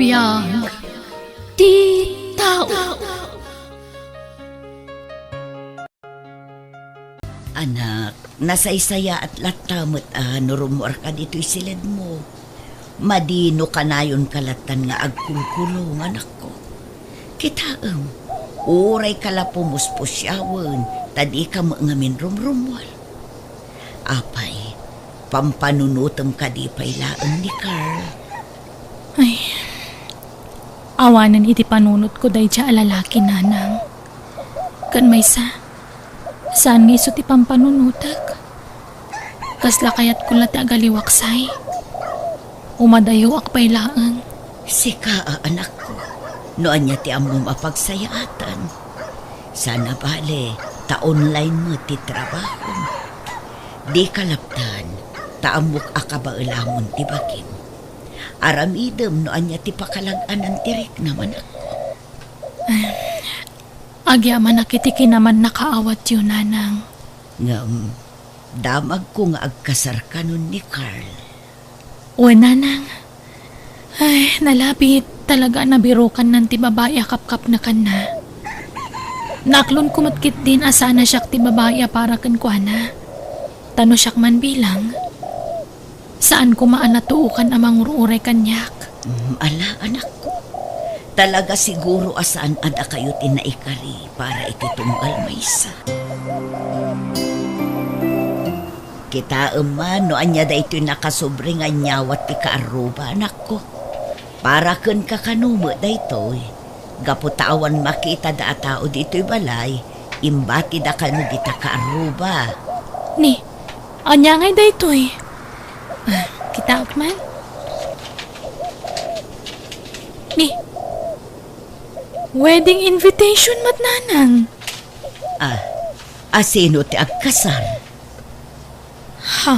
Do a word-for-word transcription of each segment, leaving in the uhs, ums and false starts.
Biag ti tao. Anak, nasaysayaat latta met a no rummuarka ditoy siledmo. Madi no kanayonka lattan nga agkulkulong, anakko. Kitaem, urayka la pumuspusiawen, ta dika met ngamin rumrummuar. Apay, pampanunotem kadi pay laeng ni Carl? Ay, awanen iti panunotko daydiay a lalaki, nanang. Ken maysa, saan nga isu ti pampanunotek? Kasla kayatko la ti agaliwaksay. Umadayoak pay laeng. Sika a anakko, no ania ti ammom a pagsayaatan. Sana bale, ta online met ti trabahom. Dika laptan, ta ammok a kabaelamon ti bagim. Aramidem no ania ti pakalag-anan ti riknam, anakko. Agyamanak iti kinamannakaawatyo, nanang. Ngem, damagko nga agkasar kanon ni Carl. Wen, nanang. Ay, nalabit, talaga a nabirukannan ti babai a kapkapnekanna. Naaklonko met ketdin a saan a siak ti babai a para kenkuana. Ta no siak man bilang, saan koma a natuokan a mangur-uray kaniak. Mm, ala, anakko. Talaga siguro a saan a dakayo ti naikari para iti tunggal maysa. Kitaem man no ania daytoy nakasobri nga inyawat ti kaarruba, anakko. Para kenka kano met daytoy. Gapu ta awan makitada a tao ditoy balay, imbatida kano dita kaarruba. Ni, ania ngay daytoy? Ah, kitaek man. Ni, wedding invitation met, nanang. Ah, a sino ti agkasar? Ha?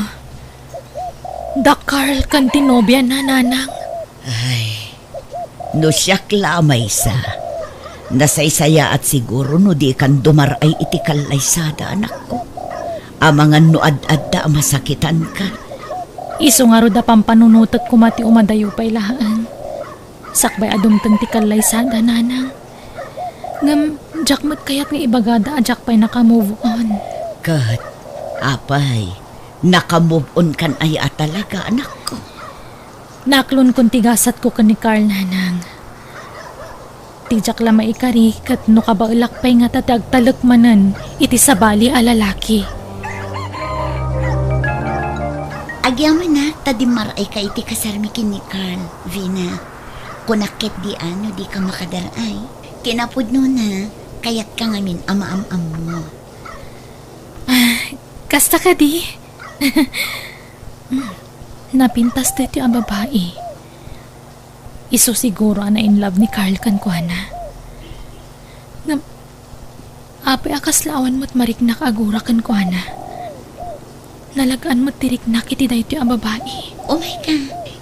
Da Carl ken ti nobiana, nanang. Ay, no siak la a maysa, nasaysayaat siguro no dikan dumar-ay iti kallaysada, anakko. Amangan no ad-adda a masakitanka. Isu ngarud a pampanunotek koma ti umadayo pay laeng. Sakbay a dumteng ti kallaysada, nanang. Ngem, diak met kayat nga ibagada a diak pay naka-move on. Ket, apay, naka-move on kan aya a talaga, anakko? Naaklonkon ti gasatko ken ni Carl, nanang. Ti diak la maikari ket no kabaelak pay ngata ti agtalek manen iti sabali a lalaki. Agyamanak ta dimmaray ka iti kasarmi ken ni Carl, Vina. Kunak ketdi a no dika makadar-ay. Kinapudnona, kayatka ngamin a maam-ammo. Ah, kasta kadi? Mm, napintas daytoy a babai. Isu siguro a na-in love ni Carl kenkuana. Ngem, apay a kasla awan met mariknak a gura kenkuana? Nalag-an met ti riknak iti daytoy a babai. Umayka,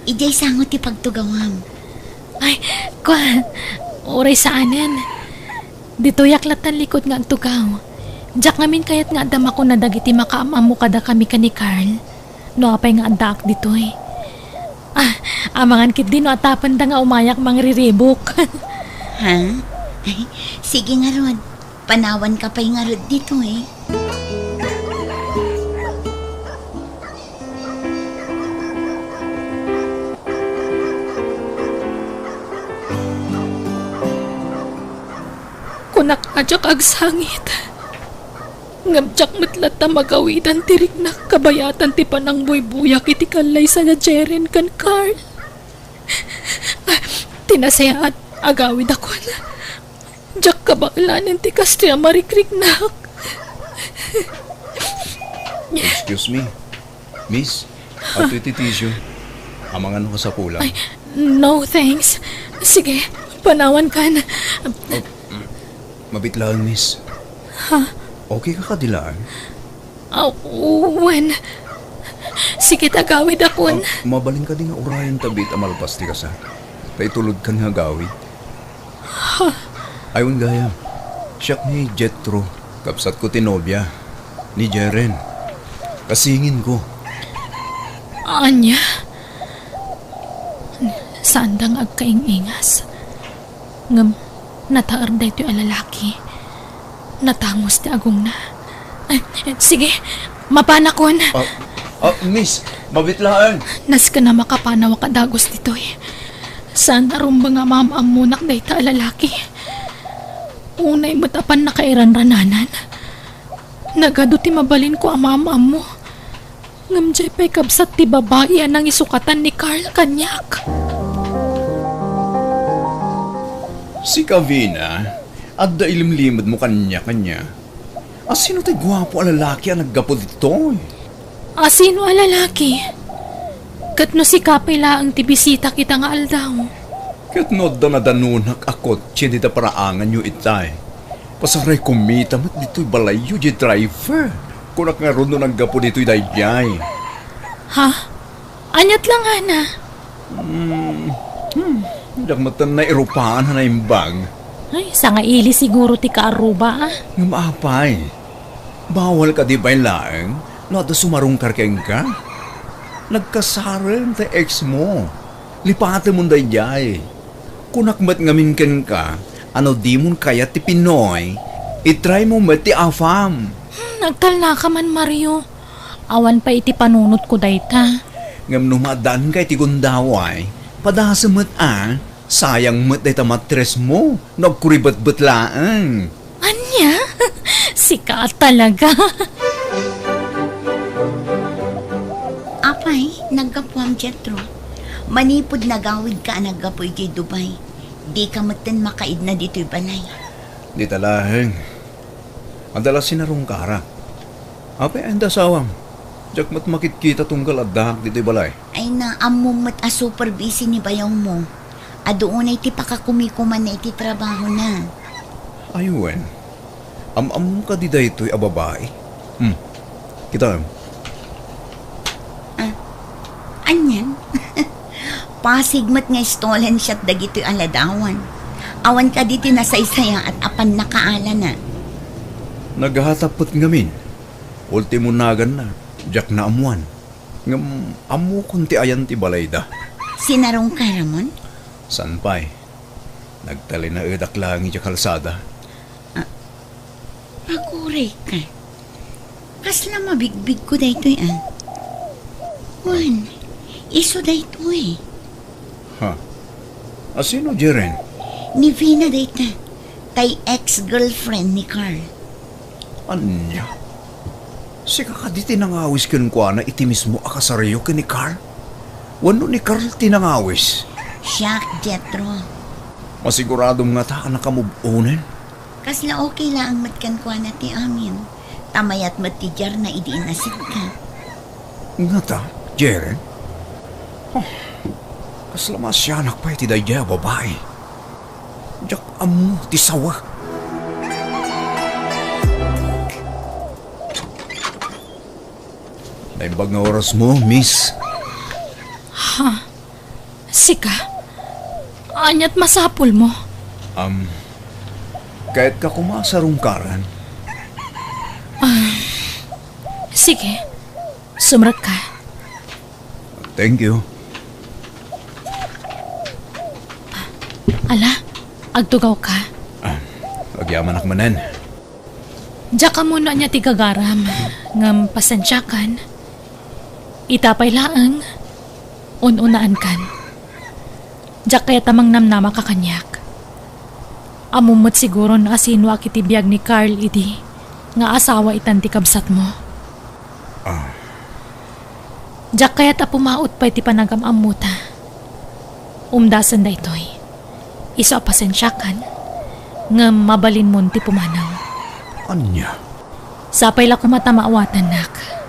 idiay sango ti pagtugawam. Ay, kua, uray saanen. Ditoyak lattan likud nga agtugaw. Diak ngamin kayat nga adda makuna dagiti makaam-ammo kadakami ken ni Carl. No apay nga addaak ditoy. Ah, amangan ketdi no atapenda nga umayak mangriribuk. Ha? Ay, sige ngarud. Panawanka pay ngarud ditoy. Kunak a diak agsangit. Ngem diak met latta magawidan ti riknak kabayatan ti panangbuybuyak iti kallaysa da Jeren ken Carl. Ah, ti nasayaat, agawidakon. Diak kabaelanen ti kastoy a marikriknak. Excuse me, miss. Adtoy ti tissue. Amangan no kasapulan. Ay, no, thanks. Sige, panawankan. Oh, mm, mabit laeng, miss. Ha? Okay ka kadi laeng? Ah, wen. Sige, agawidakon. Ah, mabalin kadi nga urayen ta biit a malpas ti kasar? Ta itulodkan nga agawid. Ha? Ay, wen gayam. Siak ni Jethro, kabsatko ti nobia ni Jeren. Kasinginko. Ania? Saanda nga agkaing-ingas. Ngem nataer daytoy a lalaki. Natangos ti agongna. Ay, sige, mapanakon. Ah, ah, miss, mabitlaan. Nasken a makapanaw a kadagus ditoy. Saan a rumbeng a maam-ammonak dayta a lalaki. Unay met apan nakairanrananan. Nagadu ti mabalinko a maam-ammo. Ngem diay pay kabsat ti babai a nangisukatan ni Carl kaniak. Sika, Vina, adda ilimlimedmo kaniak ania? Asino ti guapo a lalaki a naggapu ditoy? Asino a lalaki? Ket no sika pay laeng ti bisitak ita nga aldaw? Ket no adda nadanunak a kotse dita paraanganyo itay, pasarayko met ditoy balayyo diay driver. Kunak ngarud no naggapu ditoy daydiay. Ha? Aniat la ngana? Hmm, hmm, diak met nairupan a naimbag. Ay, sangaili siguro ti kaarruba, a. Ngem apay, bawal kadi pay laeng no adda sumarungkar kenka? Nagkasareng ti ex mo. Lipatemon daydiay. Kunak met ngamin kenka a no dimon kayat ti Pinoy, i-try mo met ti AFAM. Hmm, nagtalnaka man, Mario. Awan pay iti panunotko dayta. Ngem no maaddaanka iti gundaway, padasem met a, sayang met dayta mattress mo no agkuribetbet laeng. Ania? Sika talaga. Apay, naggapuam, Jethro? Manipud nagawidka a naggapu idiay Dubai, dika metten makaidna ditoy balay. Dita laeng. Adda la sinarungkarak. Apay, anda asawam? Diak met makitkita tunggal addaak ditoy balay. Ay, ammom met a super busy ni bayawmo. Adu unay ti pakakumikumanna iti trabahona. Ay wen, am-ammom kadi daytoy a babai? Hmm. Kitaem. Ah, anian? Pasig met nga stolen shot dagitoy a ladawan. Awan kadi ti nasaysayaat a pannakaalana. Naghatap met ngamin. Ultimo naganna, diak naammuan. Ngem ammokon ti ayan ti balayda. Sinarungkaramon? Saan pay. Nagtalinaedak laeng idiay kalsada. Ah, paguray ka. Kasla mabigbigko daytoy, a. Wen, isu daytoy. Ha? Asino, Jeren? Ni Vina dayta. Tay ex-girlfriend ni Carl. Ania? Sika kadi ti nangawis kenkuana iti mismo a kasaryo ken ni Carl? Wenno ni Carl ti nangawis? Siak, Jethro. Masiguradom ngata a nakamove-onen? Kasla okay laeng met kenkuana ti amin. Ta mayat met ti diarna idi innasidka. Ngata, Jeren? Huh, kasla maasianak pay ti daydiay a babai. Diak ammo ti sawa. Naimbag nga orasmo, miss. Ha? Sika? Aniat masapulmo? Um, kayatka koma a sarungkaran? Ah, sige. Sumrekka. Thank you. Ala, agtugawka? Ah, agyamanak manen. Diak ammo no ania ti gagaram, ngem pasensiakan. Ita pay laeng, un-unaankan. Diak kayat a mangnamnamaka kaniak. Ammom met siguron no asinoak iti biag ni Carl idi nga asawa itan ti kabsatmo. Ah. Diak kayat a pumaut pay ti panagam-ammota. Umdasen daytoy. Isu a pasensiakan, ngem mabalinmon ti pumanaw. Ania? Sapay la koma ta maawatannak.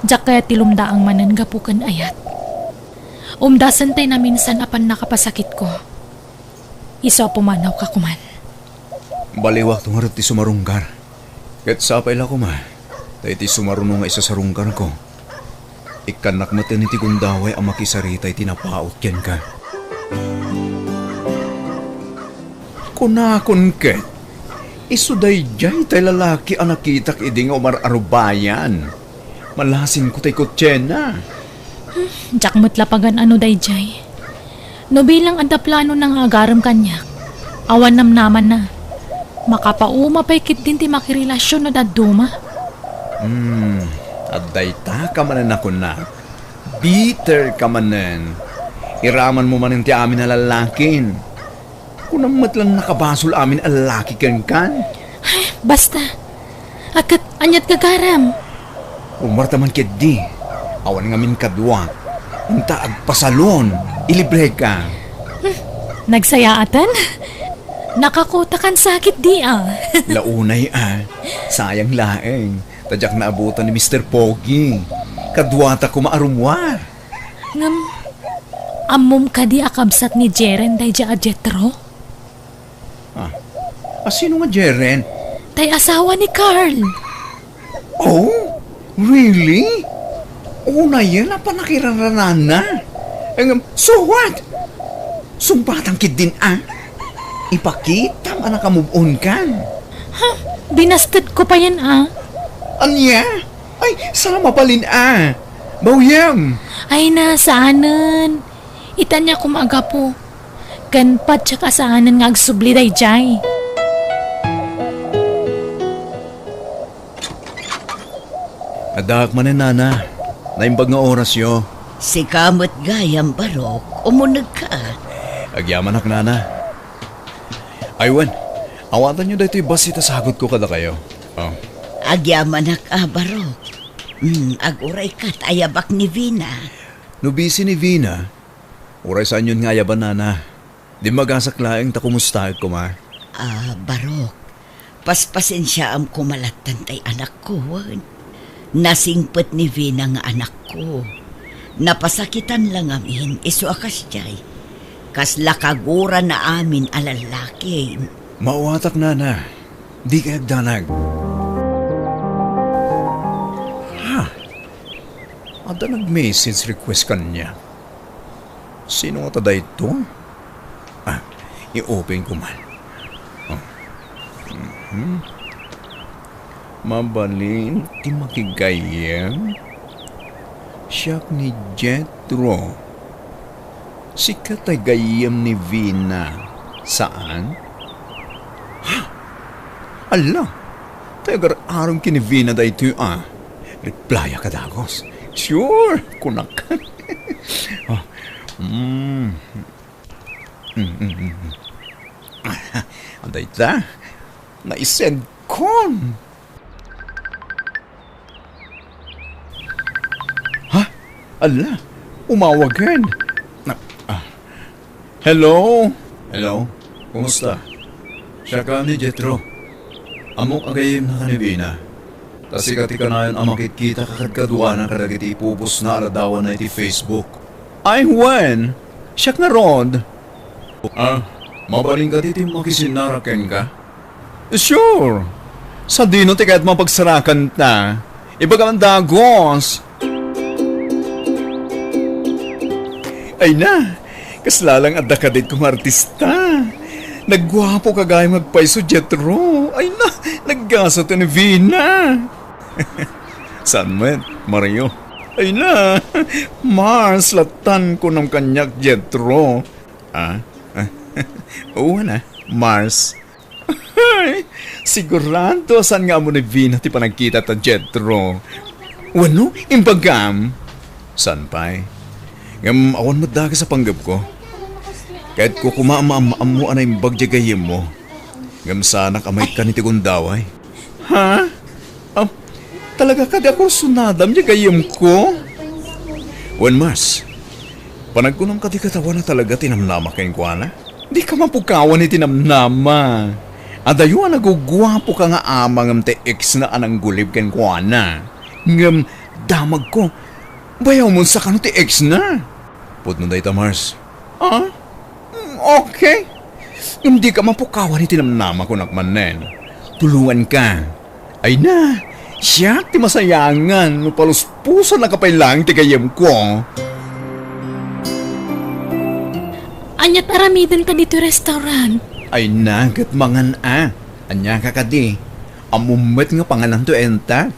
Diak kayat ti lumdaang manen gapu ken ayat. Umdasen tay naminsan a pannakapasakitko. Isu a pumanawka koman. Baliwakto ngarud ti sumarungkar. Ket sapay la koma, ta iti sumaruno nga isasarungkarko, ikkannak metten iti gundaway a makisarita iti napaut kenka. Kunakon ket, isu daydiay tay lalaki a nakitak idi nga umar-arubayan. Malasinko tay kotsena. Hmm, diak met la pagan-ano daydiay. No bilang adda planona nga agarem kaniak, awan namnamanna. Makapauma pay ketdin ti makirelasionna dadduma. Hmm, adda ita ka manen a kunak. Bitter ka manen. Iramanmo manen ti amin a lallakin. Kunam met la nakabasol amin a lallaki kenkan. Ay, basta. Ket aniat gagaram? Umarta man ketdi. Awan ngamin kadua. Inta agpasalon. Ilibreka. Hmm, nagsayaaten? Nakakotakan sakit di a. Launay a. Sayang laeng. Ta diak naabutan ni Mister Pogi. Kaduata koma a rummuar. Ngem, ammom kadi a kabsat ni Jeren daydiay a Jetro? Ah, a sino nga Jeren? Tay asawa ni Carl. Oh, really? Unayen a panakiranranana. Ngem, so what? Sungpatan ketdin a. Ipakitam a nakamove on kan. Ha? Binasted ko payen a. Ania? Ay, sama palin a. Bawyem. Ay na, saanen. Ita ania koma a gapu. Ken patiek a saanen nga agsubli daydiay. Addaak manen, Nana. Naimbag nga orasyo. Sika met gayam, Barok. Umunegka. Agyamanak, Nana. Ay wen, awatanyo daytoy bassit a sagutko kadakayo. Oh. Agyamanak a, Barok. Hmm, agurayka ta ayabak ni Vina. No busy ni Vina, uray saanyon nga ayaban, Nana. Dimmagasak laeng ta kumustaek koma. Ah, Barok, paspasensiaam koma latta tay anakko, wen. Nasingpet ni Vina nga anakko. Napasakitan la ngamin, isu a kasdiay. Kasla kagurana amin a lallaki. Maawatak, Nana. Dika agdanag. Ha? Adda nag-message request kaniak. Sino ngata daytoy? Ah, i-open ko man. Oh. Mhm. Mabalin ti makigayyem? Siak ni Jetro. Sika tay gayyem ni Vina, saan? Ha? Ala, tay agar-arem ken ni Vina daytoy a. Replyak a dagus. Sure, kunak. Ah, mm. Mm, mm, mm, mm. Ah, dayta, naisend kon. Ha? Ala, umawagen. Na, ah. Hello? Hello? Kumusta? Siak ni Jetro. Ammok a gayyemnaka ni Vina. Ta sika ti kanayon a makitkita kadkaduana kadagiti ipupostna a ladawanna iti Facebook. Ay, wen! Siak ngarud. Ah, mabalin kadi ti makisinnarak kenka? Sure. Sadino ti kayatmo a pagsarakanta? Ibagam a dagus. Ay na, kasla lang adda kadit kong artista. Nagguapoka gayam agpayso, Jetro. Ay na, naggasat ni Vina. Saan met, Mario? Ay na, Mars, latan ko nam kaniak, Jetro. Ah? Oo na, Mars. Ay, sigurado a saan nga ammo ni Vina ti panagkita ta Jetro. Wenno, imbagam? Saan pay? Ngem awan met dakes a panggepko. Kayatko koma a maam-ammo a naimbag diay gayyemmo. Ngem saanak a maikkan iti gundaway. Ha? Ah, talaga kadi a kursunadam diay gayyemko? Wen, Mars, panagkunam kadi ket awan a talaga ti namnama kenkuana? Dika mapukawan iti namnama. Adayo a naguguapoka nga ama ngem ti ex na a nanggulib kenkuana. Ngem damagko, bayaw mo sa kano ti ex na. Pudno dayta, Mars. Ah? Mm, okay. Ngem dika mapukawan iti namnama, kunak manen. Tulonganka. Ay na, siak ti masayangan no paluspusannaka pay laeng ti gayyemko. Aniat aramidenta ditoy restaurant? Ay na, ket mangan a. Ania ka kadi? Ammom met nga pangananto enta?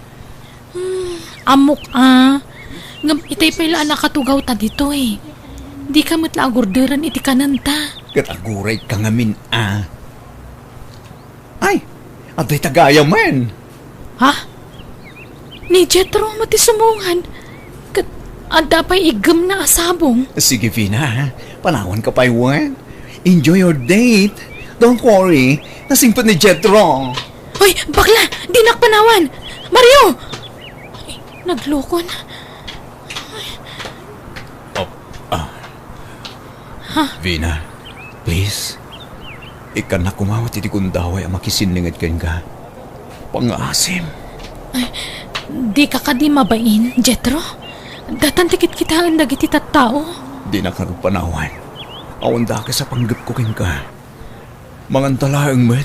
Hmm, ammok a. Ngem itay pay la a nakatugawta ditoy. Dika met la agurderen iti kanenta. Ket agurayka ngamin a. Ay, adda ita gayamen. Ha? Ni Jethro met ti sumungad. Ket adda pay iggemna a sabong. Sige, Vina, ha? Panawanka pay wen. Enjoy your date. Don't worry. Nasingpet ni Jethro. Hoy, bakla! Dinak panawan! Mario! Ay, naglukon. Oh, ah. Ha? Vina, please. Ikkannak koma met iti gundaway a makisinninged kenka. Pangngaasim. Ay, dika kadi mabain, Jethro? Datan ti kitkitaen dagiti tattao. Dinak nagpanawan. Awan dakes a panggepko kenka. Manganta laeng met.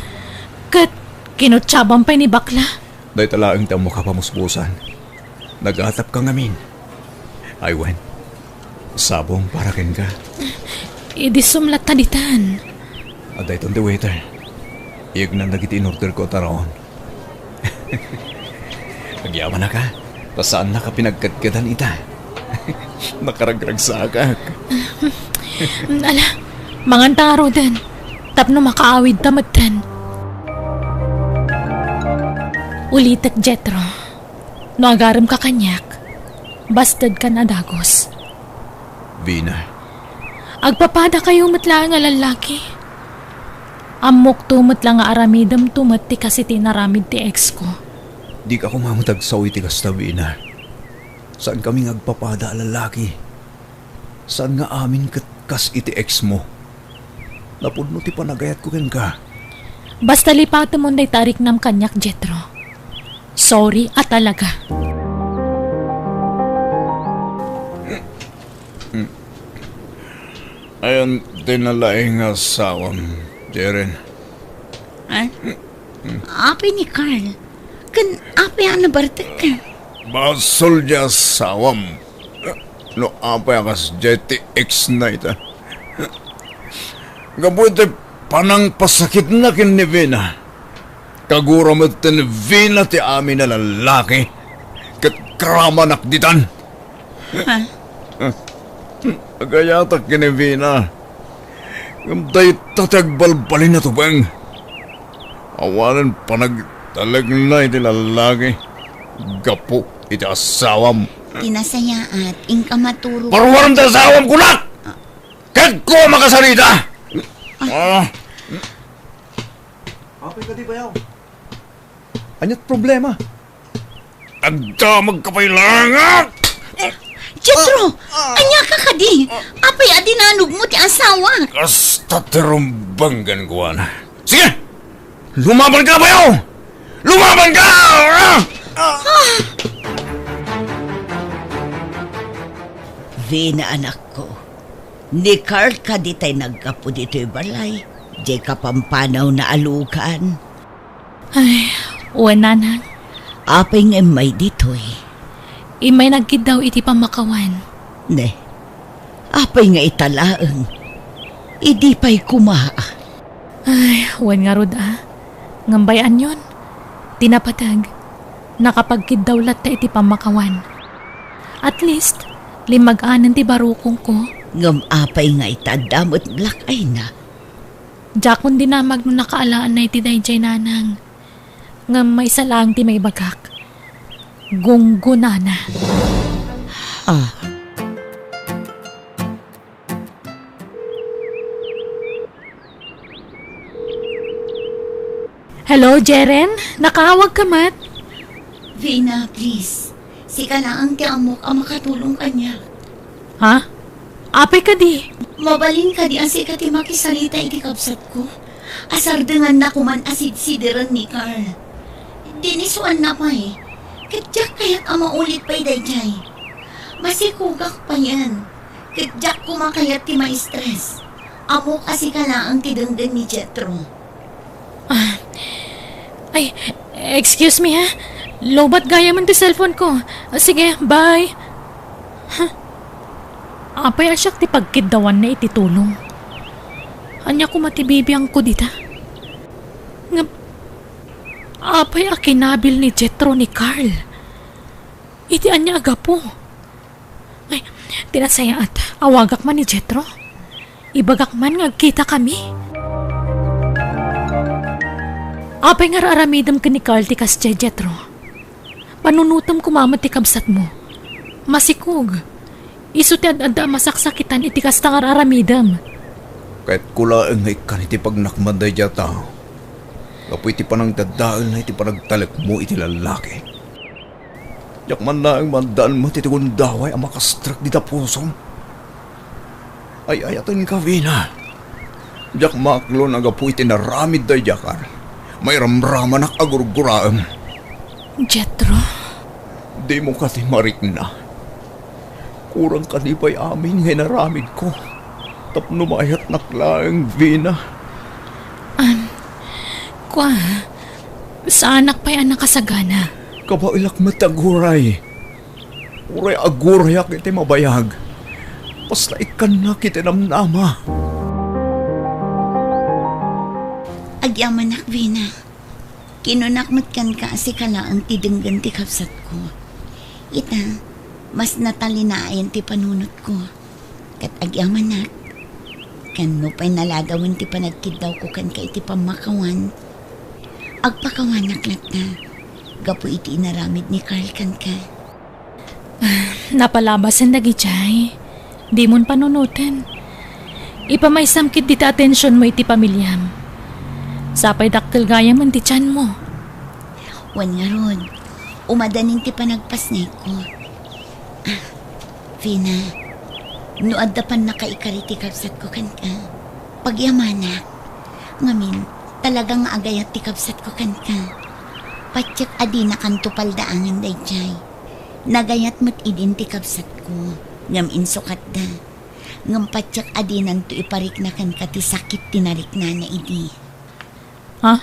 Ket kinutsaban pay ni bakla. Dayta laeng ti ammoka a pamuspusan. Nagatapka ngamin. Ay wen, sabong para kenka. Idi sumlatta ditan. Adda iton ti waiter. Iyegnan dagiti inorderko a taraon. Agyamanak a, ta saannak a pinagkadkadan ita. Nakaragragsakak. Ala, manganta ngaruden. Tapno makaawidta metten. Ulitek, Jethro. No agaremka kaniak, bastedkan a dagus. Vina. Agpapadakayo met laeng a lallaki. Ammokto met la nga aramidemto met ti kas iti inaramid ti ex ko. Dika koma met agsao iti kasta, Vina. Saankami nga agpapada a lallaki. Saan nga amin ket kas iti ex mo. Napudno ti panagayatko kenka. Basta lipatemon dayta a riknam kaniak, Jethro. Sorry a talaga. Ayan ti nalaing nga asawam, Jeren. Ay, apay ni Carl? Ken apay a nabartekka? Basol ti asawam. No apay a kasdiay ti ex na ita. Gapu iti panangpasakitna ken ni Vina. Kagura met ni Vina ti amin a lallaki. Ket karamanak ditan. Ha? Agayatak ken ni Vina. Ngem dayta ti agbalbalin a tubeng. Awanen panagtalekna iti lallaki gapu iti asawam. Ti nasayaat, inka maturog. Paruarem ti asawam, kunak! Ket ko makasarita! Ah. Apay kadi bayaw? Aniat problema? Agdamagka pay laeng! Jethro! Ah, ah. Ania ka kadi? Apay a dinanogmo ti asawa? Kasta ti rumbeng kenkuana. Sige! Lumabanka, bayaw! Lumabanka! Ah! Ah! Vina, anakko, ni Carl kadi tay naggapu ditoy balay, diay kapampanawna a lugan. Ay, wen, nanang. Apay nga immay ditoy? Immay nagkiddaw iti pammakawan. Ne, apay nga ita laeng? Idi pay koma. Ay, wen ngarud a. Ngem bay-anyon, ti napateg, nakapagkiddaw latta iti pammakawan. At least, limmag-anen ti barukongko. Ngem apay nga ita adda met black eye na? Diakon dinamag no nakaalaanna iti daydiay, nanang. Ngem maysa laeng ti maibagak. Gunggonana. Ah. Hello, Jeren? Nakaawagka met? Vina, please. Sika laeng ti ammok a makatulong kaniak. Ha? Apay kadi? Mabalin kadi a sika ti makisarita iti kabsatko? Asardenganna koman a sidsideren ni Carl. Dinisuanna pay. Ket diak kayat a maulit pay daydiay. Masikogak payen. Ket diak koma kayat ti ma-stress. Ammok a sika laeng ti denggen ni Jethro. Ah. Ay, excuse me, ha? Lowbat gayamen ti cellphone ko. Ah, sige, bye. Ha? Apay a siak ti pagkiddawanna iti tulong? Ania koma ti bibiangko dita? Ngem, apay a kinabil ni Jethro ni Carl? Iti ania a gapu? Ay, Ti nasayaat, awagak man ni Jetro. Ibagak man nga agkitakami. Apay nga ar-aramidem ken ni Carl ti kasdiay, Jetro? Panunotem koma met ti kabsatmo. Masikog. Isu ti ad-adda a masaksakitan iti kasta nga ar-aramidem. Kayatko laeng nga ikkan iti pagnakman daydiay a tao gapu iti panangdadaelna iti panagtalekmo iti lallaki. Diak man laeng maaddaan met iti gundaway a makastrek dita pusom. Ay-ayatenka, Vina. Diak maaklon a gapu iti naramid daydiay a Carl, mairamramanak a gurguraem. Jetro? Dimo kadi marikna? Kurang kadi pay amin nga inaramidko tapno maayatnak laeng, Vina? An, kua, saanak pay a nakasagana. Kabaelak met aguray. Uray agurayak iti mabayag. Basta ikkannak iti namnama. Agyamanak, Vina. Kinunak met kenka a sika laeng ti denggen ti kabsatko. Ita, mas natalinaen ti panunotko. Ket agyamanak, ken no pay nalagawen ti panagkiddawko kenka iti pammakawan, agpakawanak latta gapu iti inaramid ni Carl kenka. Napalabasen dagidiay. Dimon panunoten. Ipamaysam ketdi ti atensionmo iti pamiliam. Sapay dakkel gayamen ti tianmo. Wen ngarud, umadanin ti panagpasneko. Ah, Vina, no adda pannakaikari ti kabsatko kenka, pagyamanak. Ngamin, talaga nga agayat ti kabsatko kenka. Patiek a dinakanto paldaangen daydiay. Nagayat met idin ti kabsatko, ngem insukatda. Ngem patiek a dinanto iparikna kenka ti sakit ti nariknana idi. Ha?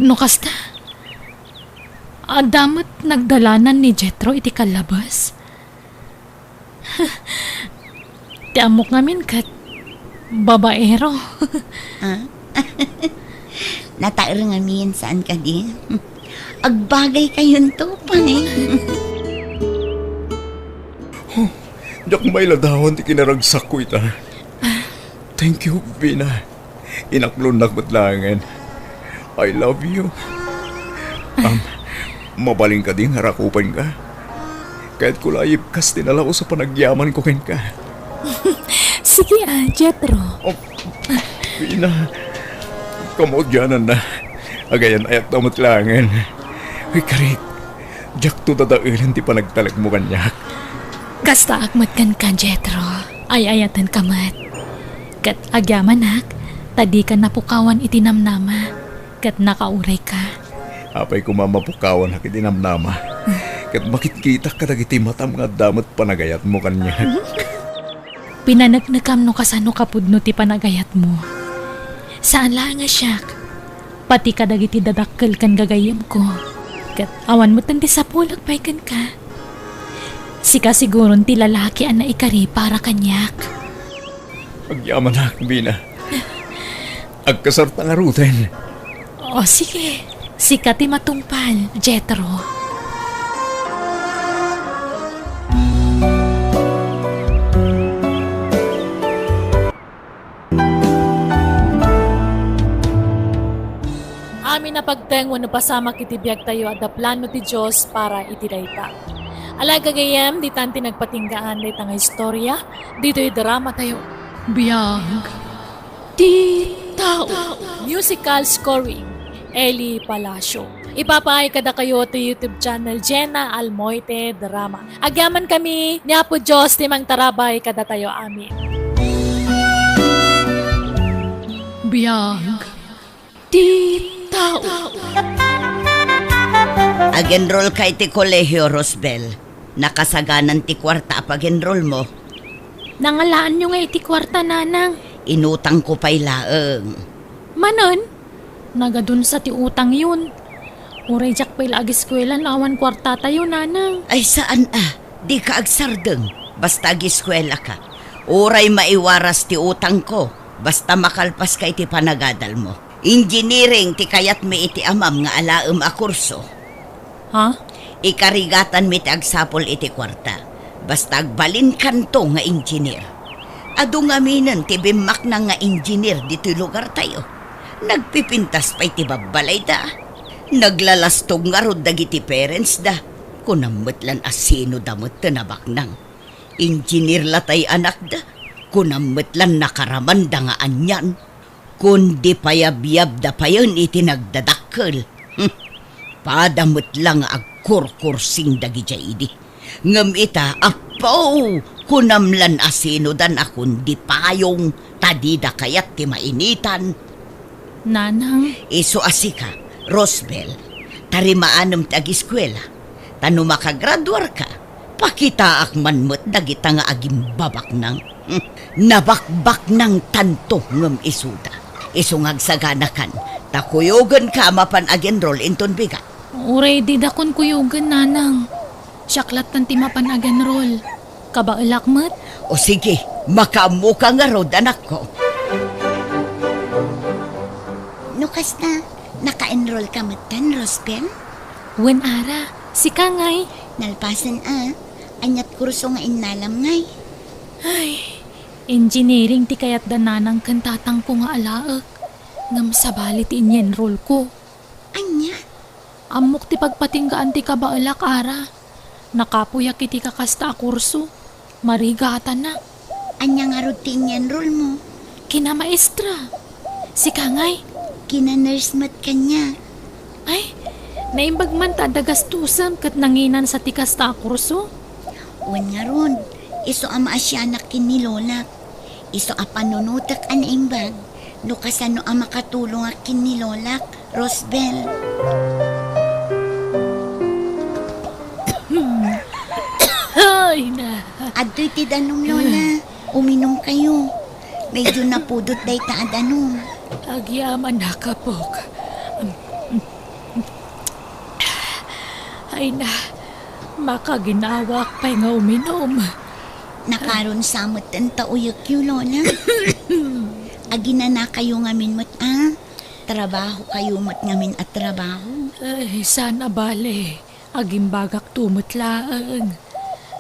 No kasta? Adda met nagdalanan ni Jetro iti kallabes? Ti ammok ngamin ket babaero. Ah? Nataer ngamin, saan kadi? Agbagay kayonto pay. Huh, diak mailadawan ti kinaragsakko ita. Thank you, Vina. Inaklonnak met laengen. I love you. Am, mabalin kadi nga rakupenka? Kayatko la a ipkas ti nalaus a panagyamanko kenka. Sige a, Jetro. Oh, Vina. Kamaudiananna. Agayan-ayatka met laengen. Ay, karik. Diakto dadaelen ti panagtalekmo kaniak. Kastaak met kenka, Jetro. Ay-ayatenka met. Ket agyamanak, ta dika napukawan iti namnama, ket nakaurayka. Apay koma mapukawanak iti namnama, ket makitkitak kadagiti matam nga adda met panagayatmo kaniak. Pinaneknekam no kasano kapudno ti panagayatmo. Saan laeng a siak, pati kadagiti dadakkel ken gagayyemko. Ket awan met ti sapulek pay kenka. Sika siguron ti lalaki a naikari para kaniak. Agyamanak, Vina. Agkasarta ngaruden. O, sige. Sika ti matungpal, Jetro. Amin a pagteng wenno pasamak iti biagtayo, adda plano ti Dios para iti dayta. Ala, gagayyem, ditan ti nagpatinggaan dayta nga istorya ditoy dramatayo. Biag ti tao. Musical scoring, Eli Palacio. Ipapaay kadakayo ti YouTube channel Jenna Almoite Drama. Agyamankami, ni Apo Dios ti mangtarabay kadatayo amin. Biag ti tao. Ag-enrollka iti kolehio, Rosbel. Nakasaganan ti kuarta a pag-enrollmo. Nangalaanyo nga iti kuarta, nanang. Inutangko pay laeng. Manen? Nagadunsa ti utangyon. Uray diak pay la agiskuela no awan kuartatayo, nanang. Ay, saan a. Dika agsardeng. Basta agiskuelaka. Uray maiwaras ti utangko. Basta makalpaska iti panagadalmo. Engineering ti kayatmi iti amam nga alaem a kurso. Ha? Ikarigatanmi ti agsapul iti kuarta. Basta agbalinkanto nga engineer. Adu ngaminen ti bimmaknang nga engineer ditoy lugartayo. Nagpipintas pay ti babbalayda. Naglalastog ngarud dagiti parentsda. Kunam met lan a sinoda met ti nabaknang. Engineer la tay anakda. Kunam met lan nakaramanda nga anian. Kundi payabyabda payen iti nagdadakkel. Hmm. Pada met la nga agkurkursing dagidiay idi. Ngem ita, Apo, kunam lan a sinodan a kundi payong, ta dida kayat ti mainitan. Nanang. Isu a sika, Rosbel, ta rimaanem ti agiskuela. Ta no makagraduarka, pakitaak man met dagita nga agimbabaknang. Hmm, nabakbaknangtanto ngem isuda. Isu nga agsaganakan, ta kuyogenka a mapan ag-enroll inton bigat. Uray dida kon kuyogen, nanang. Siak lattan ti mapan ag-enroll. Kabaelak met. O sige, makaammoka ngarud, anakko. No kasta, naka-enroll ka metten, Rosbel? Wen, Ara, sika ngay? Nalpasen a, aniat kurso nga innalam ngay? Ay, engineering ti kayatda nanang ken tatangko nga alaek. Ngem sabali ti inyenrollko. Ania? Ammok ti pagpatinggaan ti kabaelak, Ara. Nakapuyak iti kakasta a kurso. Marigatanak. Ania ngarud ti inyenrollmo? Kinamaestra. Sika ngay? Kina-nurse met kaniak. Ay, naimbag man ta adda gastosem ket nanginansa ti kasta a kurso? Wen ngarud, isu a maasianak ken ni Lolak. Isu a panunotek a naimbag no kasano a makatulongak ken ni Lolak, Rosbel. Ay, na. Adtoy ti danum, Lola. Uminumkayo. Medyo napudot dayta a danum. Agyamanak, apok. Ay na, makaginawaak pay nga uminum. Nakarunsa metten ta uyekyo, Lola. Aginanakayo ngamin met a. Trabahokayo met ngamin a trabaho. Ay, saan a bale. Agimbagakto met laeng.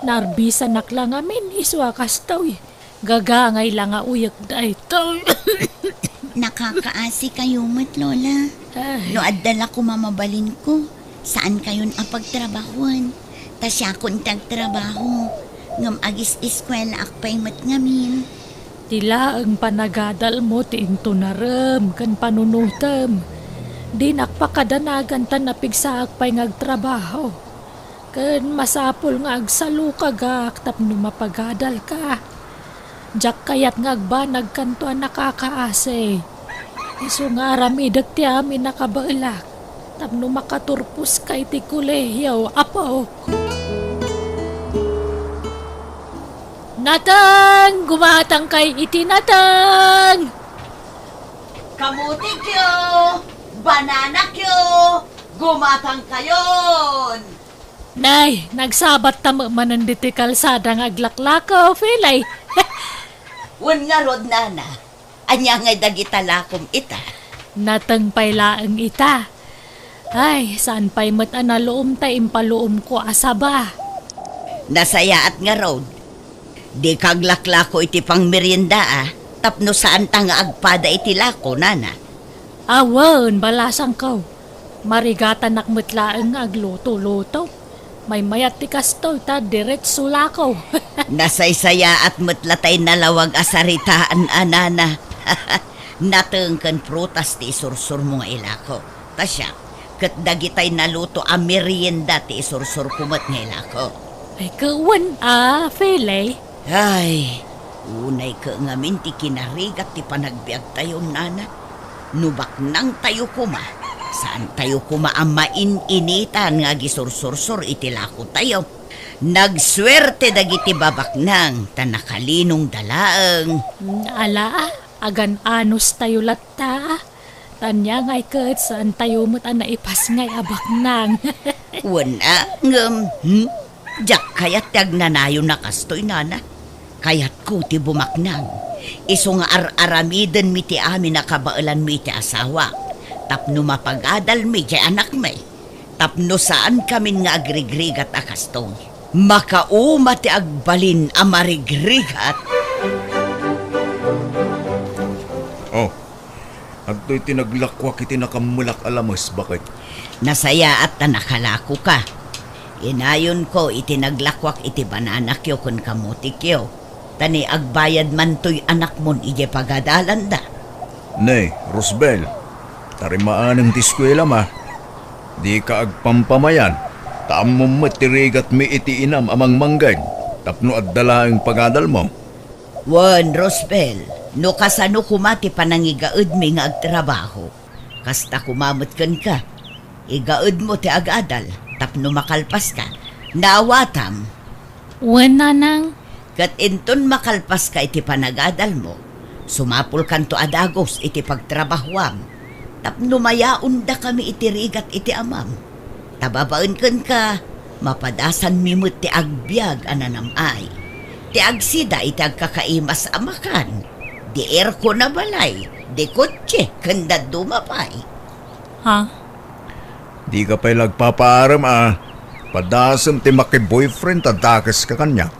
Naarbisanak la ngamin isu a kastoy. Gagangay la nga uyek daytoy. Nakakaasikayo met, Lola. Ay. No adda la koma mabalinko, saankayon a pagtrabahoen. Ta siakon ti agtrabaho, ngem agis-eskuelaak pay met ngamin. Ti laeng panagadalmo ti intunarem ken panunotem. Dinak pakadanagan ta napigsaak pay nga agtrabaho. Ken masapul nga agsalukagak tapno mapagadalka. Diak kayat nga agbanagkanto a nakakaasi. Isu nga aramidek ti amin a kabaelak tapno makaturposka iti kolehio, apok. Nateng! Gumatangkay iti nateng! Kamutikyo! Bananakyo! Gumatangkayon! Nay, nagsabatta met manen ditoy kalsada nga aglaklako, Felay. Wen ngarud, nana. Ania ngay dagita lakom ita? Nateng pay laeng ita. Ay, saan pay met a naluom ta impaluomko a saba. Nasayaat ngarud. Dika aglaklako iti pangmerienda, a, tapno saanta nga agpada iti lako, nana. Awan, balasangko. Marigatanak met laeng nga agluto-luto. Maymayat ti kastoy ta diretso lako. Nasaysayaat met la tay nalawag a saritaan a, nana. Nateng ken prutas ti isursurmo nga ilako. Ta siak, ket dagitay naluto a merienda ti isursurko met nga ilako. Ay, kawan a, Felay. Ay, unay ket ngamin ti kinarigat ti panagbiagtayo, nana. No baknangtayo koma, saantayo koma a main-initan nga agisursursor iti lakotayo. Nagsuerte dagiti babaknang ta nakalinongda laeng. Ala, agan-anostayo latta. Tania ngay ket saantayo met a naipasngay a baknang. Wen a, ngem, hmm? Diak kayat ti agnanayon a kastoy, nana. Kayatko ti bumaknang. Isu nga ar-aramidenmi ti amin a kabaelanmi iti asawak. Tapno mapagadalmi diay anakmi. Tapno saankamin nga agrigrigat a kastoy. Makauma ti agbalin a marigrigat. Oh, adtoy ti naglakuak iti nakammelak a lames, baket. Nasayaat ta nakalakoka. Inayonko iti naglakuak iti bananakyo ken kamotikyo. Ta ni agbayad mantoy anakmon idiay pagadalanda. Ne, Rosbel, tarimaaneng ti eskuelam a. Dika agpampamayan, ta ammom met ti rigatmi iti inam a mangmangged tapno adda laeng pagadalmo. Wen, Rosbel, no kasano koma ti panangigaedmi nga agtrabaho, kasta koma met kenka. Igaedmo ti agadal tapno makalpaska. Naawatam? Wen, nanang. Ket inton makalpaska iti panagadalmo, sumapulkanto a dagus iti pagtrabahoam tapno mayaondakami iti rigat iti amam. Ta babaen kenka, mapadasanmi met ti agbiag a nanam-ay, ti agsida iti agkakaimas a makan, di aircon a balay, di kotse, ken dadduma pay. Ha? Dika pay la agpapaarem a padasem ti makiboyfriend ta dakeska kaniak.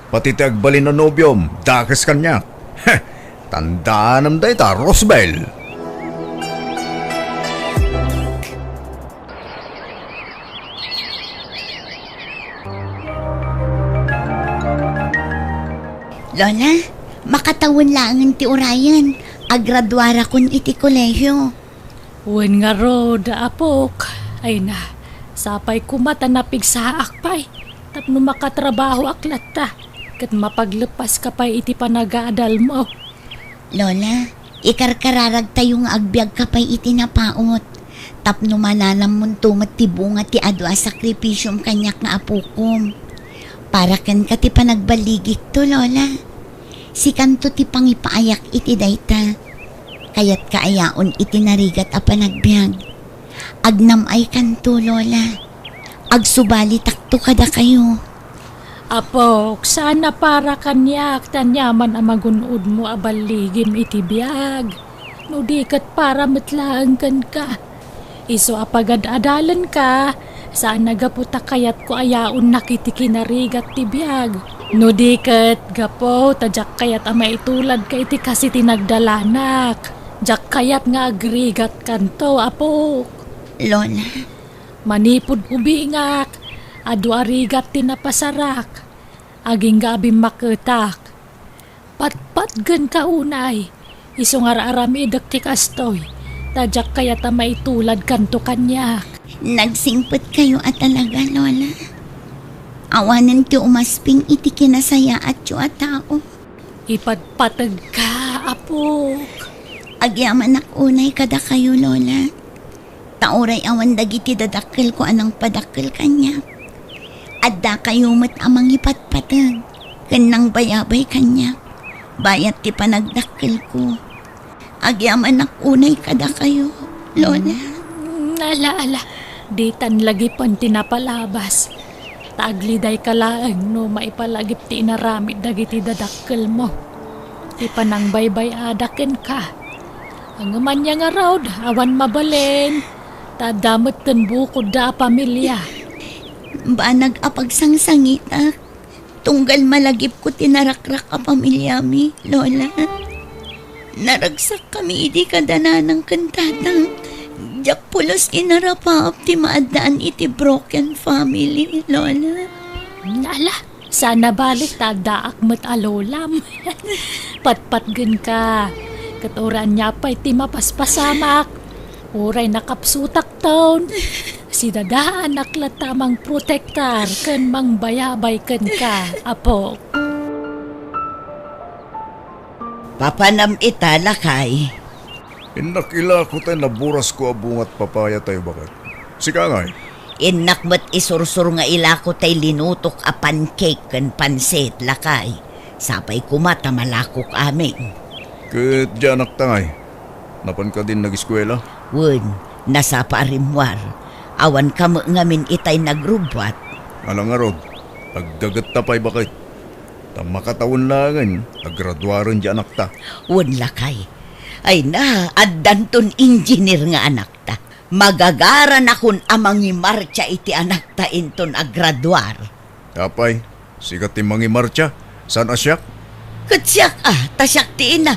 Pati ti agbalin a nobiom, dakes kaniak. Heh! Tandaanam dayta, Rosbel! Lola, makatawen laengen ti urayen. Agraduarakon iti kolehio. Wen ngarud, apok. Ay na, sapay koma ta napigsaak pay tapno makatrabahoak latta ket mapagleppaska pay iti panagadalmo. Lola, ikarkararagtayo nga agbiagka pay iti napaut tapno mananammonto met ti bunga ti adu a sakripisiom kaniak nga apokom. Para kenka ti panagballigikto, Lola. Sikanto ti pangipaayak iti dayta. Kayatka a yaon iti narigat a panagbiag. Agnam-aykanto, Lola. Agsubalitakto kadakayo. Apok, saan a para kaniak ti aniaman a magun-odmo a balligim iti biag, no di ket para met laeng kenka. Isu a pagad-adalenka, saan a gapu ta kayatko a yaonnak iti kinarigat ti biag. No di ket gapu ta diak kayat a maituladka iti kas iti nagdalanak. Diak kayat nga agrigatkanto, apok. Lola. Manipud ubingak, adu a rigat ti napasarak. Agingga a bimmaketak. Patpatgenka unay, isu nga ar-aramidek ti kastoy, ta diak kayat a maituladkanto kaniak. Nagsingpetkayo a talaga, Lola. Awanen ti umasping iti kinasayaatyo a tao. Ipatpategka, apok. Agyamanak unay kadakayo, Lola. Ta uray awan dagiti dadakkelko a nangpadakkel kaniak, addakayo met a mangipatpateg ken nangbayabay kaniak bayat ti panagdakkelko. Agyamanak unay kadakayo, Lola. Mm, ala, ala, ditan lagipen ti napalabas. Ta aglidayka laeng no maipalagip ti inaramid dagiti dadakkelmo. Ti panangbaybay-ada kenka. Ngem ania ngarud, awan mabalin. Ta adda metten bukodda a pamilia. Banag a pagsangsangitak. Tunggal malagipko ti narakrak a pamiliami, Lola. Naragsakkami idi kada nanang ken tatang. Diak pulos inarapaap ti maaddaan iti broken family, Lola. Ala, saan a bale ta addaak met a lolam. Patpatgenka. Ket uray ania pay ti mapaspasamak, uray nakapsutakton, sidadaanak latta a mangprotektar ken mangbayabay kenka, apok. Papanam ita, lakay? Innak ilako tay naburasko a bungat papaya tayo, baket. Sika ngay? Innak met isursur nga ilako tay linutok a pancake ken pansit, lakay. Sapay koma ta malakok amin. Ket di anakta ngay? Napan kadin nagiskuela? Wen, nasapa a rimmuar. Awan kami ngamin itay nagrubbuat. Ala ngarud, aggagetta pay baket. Ta makatawen laengen a graduaren di anakta. Wen, lakay. Ay na, addanton engineer nga anakta. Magagaranakon a mangimartsa iti anakta inton agraduar. Apay, sika ti mangimartsa, saan a siak? Ket siak a, ta siak ti ina.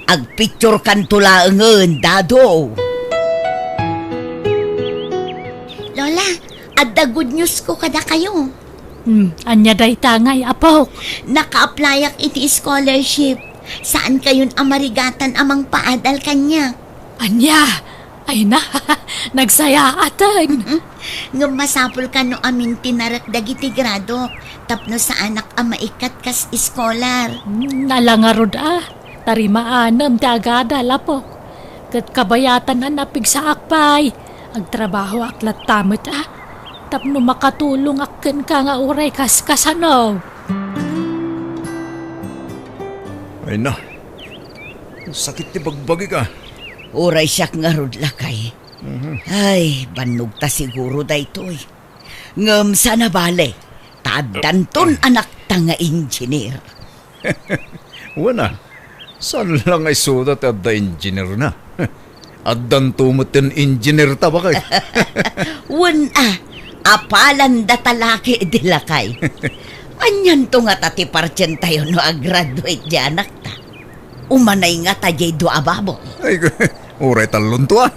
Agpicturekanto laengen, Dado. Lola, adda good news ko kadakayo. Hmm, ania dayta ngay, apok? Naka-applyak iti scholarship. Saankayon a marigatan a mangpaadal kaniak. Ania? Ay na, nagsayaaten. Mm-mm. Ngem masapul kano a mintinarek dagiti grado tapno saanak a maikkat kas iskolar. Hmm, ala ngarud a, ta rimaanem ti agadal, apok. Ket kabayatan a napigsaak pay. Agtrabahoak latta met a, tapno makatulongak kenka nga uray kas kasano. Ay na, sakit ti bagbagik a. Uray siak ngarud, lakay. Mhm. Ay, bannogta siguro daytoy. Ngem saan a bale, ta addanton anakta nga engineer. Wen a, saan la nga isuda ti adda engineer na. Addanto met ti engineer ta, baket. Wen a, apalanda ta laki idi lakay. Anianto ngata ti partientayo no agraduate di anakta? Umanay ngata diay dua a baboy. Ay, uray tallonto a.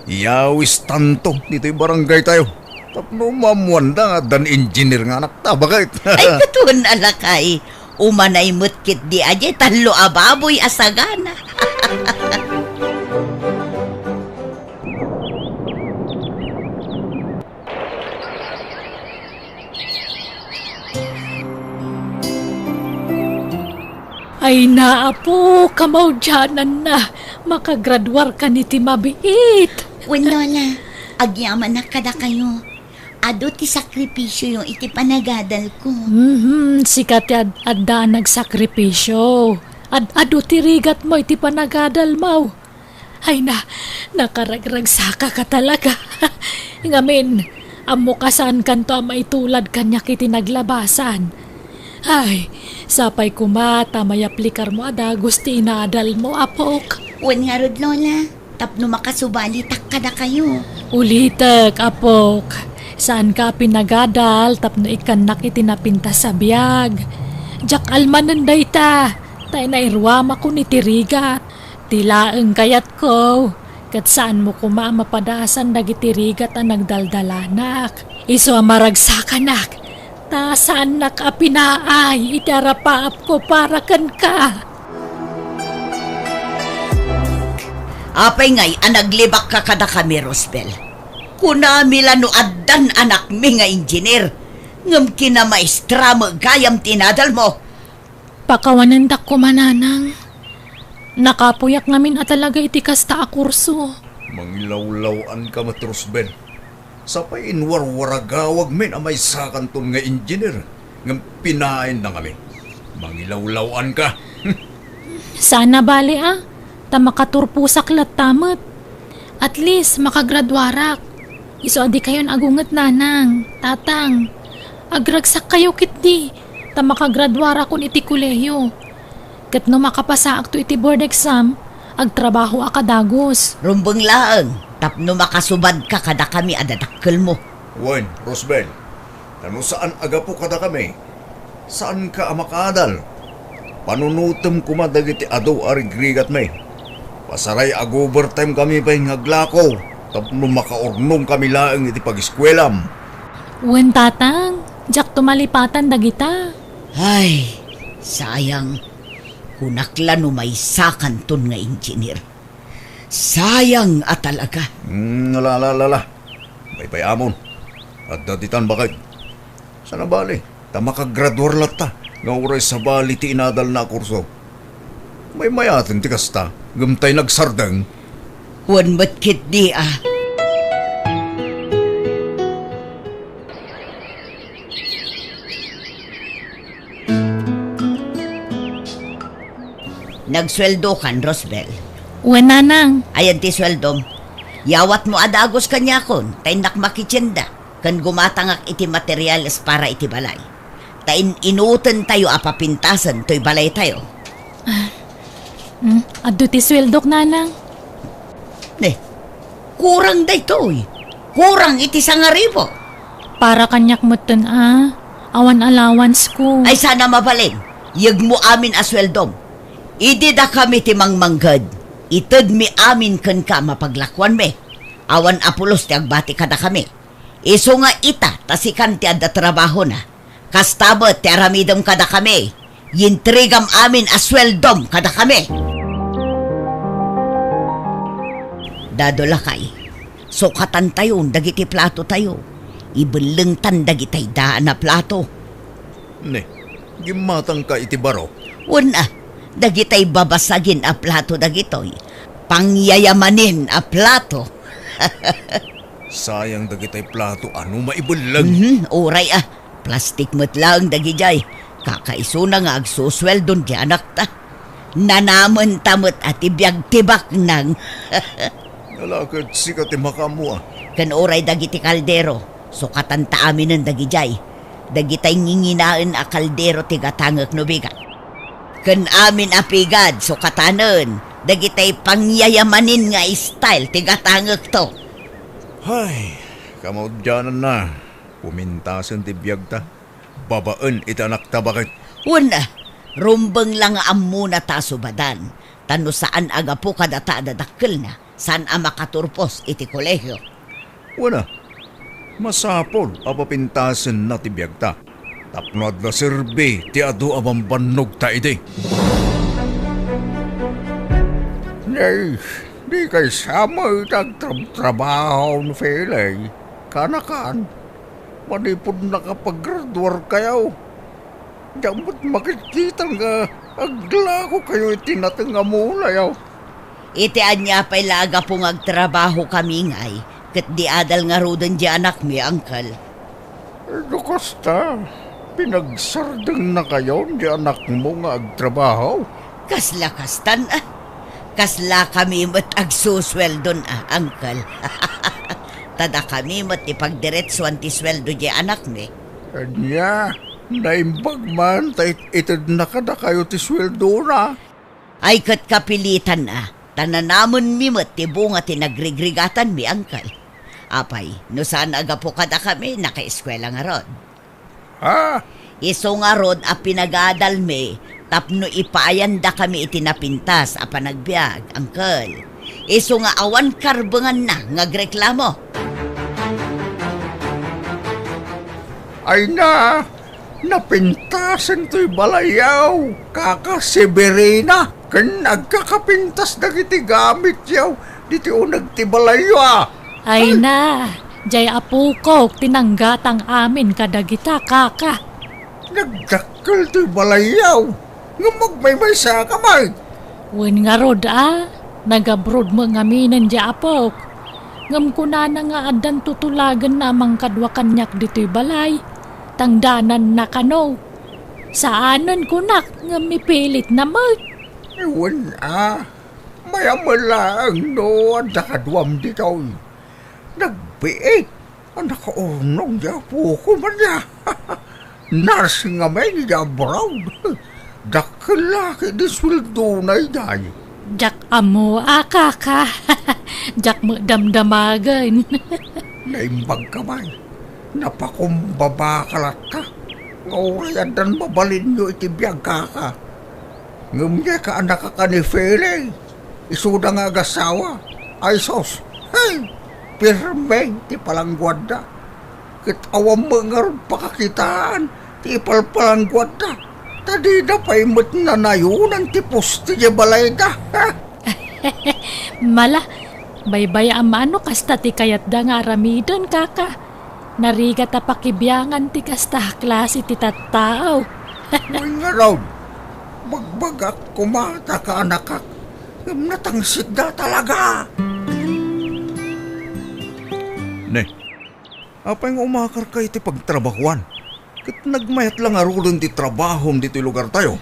Iyawistanto ditoy barangaytayo tapno maammoanda nga addan engineer nga anakta, baket. Ay, ket wen a lakay, umanay met ketdi a diay tallo a baboy a sagana. Ay na, apo, kamaudiananna, makagraduarkan iti mabiit. Wen, Lola, agyamanak kadakayo. Adu ti sakripisioyo iti panagadalko. Mhm, sika ti ad-, adda a nagsakripisio. Ad-adu ti rigatmo iti panagadalmo. Ay na, nakaragragsakaka talaga. Ngamin, ammok a saankanto a maitulad kaniak iti naglabasan. Ay, sapay koma ta mayaplikarmo a dagus ti inadalmo, apok. Wen ngarud, Lola, tapno makasubalitak kadakayo. Ulitek, apok. Saanka a pinagadal tapno ikkannak iti napintas a biag. Diak almanen dayta, ta inairuamakon iti rigat. Ti laeng kayatko, ket saanmo koma a mapadasan dagiti rigat a nagdaldalanak. Isu a maragsakanak, ta saannak a pinaay iti arapaapko para kenka. Apay ngay a naglibakka kadakami, Rosbel? Kunami la no addan anakmi nga engineer, ngem kinamaestra met gayam ti inadalmo. Pakawanendak koma, nanang. Nakapuyak ngamin a talaga iti kasta a kurso. Mangilawlaw-anka met, Rosbel. Sapay inwarwaragawagmin a maysakanton nga engineer, ngem pinaayenda ngamin. Mangilawlaw-anka. Saan a bale a, ta makaturposak latta met. At least, makagraduarak. Isu a dikayon agunget, nanang, tatang. Agragsakkayo ketdi, ta makagraduarakon iti kolehiyo. Ket no makapasaakto iti board exam, agtrabahoak a dagus. Rumbeng laeng tapno makasubadka kadakami a dadakkelmo. Wen, Rosbel, ta no saan a gapu kadakami, saanka a makaadal. Panunotem koma dagiti adu a rigrigatmi. Pasaray ag-overtime kami pay nga aglako tapno makaurnongkami laeng iti pagiskuelam. Wen, tatang, diakto malipatan dagita. Ay, sayang. Kunak la no maysakanton nga engineer. Sayang a talaga. Hmm, ala, ala, ala, ala. Baybay-amon. Adda ditan, baket. Saan a bale, ta makagraduar latta nga uray sabali ti inadalna a kurso. Maymayaten ti kasta, ngem tay nagsardeng. Wen met ketdi a. Nagsueldokan, Rosbel? Wen, nanang. Ayan ti sueldom. Yawatmo a dagus kaniakon, ta innak makitienda, ken gumatangak iti materials para iti balay. Ta in-inutentayo a papintasen toy balaytayo. Ah, hmm, adda ti sueldok, nanang. Ne, kurang daytoy. Kurang iti sangaribu. Para kaniak metten a, awan allowance ko. Ay, sana mabalin. Yegmo amin a sueldom. Idi dakami ti mangmangged, itedmi amin kenka a mapaglakuanmi. Awan a pulos ti agbati kadakami. Isu nga ita ta sikan ti adda trabahona. Kasta met ti aramidem kadakami. Yintrigam amin a sueldom kadakami. Dado lakay, sukatantayon dagiti platotayo. Ibellengtan dagitay daan a plato. Ne, gimmatangka iti baro? Wen a, dagitay babasagin a plato dagitoy. Pangyayamanin a plato. Sayang dagitay plato a no maibelleng. Mhm, uray a. Plastik met laeng dagidiay. Kakaisuna nga agsusueldon ti anakta. Nanamenta met a ti biag ti baknang. Ala ket sika ti makaammo a. Ken uray dagiti kaldero, sukatanta aminen dagidiay. Dagitay nginginaen a kaldero ti gatangek no bigat. Ken amin a pigad, sukatanen dagitay pangyayamanin nga style ti gatangekto. Hay, kamaudiananna. Pumintasen ti biagta babaen iti anakta baket. Wen a, rumbeng la nga ammona ta subadan, ta no saan a gapu kadata a dadakkelna, saan a makaturpos iti kolehio. Wen a, masapul a papintasenna ti biagta tapno adda serbi ti adu a bambannogta idi. Nay, di kay sama iti agtrabtrabaho ni Felay, kanakan. Manipud nakapagraduarkayo, diak met makitkita nga aglakokayo iti nateng a mulayo. Iti ania pay la a gapu nga agtrabahokami ngay, ket di adal ngaruden di anakmi, Uncle? No kasta, pinagsardengna kayon di anakmo nga agtrabaho? Kasla kastan a. Kaslakami met agsusueldon a, Uncle. Ta dakami met ti pagdiretsuan ti sueldo di anakmi. Ania, naimbag man ta it-, itedna kadakayo ti sueldona. Ay ket kapilitan a, ta nanamenmi met ti bunga ti nagrigrigatanmi, Uncle. Apay, no saan a gapu kadakami, nakaeskuela ngarud. Ha? Isu ngarud a pinagadalmi tapno ipaayandakami iti napintas a panagbiag, Uncle. Isu nga awan karbenganna nga agreklamo. Ay na, napintasen toy balayyo, Kaka Severina, ken agkakapintas dagiti gamityo ditoy uneg ti balayyo a. Ay na, diay apokok ti nanggatang amin kadagita, Kaka. Nagdakkel toy balayyo, ngem agmaymaysaka met. Wen ngarud a, nagabroad met ngaminen diay apok. Ngem kunana nga addan tutulagenna a mangkadua kaniak ditoy balay, tangdananna kano. Saanen kunak, ngem mipilitna met. Wen a, mayat met laeng no adda kaduam ditoy. Nagbiit a nakaurnong di apoko man ya. Nurse ngamin di abroad. Dakkel la ket di sueldona idiay. Diak ammo a, Kaka. Diak met damdamagen. Naimbagka man. Napakumbabaka latta nga uray addan mabalinyo iti biag, Kaka. Ngem diay kaanakak a ni Felay, isuda nga agasawa. Ay sus, hey! Pirme ti palangguadda. Ket awan met ngarud pakakitaan ti ipalpalangguadda, ta dida pay met nanayonan ti poste diay balayda. Mala, baybay-am a no kasta ti kayatda nga aramiden, Kaka. Narigat a pakibiangan ti kasta a klase ti tattao. Wen ngarud, bagbagak koma ta kaanakak, ngem natangisitda talaga. Ne, apay nga umakarka iti pagtrabahoan? Ket nagmayat la ngaruden ti trabahom ditoy lugartayo.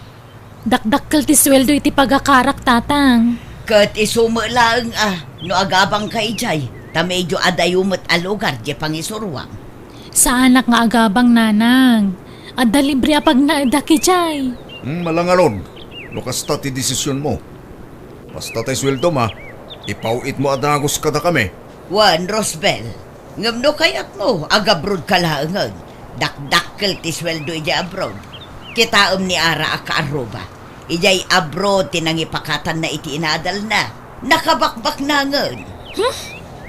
Dakdakkel ti sueldo iti pagakarak, Tatang. Ket isu met laeng a, no agabangka idiay, ta medio adayo met a lugar diay pangisuroam. Saanak nga agabang, Nanang. Adda libre a pagnaedak idiay. Hmm, malangalon, no kasta ti desisionmo. Basta tay sueldom a, ipaw-itmo a dagus kadakami. Wen, Rosbel, Ngem no kayatmo, agabrodka laengen. Dakdakkel ti sueldo idiay abroad. Kitaem ni Ara a kaarruba. Idiay abroad ti nangipakatanna iti inadalna. Nakabakbaknangen. Hmm?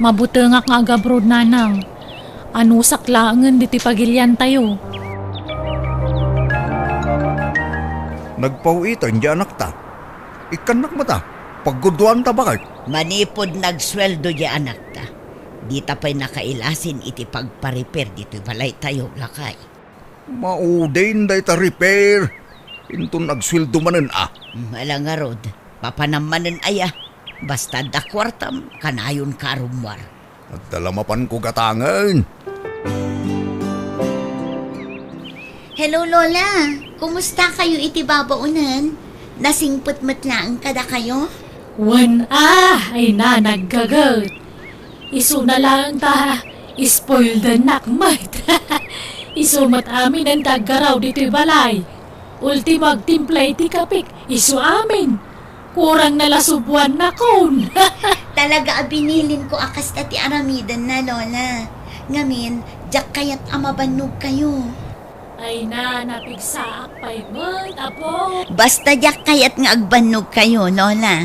Mabutengak nga agabroad, nanang. Anusak laengen ditoy pagiliantayo. Nagpaw-iten diay anakta. Ikkannak met a, pagguduanta, baket. Manipud nagsueldo diay anakta, dita pay nakailasin iti pagpa-repair ditoy balaytayo, lakay. Maudin dayta repair. Inton agsueldo manen a. Ala ngarud, papanam manen aya. Basta adda kuartam, kanayonka a rummuar. Adda la mapanko gatangen. Hello, Lola. Kumusta kayo iti babaonen? Nasingpet met laeng kadakayo? Wen a, ay na, naggaget. Isuna laeng ta spoiled-ennak met. Isu met amin ti aggaraw ditoy balay. Ultimo agtimpla iti kapek, isu amin. Kurang na la subuannakon. Talaga a binilinko a kasta ti aramidenna, Lola. Ngamin, diak kayat a mabannogkayo. Ay na, napigsaak pay met, apo. Basta diak kayat nga agbannogkayo, Lola.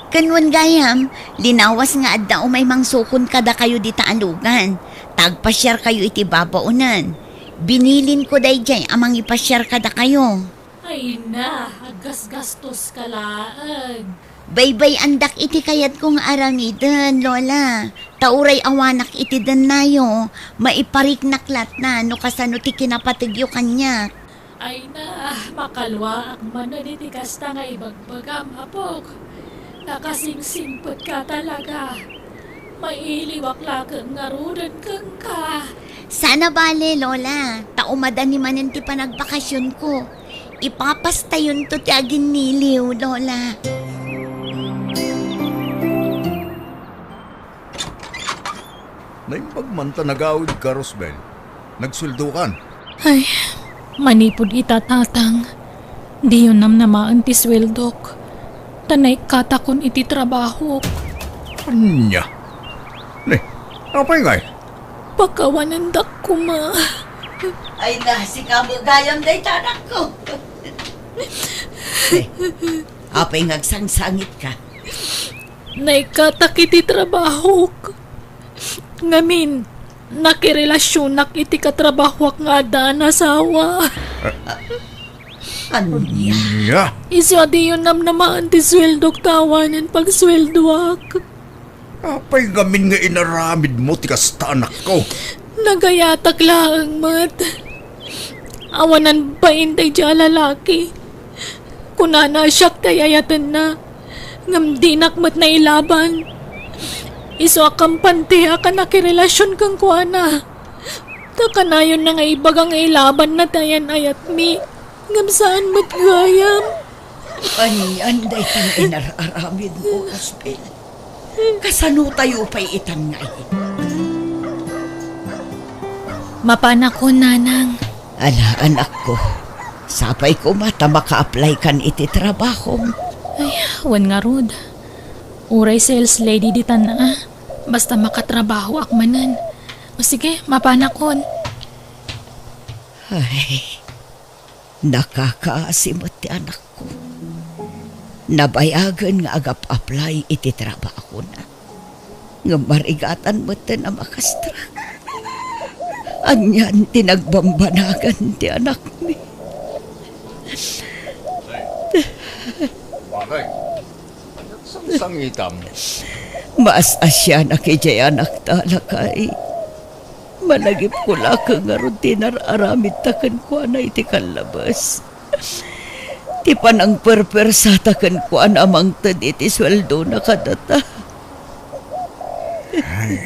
Ken wen gayam, linawas nga adda umay mangsukon kadakayo dita a lugan. Ta agpasiarkayo iti babaonen. Binilinko daydiay a mangipasiar kadakayo. Ay na, aggasgastoska laeng. Baybay-andak iti kayatko nga aramiden, Lola. Ta uray awanak iti dennayo, maipariknak lattan no kasano ti kinapategyo kaniak. Ay na, makaluaak manen iti kasta nga ibagbagam, apok. Nakasingsingpetka talaga. Mailiwak laeng ngaruden kenka. Saan a bale, Lola, ta umadani manen ti panagbakasionko. Ipapastayonto ti aginniliw, Lola. Naimbag man ta nagawidka, Rosbel. Nagsueldokan. Ay, manipud ita, Tatang, diyo namnamaen ti sueldok, ta naikkatakon iti trabahok. Ania? Ne, apay ngay? Pakawanendak koma. Ay na, sika met gayam dayta, anakko. Ne, apay nga agsangsangitka? Naikkatak iti trabahok. Ngamin, nakirelasionak iti katrabahoak nga adda a nasawa. Ania? Ania? Isu a diyo namnamaen ti sueldok ta awanen pagsueldoak. Apay ngamin nga inaramidmo ti kasta, anakko? Nagayatak laeng met. Awan bain daydiay a lalaki. Kunana a siak ti ay-ayatenna, ngem dinak met nailaban. Isu a kampante a nakirelasion kenkuana. Ta kanayonna nga ibaga nga ilabanna ti ayan-ayatmi, ngem saan met gayam. Anian dayta nga inar-aramidmo, Rosbel? Kasano tayo pay itan nga iti? Mapanakon, nanang. Ala, anakko. Sapay koma ta maka-apply kan iti trabahom. Ay, wen ngarud. Uray sales lady ditan a. Basta makatrabahoak manen. O sige, mapanakon. Ay. Nakakaasi met ti anakko. Nabayagen nga agap-apply iti trabahona. Ngem marigatan metten a makastrak. Anian ti nagbambanagan ti anakmi? Bakay, sangsangitam. Maas-asianak idiay anakta, lakay. Managipko la ket ngarud ti inar-aramidta kenkuana iti kallabes. Ti panangperpersata kenkuana a mangted iti sueldona kadata. Ay,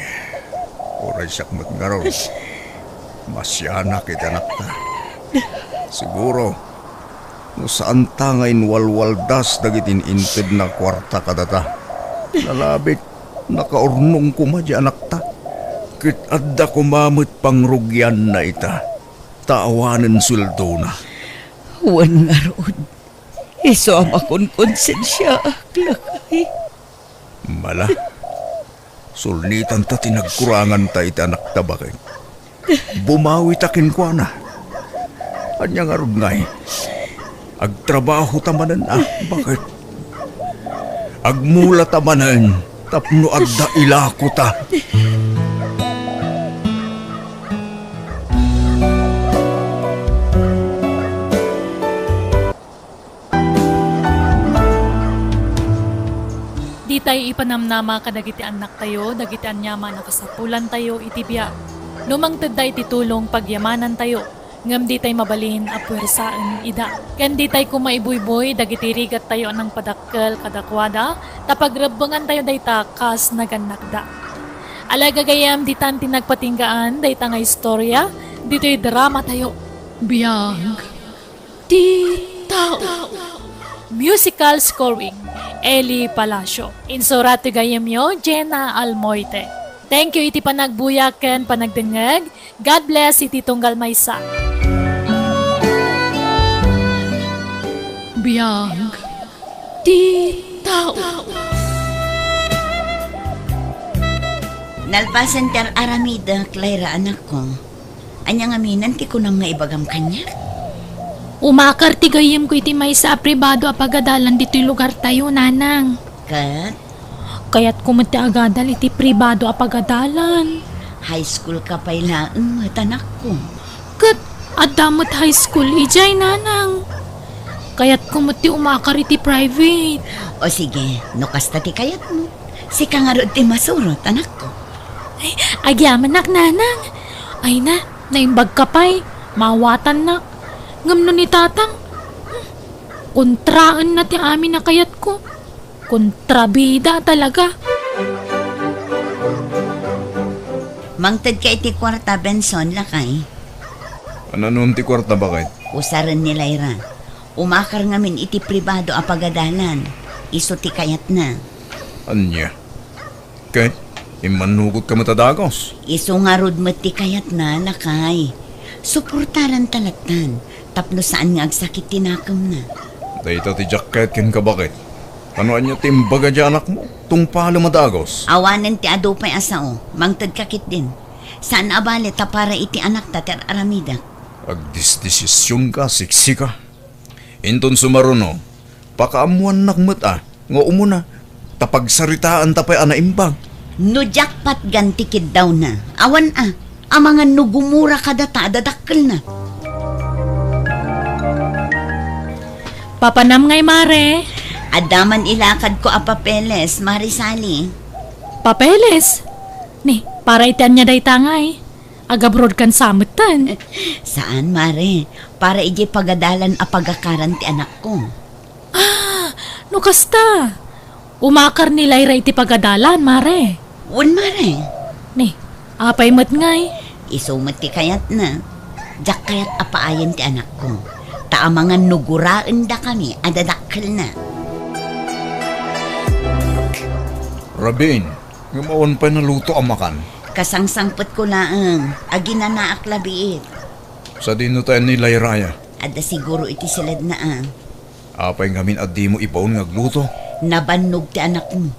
uray siak met ngarud. Maasianak iti anakta. Siguro, no saanta nga inwalwaldas dagiti in-intedna a kuarta kadata, nalabit, nakaurnong koma diay anakta. Ket adda koma met pangrugianna ita, ta awanen sueldona. Wen ngarud, isu a makonkonsensiaak, lakay. Mala, Sulnitanta ti nagkuranganta iti anakta, baket. Bumawita kenkuana. Ania ngarud ngay? Agtrabahota manen a, baket? Agmulata manen tapno adda ilakota. Ditay ipanamnama kadagiti annaktayo dagiti aniaman a kasapulantayo iti biag. No mangtedda iti tulong, pagyamanantayo, ngem ditay mabalin a puersaen ida. Ken ditay koma ibuybuy dagiti rigattayo a nangpadakkel kadakuada, ta pagrebbengantayo dayta kas nagannakda. Ala, gagayyem, ditan ti nagpatinggaan dayta nga istorya ditoy dramatayo. Biag ti tao. Musical scoring, Eli Palacio. Insurat ti gayyemyo, Jenna Almoite. Thank you iti panagbuya ken panagdengngeg. God bless iti tunggal maysa. Biag ti tao. Nalpasen ti ar-aramidek, Lyra, anakko. Ania ngamin ti kunam nga ibagam kaniak? Umakar ti gayyemko iti maysa a pribado a pagadalan ditoy lugartayo, nanang. Ket? Kayatko met ti agadal iti pribado a pagadalan. High school ka pay laeng met, anakko. Ket adda met high school idiay, nanang. Kayatko met ti umakar iti private. O sige, no kasta ti kayatmo, sika ngarud ti masurot, anakko. Ay, agyamanak, nanang. Ay na, naimbagka pay, maawatannak. Ngem no ni tatang, hmm, kontraenna ti amin a kayatko. Kontrabida talaga. Mangted ka iti kuarta, Benson, lakay. Ananon ti kuarta, baket? Usaren ni Lyra. Umakar ngamin iti pribado a pagadalan. Isu ti kayatna. Ania? Ket immannugot ka met a dagus. Isu ngarud met ti kayatna, lakay. Suportaranta lattan tapno saan nga agsakit ti nakemna. Dayta ti diak ket kenka, baket. Ano ania ti imbaga ti anakmo? Tungpalem a dagus. Awanen ti adu pay a sao, mangted ka ketdin. Saan a bale ta para iti anakta ti ar-aramidek. Agdisdesisionka, siksika. Inton sumaruno, pakaammoannak met a nga umuna, ta pagsaritaanta pay a naimbag. No diak patgan ti kiddawna, awan a, amangan no gumura kadata a dadakkelna. Papanam ngay, mare? Adda man ilakadko a papeles, Mare Sally. Papeles? Ni, para iti ania dayta ngay? Agabroad kan sa metten? Saan, mare. Para idiay pagadalan a pagakaran ti anakko. Ah, no kasta, umakar ni Lyra iti pagadalan, mare. Wen, mare. Ni, apay met ngay? Isu met ti kayatna. Diak kayat a paayen ti anakko. Ta amangan no guraendakami a dadakkelna. Rabin, ngem awan pay naluto a makan. Kasangsangpetko laeng, aginanaak la biit. Sadino tayan ni Lyra aya? Adda siguro iti siledna a. Apay ngamin a dimo ibaon nga agluto? Nabannog ti anakmo.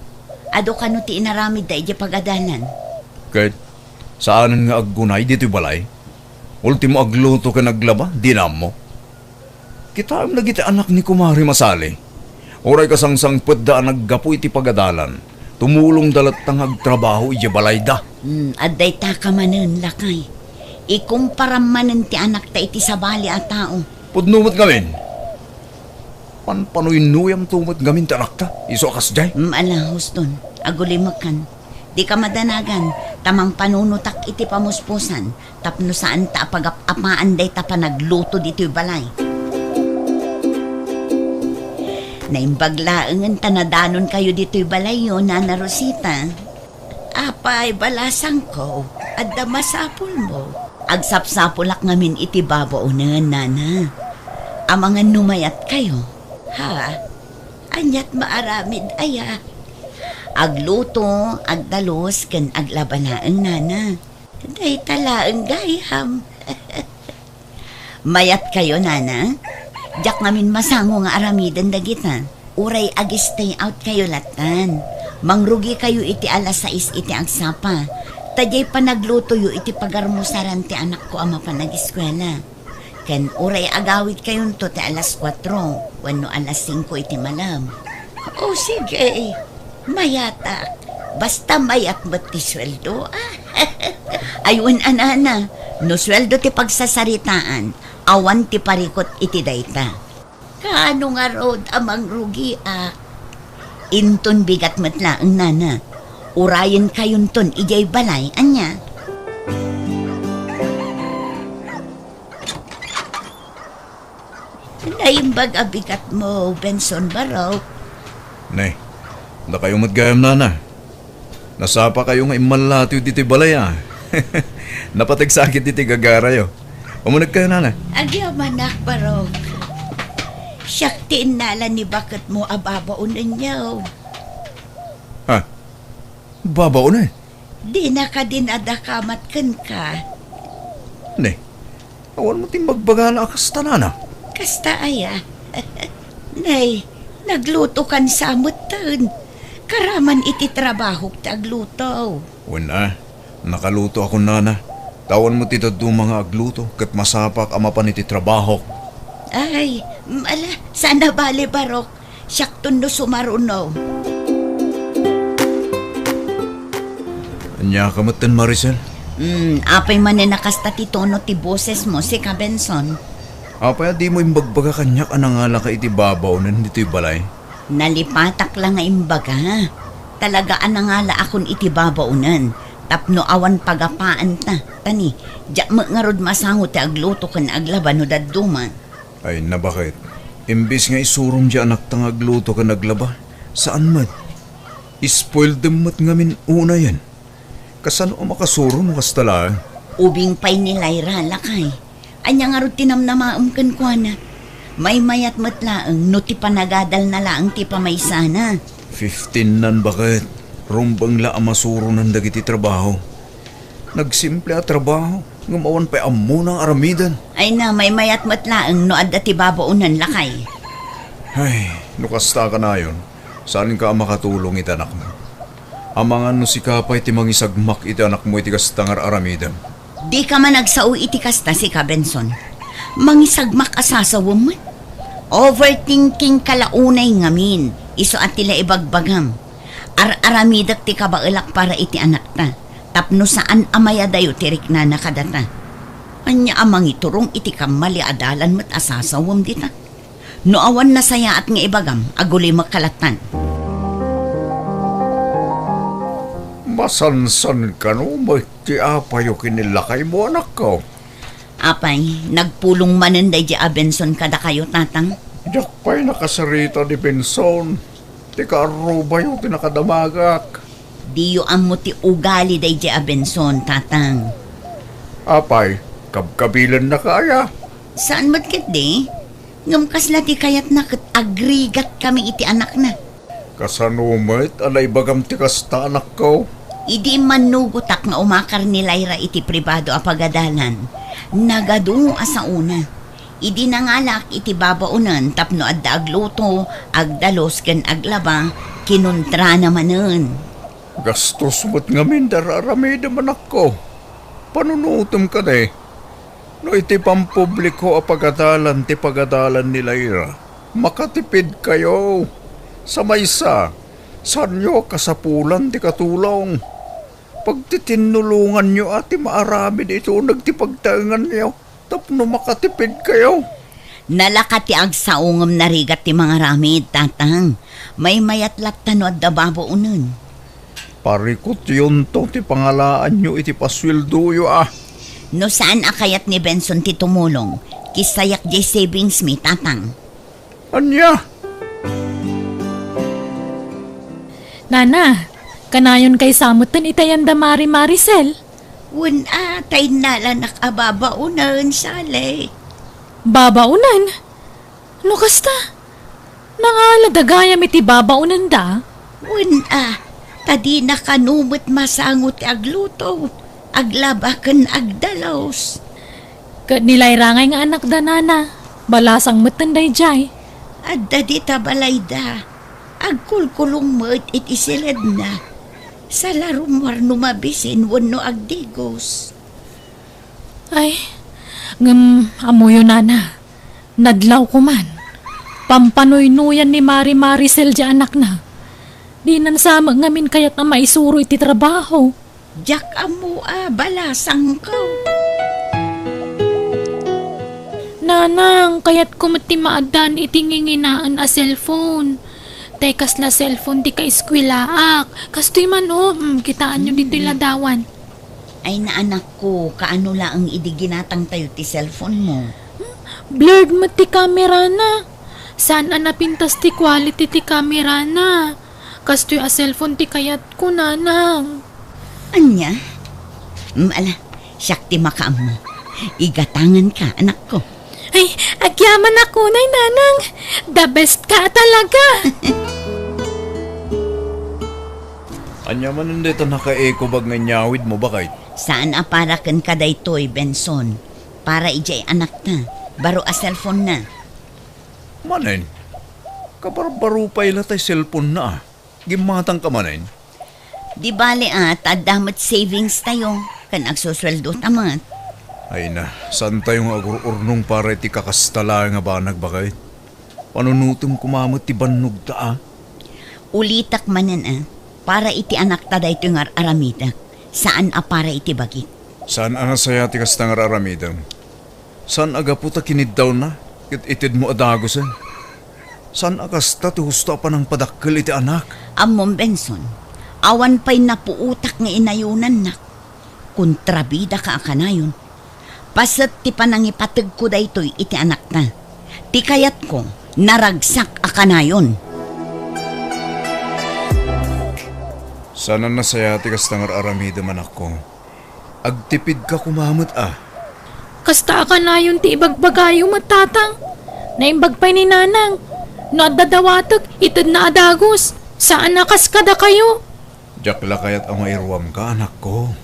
Adu kano ti inaramidda idiay pagadalan? Ket saanen nga aggunay ditoy balay? Ultimo agluto ken aglaba, dina ammo. Kitaem dagiti anak ni Kumare Masali. Uray kasangsangpetda a naggapu iti pagadalan, tumulongda latta nga agtrabaho idiay balayda. Hmm, adda itaka manen, lakay. Ikumparam manen ti anakta iti sabali a tao. Pudno met ngamin. Panpanuynoyamto met ngamin ti anakta, isu a kasdiay. Hmm, ala, Houston, agulimekan. Dika madanagan, ta mangpanunotak iti pamuspusan, tapno saanta a pagap-apaan dayta panagluto ditoy balay. Naimbag laengen ta nadanonkayo ditoy balayyo, Nana Rosita. Apay, balasangko, adda masapulmo. Agsapsapulak ngamin iti babaonen, Nana. Amangan no mayatkayo. Ha? Aniat maaramid aya? Agluto, agdalus, ken aglaba laeng, Nana. Dayta laeng gayam. Mayatkayo, Nana? Diak ngamin masango nga aramiden dagita. Uray ag-stay out kayo lattan. Mangrugikayo iti alas sais iti agsapa, ta diay panaglutoyo iti pagarmusaran ti anakko a mapan agiskuela. Ken uray agawidkayonto ti alas kuatro wenno alas singko iti malem. O sige, mayatak. Basta mayat met ti sueldo, ah. Ay, wen a, nana, no sueldo ti pagsasaritaan, awan ti parikut iti dayta. Kaano ngarud a mangrugiak? Inton bigat met laeng, nana. Urayenkayonton idiay balay, ania? Naimbag a bigatmo, Benson, barok. Ne, dakayo met gayam, nana. Nasapakayo nga immallatiw ditoy balay, a. Napateg sakit ditoy gagarayo. Umunegkayo, nana. Agyamanak, barok. Siak ti innala ni baketmo a babaonenyo. Ha? Babaonen? Dina kadi nadakamat kenka. Ne, awan met imbagbagana a kasta, nana. Kasta aya? Nay, naglutokan sa metten. Karaman iti trabahok ti agluto. Wen a, nakalutoakon, nana. Ta awan met ti dadduma nga agluto ket masapak a mapan iti trabahok. Ay, mm, ala, saan a bale, barok. Siakton no sumaruno. Ania ka metten, Maricel? Hmm, apay manen a kasta ti tono ti bosesmo, sika, Benson? Apay a dimo imbagbaga kaniak a nangalaka iti babaonen ditoy balay? Nalipatak la nga imbaga. Talaga a nangalaakon iti babaonen tapno awan pagapaanta. Tani, diak met ngarud masango ti agluto ken aglaba no dadduma. Ay, nabaket. Imbes nga isurom diay anakta nga agluto ken aglaba, saan met. Spoiledem met ngamin unayen. Kasano a makasuro no kasta laeng? Ubing pay ni Lyra, lakay. Ania ngarud ti namnamaem kenkuana? Maymayat met laeng no ti panagadalna laeng ti pamaysana. Fifteen-nan, baket. Rumbeng la a masuronan dagiti trabaho. Nagsimple a trabaho, ngem awan pay ammona nga aramiden. Ay na, maymayat met laeng no adda ti babaonen, lakay. Ay, no kasta kanayon, saanka a makatulong iti anakmo. Amangan no sika pay ti mangisagmak iti anakmo iti kasta nga ar-aramidem. Dika man agsao iti kasta, sika, Benson. Mangisagmak a sasawem met. Overthinking ka la unay ngamin, isu a ti la ibagbagam. Ar-aramidek ti kabaelak para iti anakta, tapno saan a mayadayo ti riknana kadata. Ania a mangiturong iti kammali a dalan met a sasawem dita? No awan nasayaat nga ibagam, agulimek ka lattan. Masansan kano met ti apayo ken ni lakaymo, anakko? Apay, nagpulong manen daydi a Benson kadakayo, tatang? Diak pay nakasarita ni Benson. Ti kaarrubayo ti nakadamagak. Diyo ammo ti ugali daydi a Benson, tatang. Apay, kabkabilennaka aya? Saan met ketdi? Ngem kasla ti kayatna ket agrigatkami iti anakna. Kasano met a naibagam ti kasta, anakko? Idi immannugotak nga umakar ni Lyra iti pribado a pagadalan, nagadu a saona. Idi nangalaak iti babaonen tapno adda agluto, agdalus ken aglaba, kinuntrana manen. Gastos met ngamin ti ar-aramidem, anakko. Panunotem kadi. No iti pampubliko a pagadalan ti pagadalan ni Lyra, makatipidkayo. Sa maysa, saanyo a kasapulan ti katulong. Pagtitinnulonganyo a ti maaramid iti uneg ti pagtaenganyo tapno makatipidkayo. Nalaka ti agsao ngem narigat ti mangaramid, tatang. Maymayat latta no adda babaonen. Parikutyonto ti pangalaanyo iti pasueldoyo, a. No saan a kayat ni Benson ti tumulong, kissayak diay savings mi, tatang. Ania? Nana, kanayon kaysa metten iti ayan da Mari Maricel? Wen a, ta innalanak a babaonen, Sally. Babaonen? No kasta, nangalada gayam iti babaonenda? Wen a, ta dina kano met masango ti agluto, aglaba ken agdalus. Ket ni Lyra ngay nga anakda, nana, balasang metten daydiay. Adda dita balayda. Agkulkulong met iti siledna. Sala rummuar no mabisin wenno agdigos. Ay, ngem ammoyo, nana. Nadlaw koman. Pampanuynuyan ni Mari Maricel diay anakna. Dinan sa met ngamin kayat a maisuro iti trabaho. Diak ammo a balasangko. Nanang, kayatko met ti maaddaan iti nginginaen a cellphone. Tay kasla cellphone ti kaeskuelaak. Kastoy man, o, mm, kitaenyo ditoy ladawan. Ay, naanakko, kaano laeng idi ginatangtayo ti cellphone mo? Blurred met ti camera na. Saan a napintas ti quality ti camera na. Kastoy a cellphone ti kayatko, nanang. Ania? Mm, ala, siak ti makaammo. Igatanganka, anakko. Ay, agyamanak unay, nanang. The best ka talaga. Ania manen dayta nakaekobag nga inyawidmo, baket? Saan a para kenka daytoy, Benson. Para idiay anakta. Baro a cellphone na. Manen, kabarbaro pay la tay cellphone na, a. Gimmatangka manen? Di bale, a, ta adda met savings tayo, ken agsusueldo ta met. Ay na, saan tayo nga agur-urnong para iti kakasta laeng a banag, baket? Panunotem koma met ti bannogta, a. Ulitek manen, a, para iti anakta daytoy nga ar-aramidek, saan a para iti bagik. Saan a nasayaat ti kasta nga ar-aramidem. Saan a gapu ta kiniddawna ket itedmo a dagusen. Saan a kasta ti husto a panangpadakkel iti anak. Ammom, Benson, awan pay napuotak nga inayonannak. Kontrabidaka a kanayon. Paset ti panangipategko daytoy iti anakta. Ti kayatko, naragsak a kanayon. Saan a nasayaat ti kasta nga ar-aramidem, anakko. Agtipidka koma met, a. Kasta a kanayon ti ibagbagayo met, tatang. Naimbag pay ni nanang. No adda dawatek, itedna a dagus. Saan a kas kadakayo. Diak la kayat a mairuamka, anakko.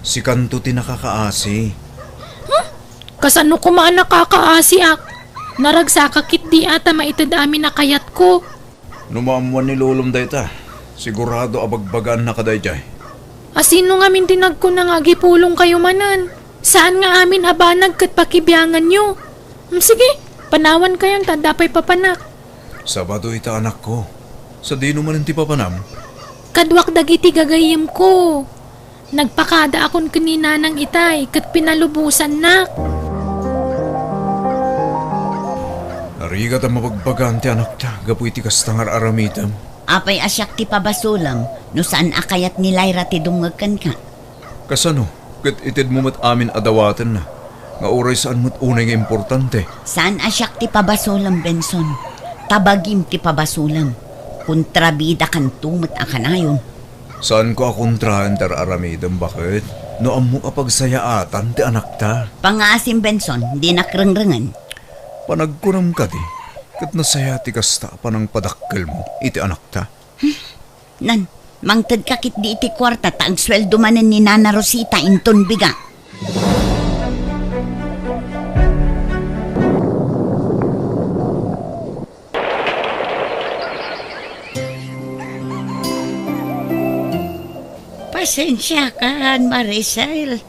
Sikanto ti nakakaasi. Huh? Kasano koma a nakakaasiak? Naragsaka ketdi a ta maited amin a kayatko. No maammuan ni lolom dayta, sigurado a bagbagaannaka daydiay. A, sino ngamin ti nagkuna nga agipulongkayo manen? Saan nga amin a banag ket pakibianganyo? Hmm, sige, panawankayon ta adda pay papanak. Sabado ita, anakko. Sadino manen ti papanam? Kaduak dagiti gagayyemko. Nagpakadaakon ken ni nanang itay ket pinalubosannak. Narigat a mabagbagaan ti anakta gapu iti kasta nga ar-aramidem. Apay a siak ti pabasolem no saan a kayat ni Lyra ti dumngeg kenka? Kasano ket itedmo met amin a dawatenna nga uray saan met unay nga importante? Saan a siak ti pabasolem, Benson. Ta bagim ti pabasolem. Kontrabidakanto met a kanayon. Saanko a kontraen ti ar-aramidem, baket, no ammok a pagsayaatan ti anakta. Pangngaasim, Benson, dinak rengrengen. Panagkunam kadi, ket nasayaat ti kasta a panangpadakkelmo iti anakta. Nan, mangtedka ketdi iti kuarta ta agsueldo manen ni Nana Rosita inton biga. Pasensiakan, Maricel.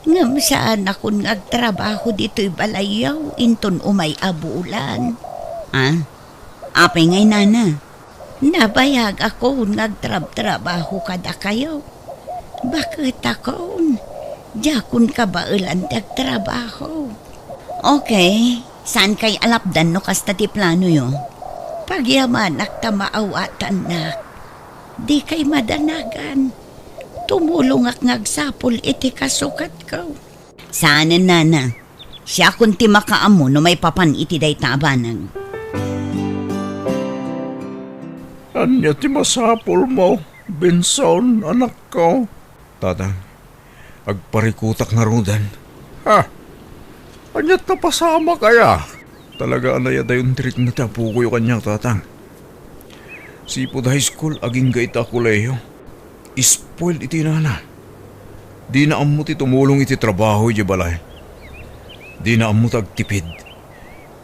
Ngem saanakon nga agtrabaho ditoy balayyo inton umay a bulan. Ah, apay ngay, nana? Nabayagakon nga agtrabtrabaho kadakayo. Baketakon, diakon kabaelan ti agtrabaho. Okay, saankay a lapdan no kasta ti planoyo. Pagyamanak ta maawatannak. Dikay madanagan. Tumulongak nga agsapul iti kasukatko. Saanen, nana. Siakon ti makaammo no maipapan iti dayta a banag. Ania ti masapulmo, Benson, anakko? Tata, agparikutak ngaruden. Ha? Ania ta pasamak aya? Talaga a nayadayon ti rikna ti apokoyo kaniak, Tatang. Sipud high school, agingga ita a kolehiyo. Spoil iti inana. Dina ammo ti tumulong iti trabaho idiay balay. Dina ammo ti agtipid.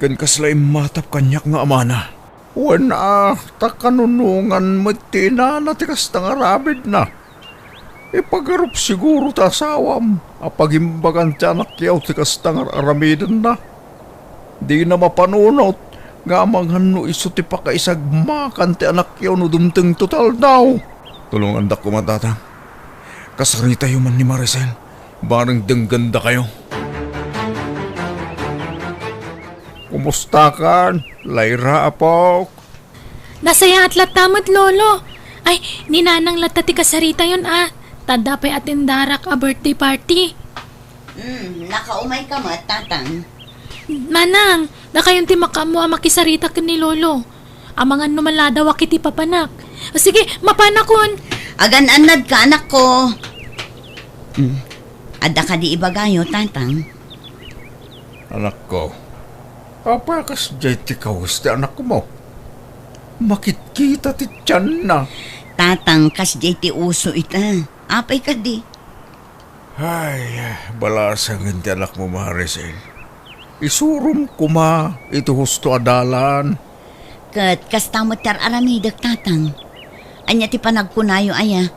Ken kasla immatap kaniak nga amana. Wen a, ta kanunongan met ti inana ti kasta nga aramidna. Ipagarup siguro ti asawam a pagimbagan ti anakyaw ti kasta nga ar-aramidenna. Dina mapanunot nga amangan no isu ti pakaisagmakan ti anakyaw no dumtengto ti aldaw. Tulongandak koma, Tatang. Kasaritayo man ni Maricel, bareng denggandakayo. Kumustakan, Lyra, apok? Nasayaat latta met, Lolo. Ay, ni Nanang latta ti kasaritayon a. Ta adda pay atendarak a birthday party. Hmm, nakaumay ka met, Tatang. Nanang, dakayon ti makaammo a makisarita ken ni Lolo. Amangan no maladaw a kiti papanak. Sige, mapanakon. Agan-annadka, anakko. Hmm. Adda kadi ibagayo, Tatang? Anakko, apay a kasdiay ti kawes ti anakmo? Makitkita ti tianna. Tatang, kasdiay ti uso ita. Apay kadi? Ay, balasangen ti anakmo, Maricel. Isurom koma iti husto a dalan. Ket kasta met ti ar-aramidek, Tatang. Ania ti panagkunayo aya?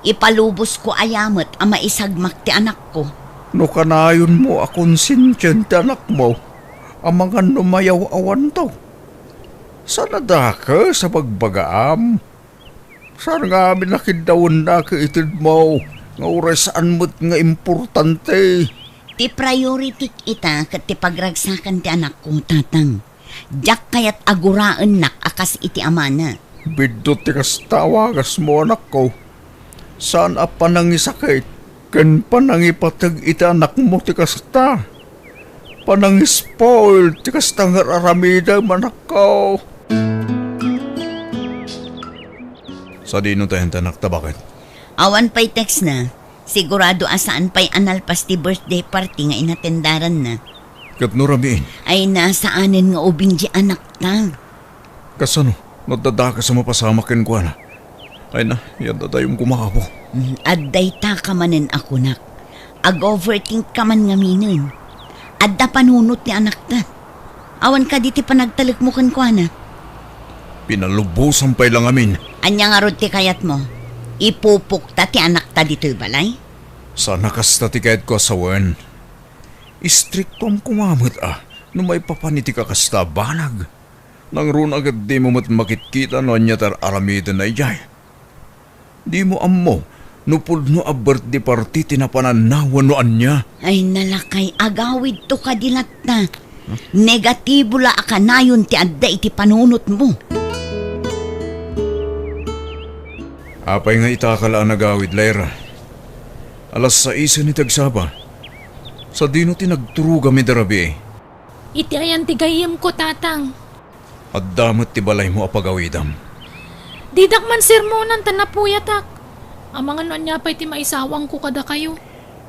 Ipalubosko aya met a maisagmak ti anakko? No kanayonmo a konsensien ti anakmo, amangan no mayaw-awanto. Saan a dakes a bagbagaam. Saan ngamin a kiddawennak itedmo nga uray saan met nga importante. Ti prioritik ita ket ti pagragsakan ti anakko, Tatang. Diak kayat a guraennak a kas iti amana. Biddut ti kasta a wagasmo, anakko. Saan a panangisakit ken panangipateg iti anakmo ti kasta. Panangispoil ti kasta nga ar-aramidem, anakko. Sadino tayen ti anakta, baket? Awan pay text na. Sigurado a saan pay a nalpas ti birthday party nga inatendaranna. Ket no ramiin? Ay, nasaanen nga ubing di anakta. Kasano no adda dakes a mapasamak kenkuana? Ay na, yan dadayom koma, apo. Mm, adda ita ka manen a kunak. Ag-overthink ka man ngaminen. Adda panunot ti anakta. Awan kadi ti panagtalekmo kenkuana? Pinalubosan pay la ngamin. Ania ngarud ti kayatmo? Ipupokta ti anakta ditoy balay? Saan a kasta ti kayatko a sawen. Istriktoam koma met a no maipapan iti kakasta a banag. Nangruna ket dimo met makitkita no ania ti ar-aramidenna idiay. Dimo ammo no pudno a birthday party ti napananna wenno ania. Ay, nalakay, agawidto kadi latta. Negatibo la a kanayon ti adda iti panunotmo. Apay nga itaka la a nagawid, Lyra? Alas saisen iti agsapa. Sadino ti nagturogam ida rabii? Iti ayan ti gayyemko, Tatang. Adda met ti balaymo a pagawidam. Didak man sermonan ta napuyatak. Amangan no ania pay ti maisawangko kadakayo.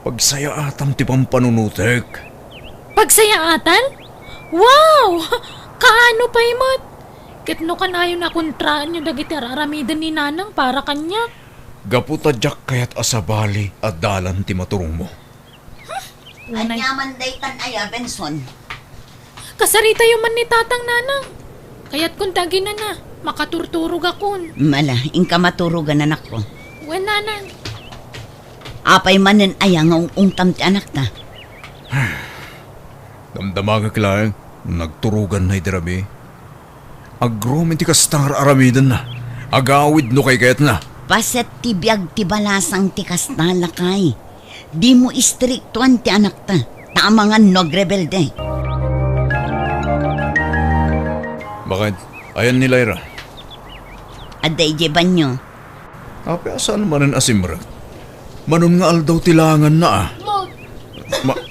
Pagsayaatam ti pampanunotek. Pagsayaatan? Wow! Kaano pay met? Ket no kanayon a kontraenyo dagiti ar-aramiden ni Nanang para kaniak? Gapu ta diak kayat a sabali a dalan ti maturongmo. Unay. Ania man daytan aya, Benson? Kasaritayo man ni Tatang, Nanang. Kayatkon ti aginana, makaturturogakon. Mala, inka maturogan, anakko. Wen, Nanang. Apay manen aya nga ung-ungtam ti anakta? Damdamagek laeng, nagturoganna idi rabii. Agroom iti kasta nga ar-aramidenna. Agawid no kaykayatna. Paset ti biag ti balasang ti kasta, lakay. Dimo istriktoan ti anakta, ta amangan no agrebelde. Baket, ayan ni Lyra? Adda idiay banyo. Apay a saan manen a simrek? Manon nga aldaw ti langanna a. Ma-,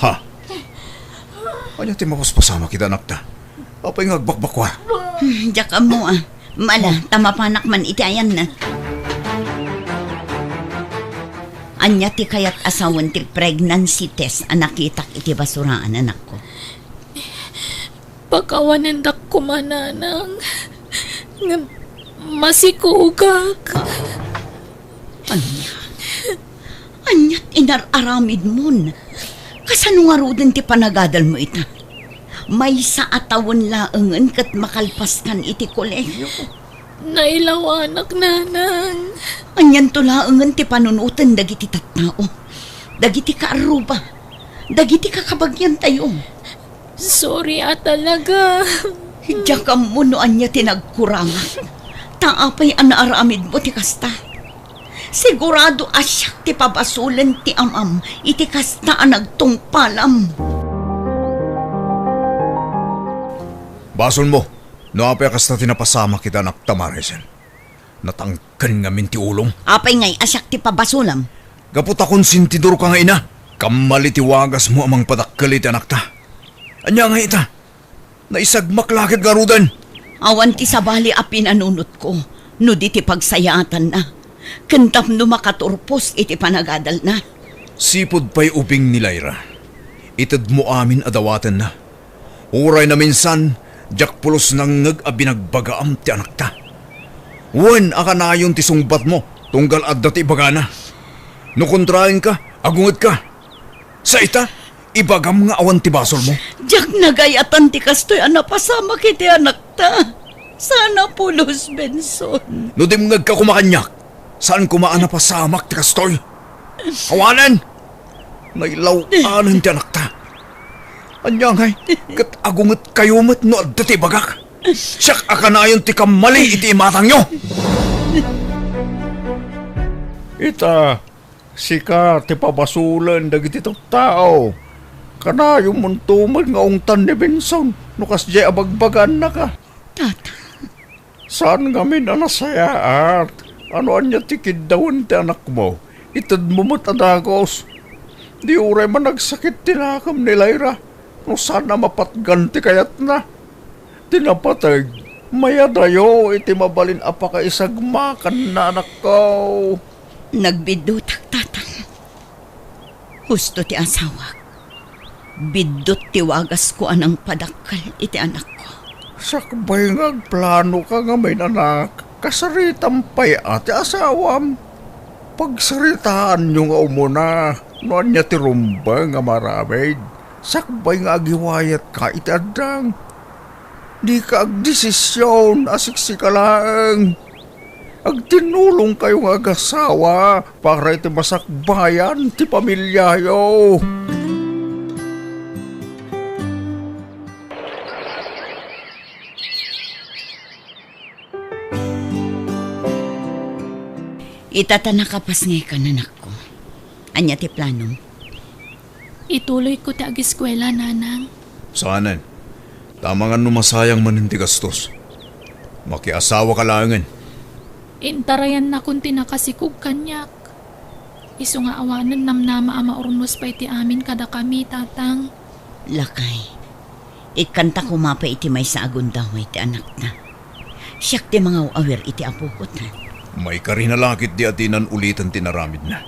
ha? Ania ti mapaspasamak ita, anakta? Apay nga agbakbakua? Hmm, diak ammo a. Mala, ta mapanak man iti ayanna. Ania ti kayat a sawen ti pregnancy test a nakitak iti basuraan, anakko? Pakawanendak koma, Nanang, ngem masikogak. Ania? Ania ti inar-aramidmon? Kasano ngaruden ti panagadalmo ita? Maysa a tawen laengen ket makalpaskan iti kolehiyo. Nailawanak, Nanang. Anianto laengen ti panunoten dagiti tattao, dagiti kaarruba, dagiti kakabagiantayo. Sorry a talaga. Diak ammo no ania ti nagkurangak. Ta apay a naaramidmo ti kasta? Sigurado a siak ti pabasolen ti amam iti kasta a nagtungpalam. Basolmo no apay a kasta ti napasamak iti anakta, Maricel. Natangken ngamin ti ulom. Apay ngay a siak ti pabasolam? Gapu ta konsentidorka nga ina. Kammali ti wagasmo a mangpadakkel iti anakta. Ania ngay ita? Naisagmak la ket ngaruden. Awan ti sabali a pinanunotko no di ti pagsayaatanna, ken tapno makaturpos iti panagadalna. Sipud pay ubing ni Lyra, itedmo amin a dawatenna. Uray naminsan, diak pulos nangngeg a binagbagaam ti anakta. Wen a kanayon ti sungbatmo, tunggal adda ti ibagana. No kontraenka, agungetka. Sa ita, ibagam nga awan ti basolmo. Diak nagayatan ti kastoy a napasamak iti anakta. Sana pulos, Benson. No dimngegka koma kaniak, saan koma a napasamak ti kastoy. Awanen! Nailaw-anen ti anakta. Ania ngay, ket agungetkayo met no adda ti ibagak. Siak a kanayon ti kammali iti imatangyo. Ita, sika ti pabasolen dagiti tattao. Kanayonmonto met nga ungtan ni Benson no kasdiay a bagbagaannaka. Tata. Saan ngamin a nasayaat a no ania ti kiddawen ti anakmo, itedmo met a dagus. Di uray managsakit ti nakem ni Lyra no saan a mapatgan ti kayatna. Ti napateg, mayadayo iti mabalin a pakaisagmakanna, anakko. Nagbiddutak, Tatang. Husto ti asawak. Biddut ti wagasko a nangpadakkel iti anakko. Sakbay nga agplanoka ngamin, anak, kasaritam pay a ti asawam. Pagsaritaanyo nga umuna no ania ti rumbeng a maaramid, sakbay nga agiwayatka iti addang. Dika agdesision a siksika laeng. Agtinnulongkayo nga agasawa para iti masakbayan ti pamiliayo. Ita ta nakapasngaykan, anakko. Ania ti planom? Ituloyko ti ageskuela, Nanang. Saanen. Ta amangan no masayang manen ti gastos. Makiasawaka laengen. Intarayannakon ti nakasikog kaniak. Isu nga awanen namnama a maurnos pay ti amin kadakami, Tatang. Lakay, ikkanta koma pay iti maysa a gundaway ti anakta. Siak ti mangaw-awir iti apokot. Maikarina la ketdi a dinan uliten ti inaramidna.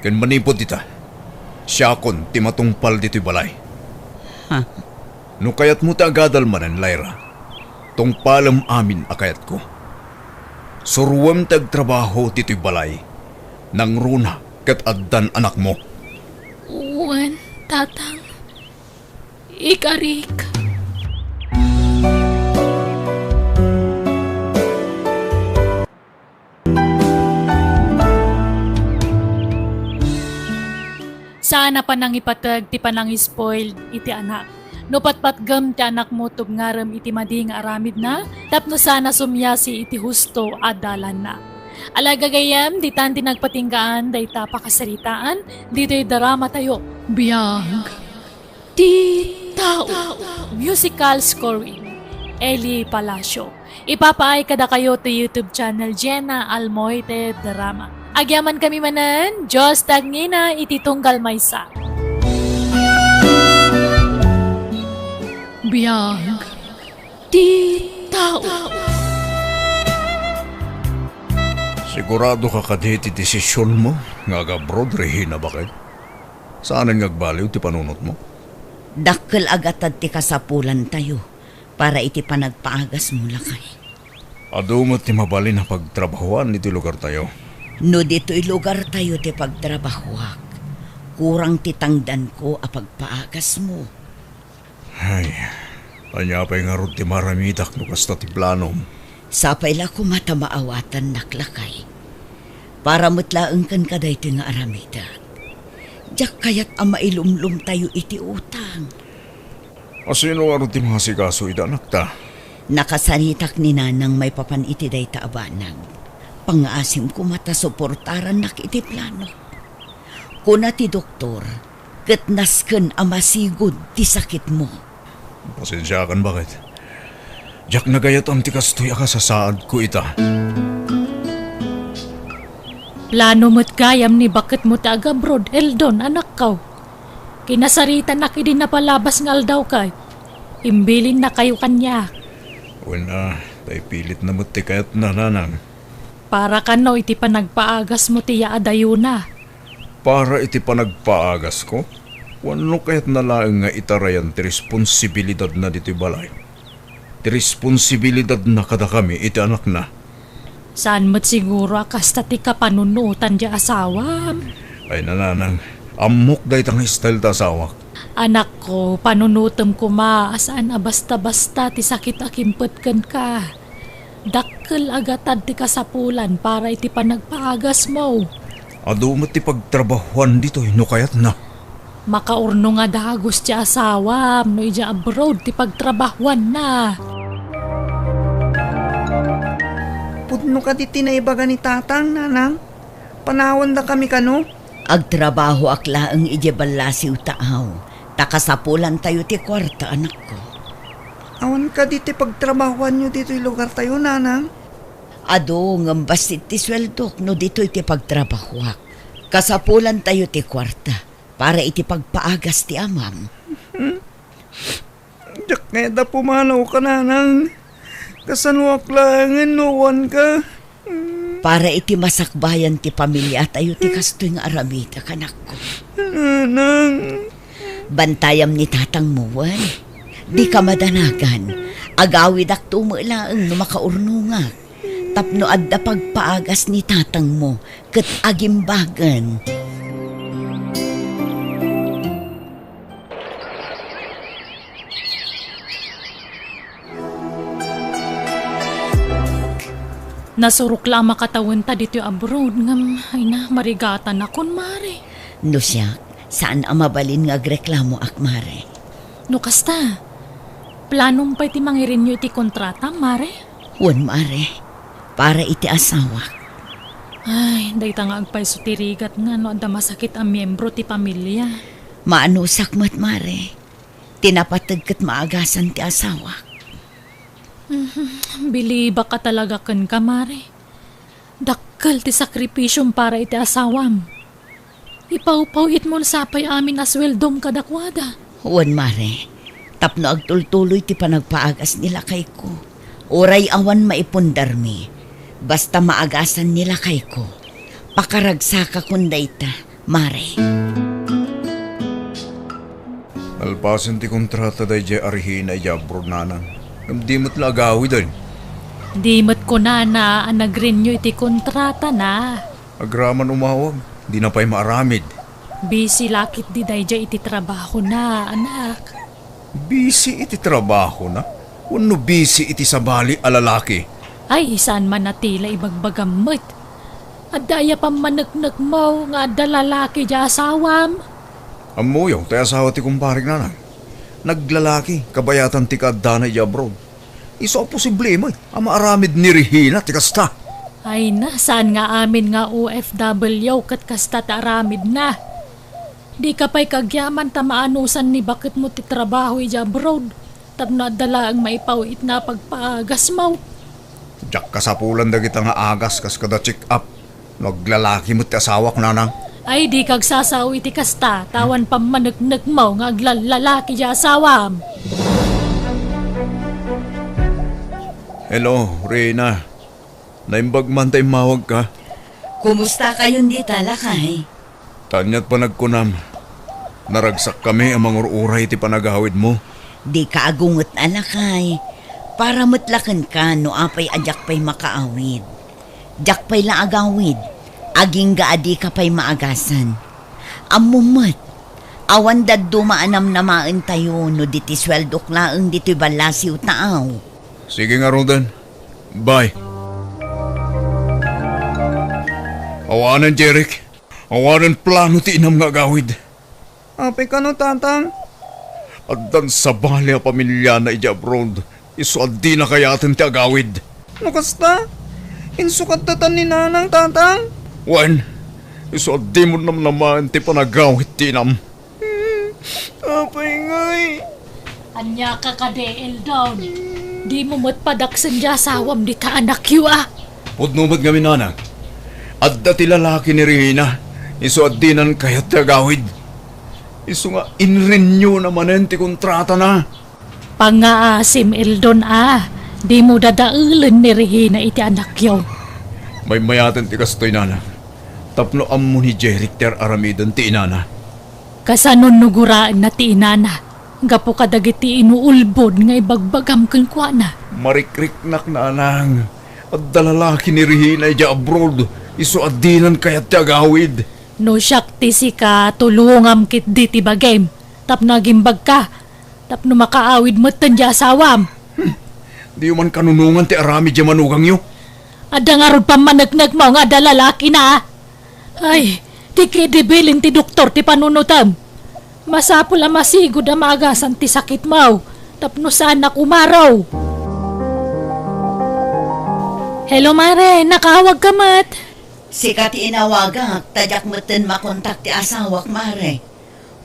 Ken manipud ita, siakon ti matungpal ditoy balay. Ha? No kayatmo ti agadal manen, Lyra, tungpalem amin a kayatko. Suroem ti agtrabaho ditoy balay. Nangruna ket addan anakmo. Wen, Tatang. Ikarik. Saan a panangipateg ti panangispoil iti anak. No patpatgem ti anakmo, tubngarem iti madi nga aramidna tapno saan a sumiasi iti husto a dalanna. Ala, gagayyem, ditan ti nagpatinggaan dayta pakasaritaan ditoy dramatayo. Biag ti tao. Musical scoring, Eli Palacio. Ipapaay kadakayo ti YouTube channel Jenna Almoite Drama. Agyamankami manen, Dios ti agngina iti tunggal maysa. Biag ti tao. Siguradoka kadi ti desisionmo nga agabroad, Regina, baket? Saanen nga agbaliw ti panunotmo? Dakkel a gatad ti kasapulantayo para iti panagpaagasmo, lakay. Adu met ti mabalin a pagtrabahoan iti lugartayo. No ditoy lugartayo ti pagtrabahoak, kurang ti tangdanko a pagpaagasmo. Ay, ania pay ngarud ti maaramidak no kasta ti planom? Sapay la koma ta maawatannak, lakay. Para met laeng kenka daytoy nga aramidek. Diak kayat a mailumlomtayo iti utang. A sino ngarud ti mangasikaso iti anakta? Nakasaritak ni Nanang maipapan iti dayta a banag. Pangngaasim koma ta suportarannak iti plano. Kuna ti doktor, ket nasken a masigud ti sakitmo. Pasensiakan, baket. Diak nagayat-am ti kastoy a kasasaadko ita. Plano met gayam ni baketmo ti agabroad, Eldon, anakko. Kinasaritanak idi napalabas nga aldaw kay imbilinnakayo kaniak. Wen a, ta ipilitna met ti kayatna, Nanang. Para kano iti panagpaagasmo ti yaadayona? Para iti panagpaagasko? Wenno kayatna laeng nga itarayan ti responsibilidadna ditoy balay? Ti responsibilidadna kadakami iti anakna? Saan met siguro a kasta ti kapanunotan ti asawam? Ay, Nanang, ammok dayta nga style ta asawak. Anakko, panunotem koma a saan a basta-basta ti sakit a kimpet kenka. Dakkel a gatad ti kasapulan para iti panagpaagasmo. Adu met ti pagtrabahuan ditoy no kayatna. Makaurnong a dagus ti asawam no idiay abroad ti pagtrabahuanna. Pudno kadi ti naibaga ni Tatang, Nanang? Panawendakami kano? Agtrabahoak laeng idiay ballasiw ta aw, ta kasapulantayo ti kuarta, anakko. Awan kadi ti pagtrabahoanyo ditoy lugartayo, Nanang? Adu, ngem bassit ti sueldok no ditoy ti pagtrabahoak. Kasapulantayo ti kuarta para iti pagpaagas ti amam. Diak kayat a pumanaw ka, Nanang. Kasanoak laengen no awan ka? Para iti masakbayan ti pamiliatayo ti kastoy nga aramidek, anakko. Nanang. Bantayam ni tatangmo, wen? Dika madanagan. Agawidakto met laeng no makaurnongak. Tapno adda pagpaagas ni tatangmo ket agimbagen. Nasurok la a makatawenta ditoy abroad, ngem, ay na, marigatanakon, Mare. No siak, saan a mabalin nga agreklamoak, Mare. No kasta, planom pay ti mangirinyo iti kontrata, Mare? Wen, Mare. Para iti asawak. Ay, dayta nga agpayso ti rigat nga no adda masakit a miembro ti pamilia. Maanusak met, Mare. Ti napateg ket maagasan ti asawak. Mhm, bilibak a talaga kenka, Mare. Dakkel ti sakripisiom para iti asawam. Ipawpaw-itmon sapay amin a sueldom kadakuada. Wen, Mare, tapno agtultuloy ti panagpaagas ni lakayko. Uray awan maipundarmi, basta maagasan ni lakayko. Pakaragsakakon dayta, Mare. Nalpasen ti kontrata daydiay a rehina idiay abroad, Nanang. Ngem di met la agawiden. Di met kunana a nag-renew iti kontratana. Agraman umawag, dina pay maaramid. Busy la ketdi daydiay iti trabahona, anak. Busy iti trabahona? Wenno busy iti sabali a lalaki? Ay, saan man a tila ibagbagam met. Adda aya pammaneknekmo nga adda lalaki diay asawam? Ammoyo, tay asawa ti kumparek, Nanang. Naglalaki, kabayatan ti kaaddana idiay abroad. Isu a posible met a maaramid ni Regina ti kasta. Ay na, saan nga amin nga O F W ket kasta ti aramidna. Dika pay kaagyaman ta maanusan ni baketmo ti trabaho idiay abroad, tapno adda laeng maipaw-itna a pagpaagasmo. Diak kasapulan dagita nga agas kas kada check-up. No aglalaki met ti asawak, Nanang. Ay, dika agsasao iti kasta, ta awan pammaneknekmo nga aglallalaki ti asawam. Hello, Reyna. Naimbag man ta immawagka. Kumustakayon dita, lakay? Ta ania't panagkunam? Naragsakkami a mangur-uray iti panagawidmo. Dika agunget a lakay. Para met la kenka no apay a diak pay makaawid. Diak pay la agawid, agingga a dika pay maagasan. Ammom met, Awan dadduma a namnamaentayo no di ti sueldok laeng ditoy ballasiw taaw. Sige ngaruden. Bye. Awanen, Jeric. Awanen plano ti inam nga agawid. Apay kano, Tatang? Addan sabali a pamiliana idiay abroad, isu a dina kayaten ti agawid. No kasta, insukatta tan ni Nanang, Tatang? Wen, isu a dimon namnamaen ti panagawid ti inam. Hmm, apay ngay? Ania ka kadi, Eldon? Dimo met padaksen ti asawam dita anakyo a? Pudno met ngamin, Nanang. Adda ti lalaki ni Regina, isu a dinan kayat ti agawid. Isu nga in-renew na manen ti kontratana. Pangngaasim, Eldon a, dimo dadaelen ni Regina iti anakyo. Maymayaten ti kastoy, Nanang. Tapno ammo ni Jeric ti ar-aramiden ti inana. Kasano no guraenna ti inana gapu kadagiti inuulbod nga ibagbagam kenkuana? Marikriknak, Nanang. Adda lalaki ni Regina idiay abroad, isu a dinan kayat ti agawid. No siak ti sika, tulongam ketdi ti bagim, tapno agimbagka, tapno makaawid metten ti asawam. Hmm. Diyo man kanunongan ti aramid diay manugangyo? Adda ngarud pammaneknekmo nga adda lalakina? Ay, ti kidi bilin ti doktor ti panunotem. Masapul a masigud a maagasan ti sakitmo tapno saan a kumaro. Hello, Mare. Nakaawagka met? Sika ti inawagak, ta diak metten makontak ti asawak, Mare.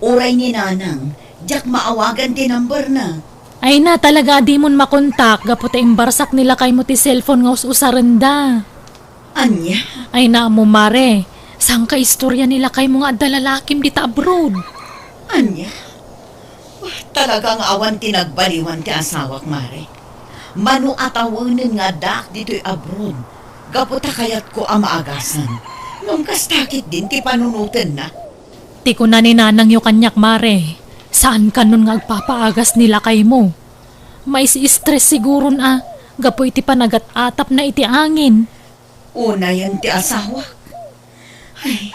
Uray ni Nanang, diak maawagan ti numberna. Ay na, talaga a dimon makontak gapu ta imbarsak ni lakaymo ti cellphone nga us-usarenda. Ania? Ay na, ammo, Mare. Saan ka istorya ni lakaymo nga adda lalakim dita abroad? Ania? Ah, talaga nga awan ti nagbaliwan ti asawak, Mare. Mano a tawenen nga addaak ditoy abroad, gapu ta kayatko a maagasan. Ngem kasta ketdin ti panunotenna. Ti kuna ni nanangyo kaniak, Mare, saan kanon nga agpapaagas ni lakaymo. Maisi-stress siguron a, gapu iti panagat-atapna iti angin. Unayen ti asawak. Ay,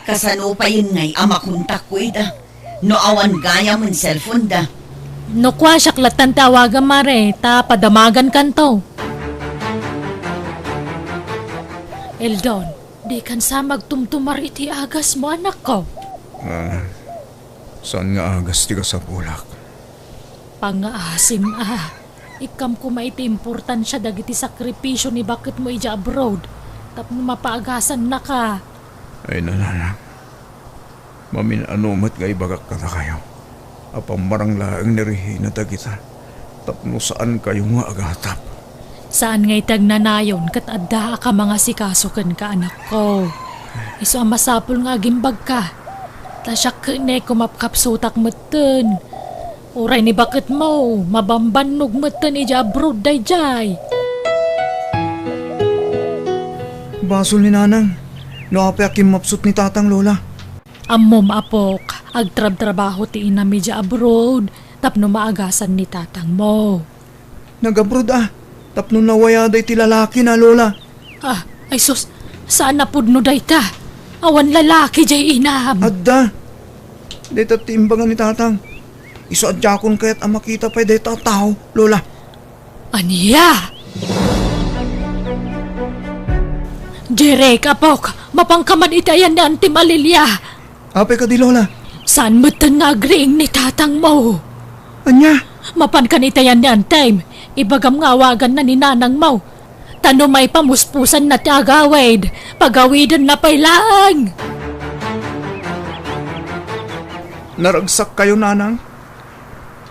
kasano payen ngay a makontakko ida? No awan gayam cellphone da. No kua, siak lattan ti awagam, Mare, ta padamagankanto. Eldon, dikan sa magtumtumar iti agasmo, anakko. Ah, saan nga agas ti kasapulak? Pangngaasim a, ikkam koma iti importansia dagiti sakripisio ni baketmo idiay abroad tapno mapaagasannaka. Ay, nanang, mamin-ano met nga ibagak kadakayo a pammarang laeng ni Regina dagita tapno saankayo nga agatap. Saan nga iti agnanayon ket addaak a mangasikaso kenka, anakko. Isu a masapul nga agimbagka, ta siak ket ne kumapkapsutak metten. Uray ni baketmo, mabambannog metten idiay abroad daydiay. Basol ni nanang, no apay a kimmapsut ni tatang, Lola. Ammom, apok, agtrabtrabaho ti inam idiay abroad tapno maagasan ni tatangmo. Nag-abroad a, tapno nawayada iti lalakina, Lola. Ah, ay sus, saan a pudno dayta. Awan lalaki diay inam. Adda. Dayta ti imbaga ni tatang. Isu a diakon kayat a makita pay dayta a tao, Lola. Ania? Jeric, apok, mapanka man iti ayan ni Antim a Lilia. Apay kadi, Lola? Saan metten nga agriing ni tatangmo? Ania? Mapankan iti ayan ni Antim, ibagam nga awaganna ni nanangmo. Ta no maipamuspusanna ti agawid, pagawidenna pay laeng. Naragsak kayo, nanang.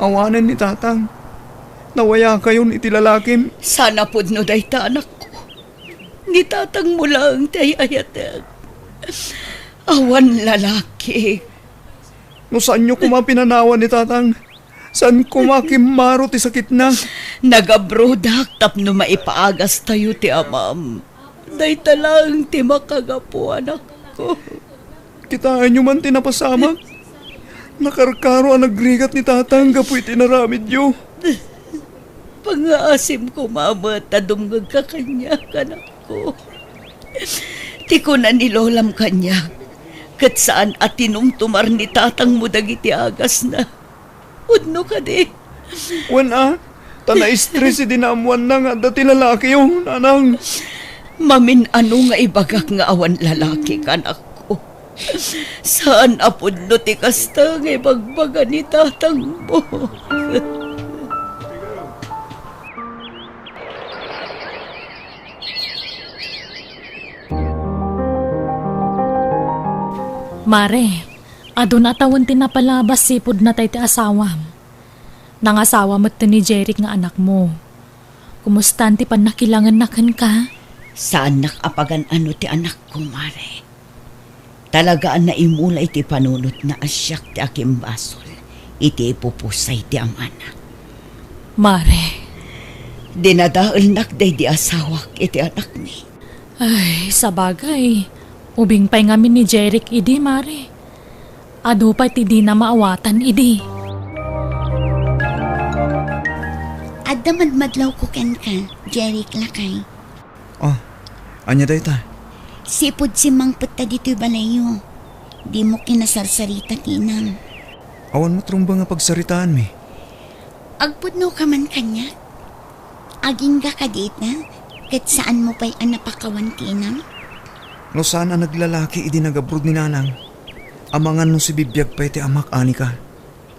Awanen ni tatang. Nawayakayon iti lalakim. Saan a pudno dayta, anakko. Ni tatangmo laeng ti ay-ayatek. Awan lalaki. No saanyo koma pinanawan ni tatang, saan koma kimmaro ti sakitna. Nagabrodak tapno maipaagastayo ti amam. Dayta laeng ti makagapu, anakko. Kitaenyo man ti napasamak. Nakarkaro a nagrigat ni tatang gapu iti inaramidyo. Pangngaasim koma met ta dumngegka kaniak, anakko. Ti kuna ni lolam kaniak, Ket saan a tinumtumar ni tatangmo dagiti agasna. Pudno kadi? Wen a, ta na-stress idi naammoanna nga adda ti lalakiyo, nanang. Mamin-ano nga ibagak nga awan lalaki, anakko? Saan a pudno ti kasta nga ibagbaga ni tatangmo. Mare, adun a tawen ti napalabas sipud natay ti asawam. Nangasawa met ni Jeric nga anakmo. Kumustan ti pannakilangenna kenka? Saannak a pagan-ano ti anakko, Mare. Talaga a naimula iti panunotna a siak ti akimbasol iti ipupusay ti amana. Mare. Dinadaelnak daydi asawak iti anakmi. Ay, sabagay. Ubing pay ngamin ni Jeric idi, Mare. Adu pay ti dina maawatan idi. Adda madmadlawko kenka, Jeric, lakay. Oh, ania dayta? Sipud simmangpetta ditoy balayyo. Dimo kinasarsarita ti inam. Awan met rumbeng a pagsaritaanmi. Agpudnoka man kaniak? Agingga kadi ita, ket saanmo pay a napakawan ti inam? No saan a naglalaki idi nagabrod ni nanang, amangan no sibibiag pay ti amak, Anika.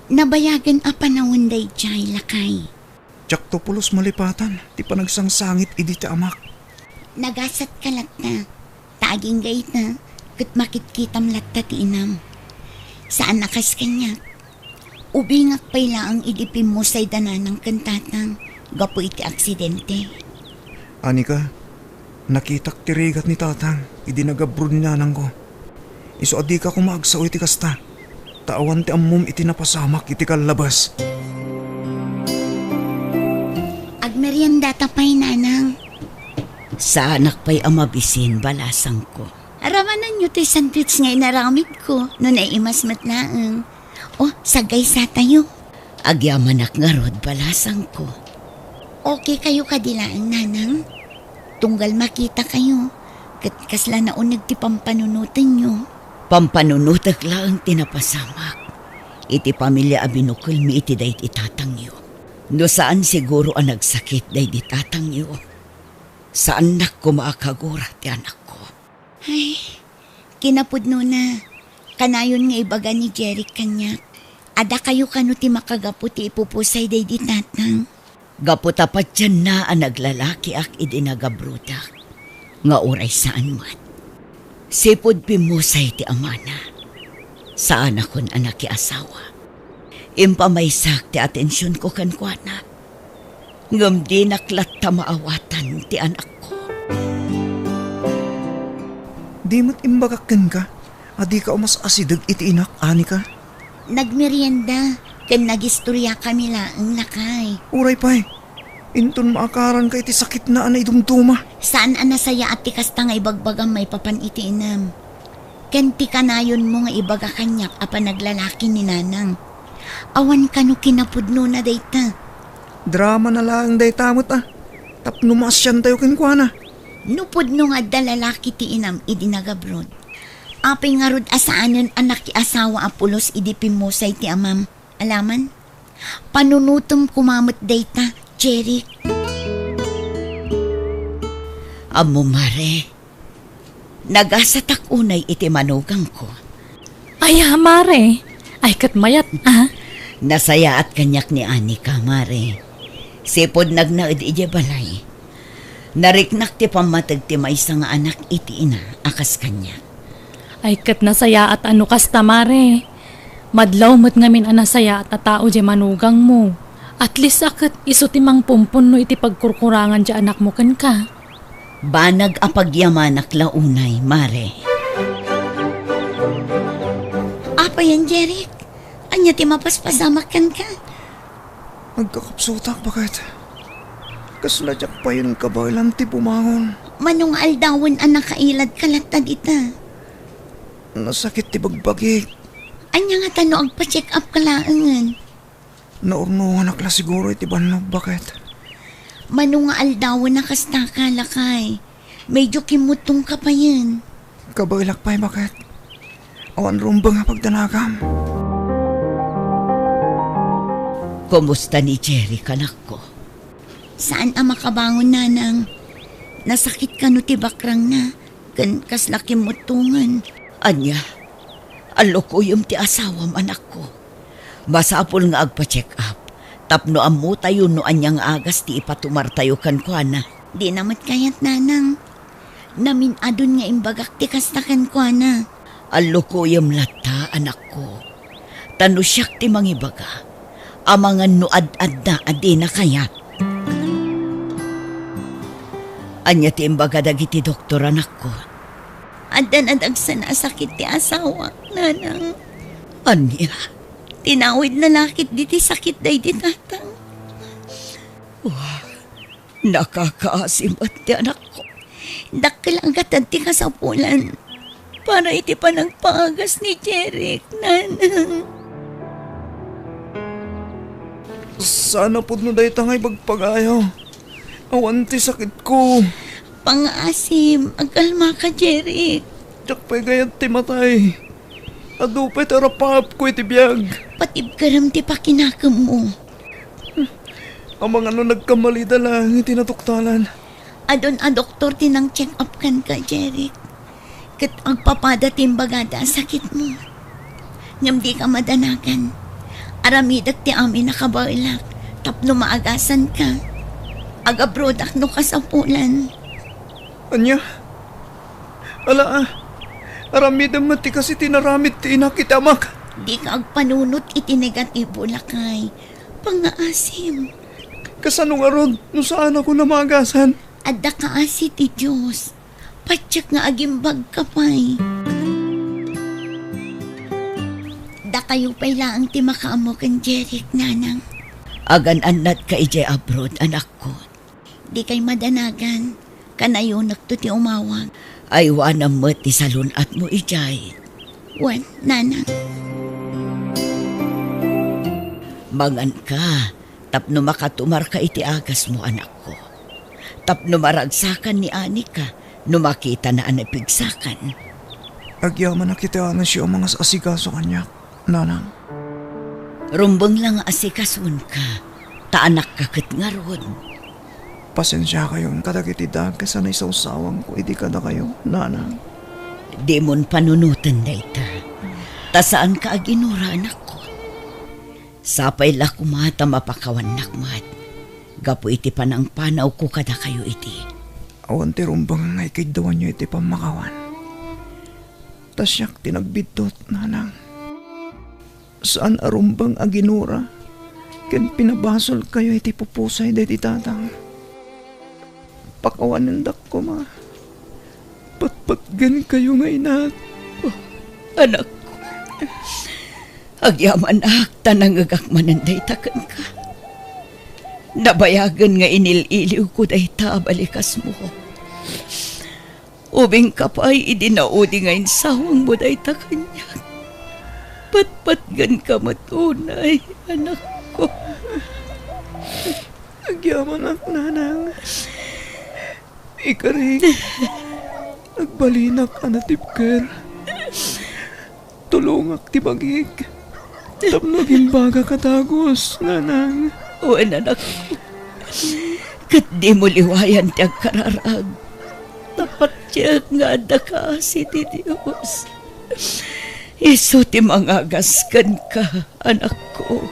Nabayagen a panawen daydiay, lakay. Diakto pulos malipatan ti panagsangsangit idi ti amak. Nagasatka latta, ta agingga ita, ket makitkitam latta ti inam. Saan a kas kaniak. Ubingak pay laeng idi pimmusay da nanang ken tatang gapu iti aksidente. Anika, nakitak ti rigat ni tatang idi nagabrod ni nanangko. Isu a dika koma agsao iti kasta, ta awan ti ammom iti napasamak iti kallabas. Agmeriendata pay, nanang. Saanak pay a mabisin, balasangko. Aramananyo toy sandwich nga inaramidko no naimas met laeng. O, saggaysatayo. Agyamanak ngarud, balasangko. Okay kayo kadi laeng, nanang? Tunggal makita kayo, ket kasla nauneg ti pampanunotenyo. Pampanunotek laeng ti napasamak iti pamilia a binukelmi iti daydi tatangyo. No saan siguro a nagsakit daydi tatangyo, saannak koma a kagura ti anakko. Ay, kinapudnona, kanayon nga ibaga ni Jeric kaniak, adda kayo kano ti makagapu ti ipupusay daydi tatang? Gapu ta patienna a naglalakiak idi nagabrodak, nga uray saan met. Sipud pimmusay ti amana, saanakon a nakiasawa. Impamaysak ti atensionko kenkuana. Ngem dinak latta maawatan ti anakko. Di met imbagak kenka a dika umas-asideg iti inak, Anika? Nagmerienda ken nagistoriakami laeng, lakay. Uray pay, inton maakaranka iti sakitna a naidumduma. Saan a nasayaat ti kasta nga ibagbagam maipapan iti inam. Ken ti kanayonmo nga ibaga kaniak a panaglalaki ni nanang. Awan kano kinapudnona dayta. Drama na laeng dayta met a, tapno maasiantayo kenkuana. No pudno nga adda lalaki ti inam idi nagabrod, apay ngarud a saanen a nakiasawa a pulos idi pimmusay ti amam? Alaman? Panunotem koma met dayta, Jeric. Ammo, Mare, nagasatak unay iti manugangko. Aya, Mare? Ay, ket mayat, a? Nasayaat kaniak ni Anika, Mare. Sipud nagnaed idiay balay, nariknak ti pammateg ti maysa nga anak iti ina a kas kaniak. Ay, ket nasayaat a no kasta, Mare. Madlaw met ngamin a nasayaat a tao diay manugangmo. At least a ket isu ti mangpumpunno iti pagkurkurangan diay anakmo kenka. Banag a pagyamanak la unay, Mare. Apayen, Jeric? Ania ti mapaspasamak kenka? Agkakapsutak, baket. Kasla diak payen kabaelan ti bumangon. Mano nga aldawen a nakailadka latta dita? Nasakit ti bagbagik. Ania ngata no agpa-check up ka laengen? Naurnonganak la siguro iti bannag, baket. Mano nga aldawen a kasta ka, lakay? Medyo kimmutongka payen. Kabaelak pay, baket. Awan rumbeng a pagdanagam. Kumusta ni Jeric, anakko? Saan a makabangon, nanang. Nasakit kano ti bakrangna, ken kasla kimmuttongen. Ania? Allukuyem ti asawam, anakko. Masapul nga agpa-check up tapno ammotayo no ania nga agas ti ipatumartayo kenkuana. Dina met kayat, nanang. Namin-adun nga imbagak ti kasta kenkuana. Allukuyem latta, anakko. Ta no siak ti mangibaga, amangan no ad-adda a dina kayat. Ania ti imbaga dagiti doktor, anakko? Adda nadagsen a sakit ti asawak, nanang. Ania? Tinawidna la ketdi ti sakit daydi tatang. Wa, nakakaasi met ti anakko. Dakkel a gatad ti kasapulan para iti panagpaagas ni Jeric, nanang. Saan a pudno dayta nga ibagpagayo. Awan ti sakitko. Pangaasim, agkalmaka, Jeric. Diak pay gayat ti matay. Adu pay ti arapaapko iti biag. Patibkerem ti pakinakemmo. Amangan no nagkammalida laeng iti naduktalan. Adun a doktor ti nang-check up kenka, Jeric. Ket agpapada ti imbagada a sakitmo. Ngem dika madanagan. Aramidek ti amin a kabaelak tapno maagasanka. Agabrodak no kasapulan. Ania? Ala, ah. Aramidem met ti kas iti naramid ti inak iti amak. Dika agpanunot iti negatibo, lakay. Pangaasim. Kasano ngarud no saanak a maagasan? Adda kaasi ti Dios. Patiek nga agimbagka pay. Dakayo pay laeng ti makaammo ken Jeric, nanang. Agan-annadka idiay abroad, anakko. Dikay madanagan. Kanayonekto ti umawag. Aywanam met ti salun-atmo idiay. Wen, nanang. Manganka tapno makatumarka iti agasmo, anakko. Tapno maragsakan ni anika no makitana a napigsakan. Agyamanak iti anusyo a mangas-asikaso kaniak, nanang. Rumbeng la nga asikasuenka, ta anakka ket ngarud. Pasensiakayon kadagiti dakes a naisawsawangko idi kadakayo, nanang. Dimon panunoten dayta, ta saanka a ginura, anakko. Sapay la koma ta mapakawannak met gapu iti panangpanawko kadakayo idi. Awan ti rumbeng nga ikiddawanyo iti pammakawan. Ta siak ti nagbiddut, nanang. Saan a rumbeng a ginura ken pinabasolkayo iti pupusay daydi tatang. Pakawanendak koma. Patpatgenkayo nga inak. Oh, anakko. Agyamanak ta nangngegak manen dayta kenka. Nabayagen nga inil-iliwko dayta a balikasmo. Ubingka pay idi naudi nga insawangmo dayta kaniak. Patpatgenka met unay, anakko. Agyamanak, nanang. Ikarik, agbalinak a natibker. Tulongak ti bagik tapno agimbagak a dagus, nanang. Wen, anakko. Ket dimo liwayan ti agkararag. Ta patiek nga adda kaasi ti Dios. Isu ti mangagas kenka, anakko.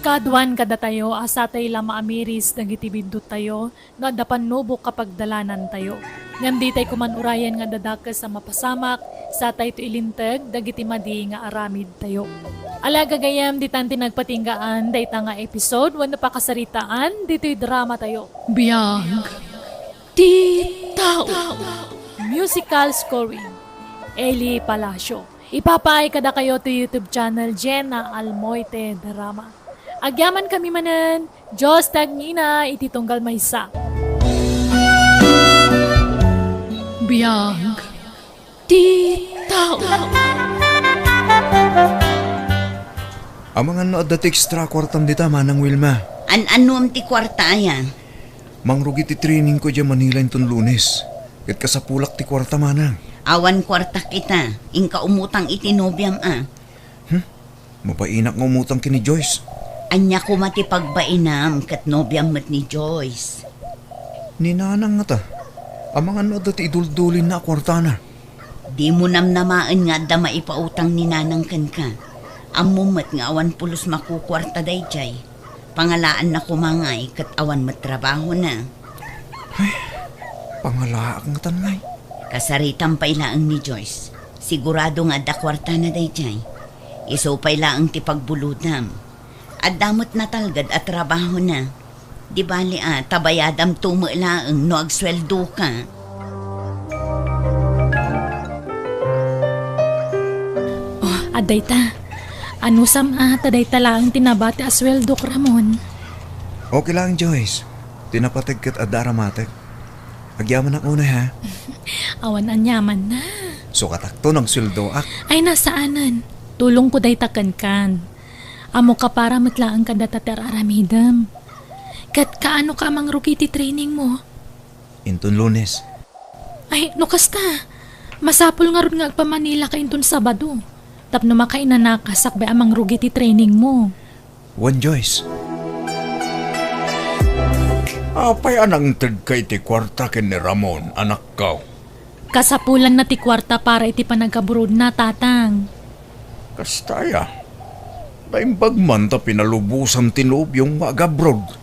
Kaaduan kadatayo a satay la maamiris dagiti bindottayo no adda pannubok a pagdalanantayo. Ngem ditay koman urayen nga adda dakes a mapasamak, satayto ilinteg dagiti madi nga aramidtayo. Ala, gagayyem, ditan ti nagpatinggaan dayta nga episode wenno pakasaritaan ditoy dramatayo. Biag ti tao. Musical scoring, Eli Palacio. Ipapaay kadakayo ti YouTube channel Jenna Almoite Drama. Agyamankami manen, Dios ti agngina iti tunggal maysa. Biag ti tao. Amangan no adda ti extra kuartam dita, Manang Wilma. An-anuam ti kuarta aya? Mangrugi ti trainingko idiay Manila inton Lunes. Ket kasapulak ti kuarta, Manang. Awan kuartak ita. Inka umutang iti nobiam a. Hmm? Mabainak nga umutang ken ni Joyce. Ania koma ti pagbainam ket nobiam met ni Joyce? Ni Nanang ngata. Amangan no adda ti iduldulinna a kuartana. Dimo namnamaen nga adda maipautang ni Nanang kenka. Ammom met nga awan pulos makukuarta daydiay. Pangalaanna koma ngay ket awan met trabahona. Ay, pangalaak ngatan ngay. Kasaritam pay laeng ni Joyce. Sigurado nga adda kuartana daydiay. Isu pay laeng ti pagbulodam. Adda met natalged a trabahona. Di bali a, ta bayadamto met laeng no agsueldoka. Oh, adda ita. Anusam a, ta dayta laeng ti nabati a sueldok, Ramon. Okay laeng, Joyce. Ti napateg ket adda a ramateg. Agyamanak unay, ha? Awan aniamanna. Sukatakto no agsueldoak. Ay, saanen. Tulongko dayta kenkan. Ammoka para met laeng kadata ti ar-aramidem. Ket kaanoka a mangrugi ti trainingmo? Inton Lunes. Ay, no kasta, masapul ngarud nga agpa-Manilaka inton Sabado. Tapno makainanaka sakbay a mangrugi ti trainingmo. Wen, Joyce. Apay a nangtedka iti kuarta ken ni Ramon, anakko? Kasapulanna ti kuarta para iti panagabrodna, Tatang. Kasta aya? Naimbag man ta pinalubosan ti nobiom nga agabroad.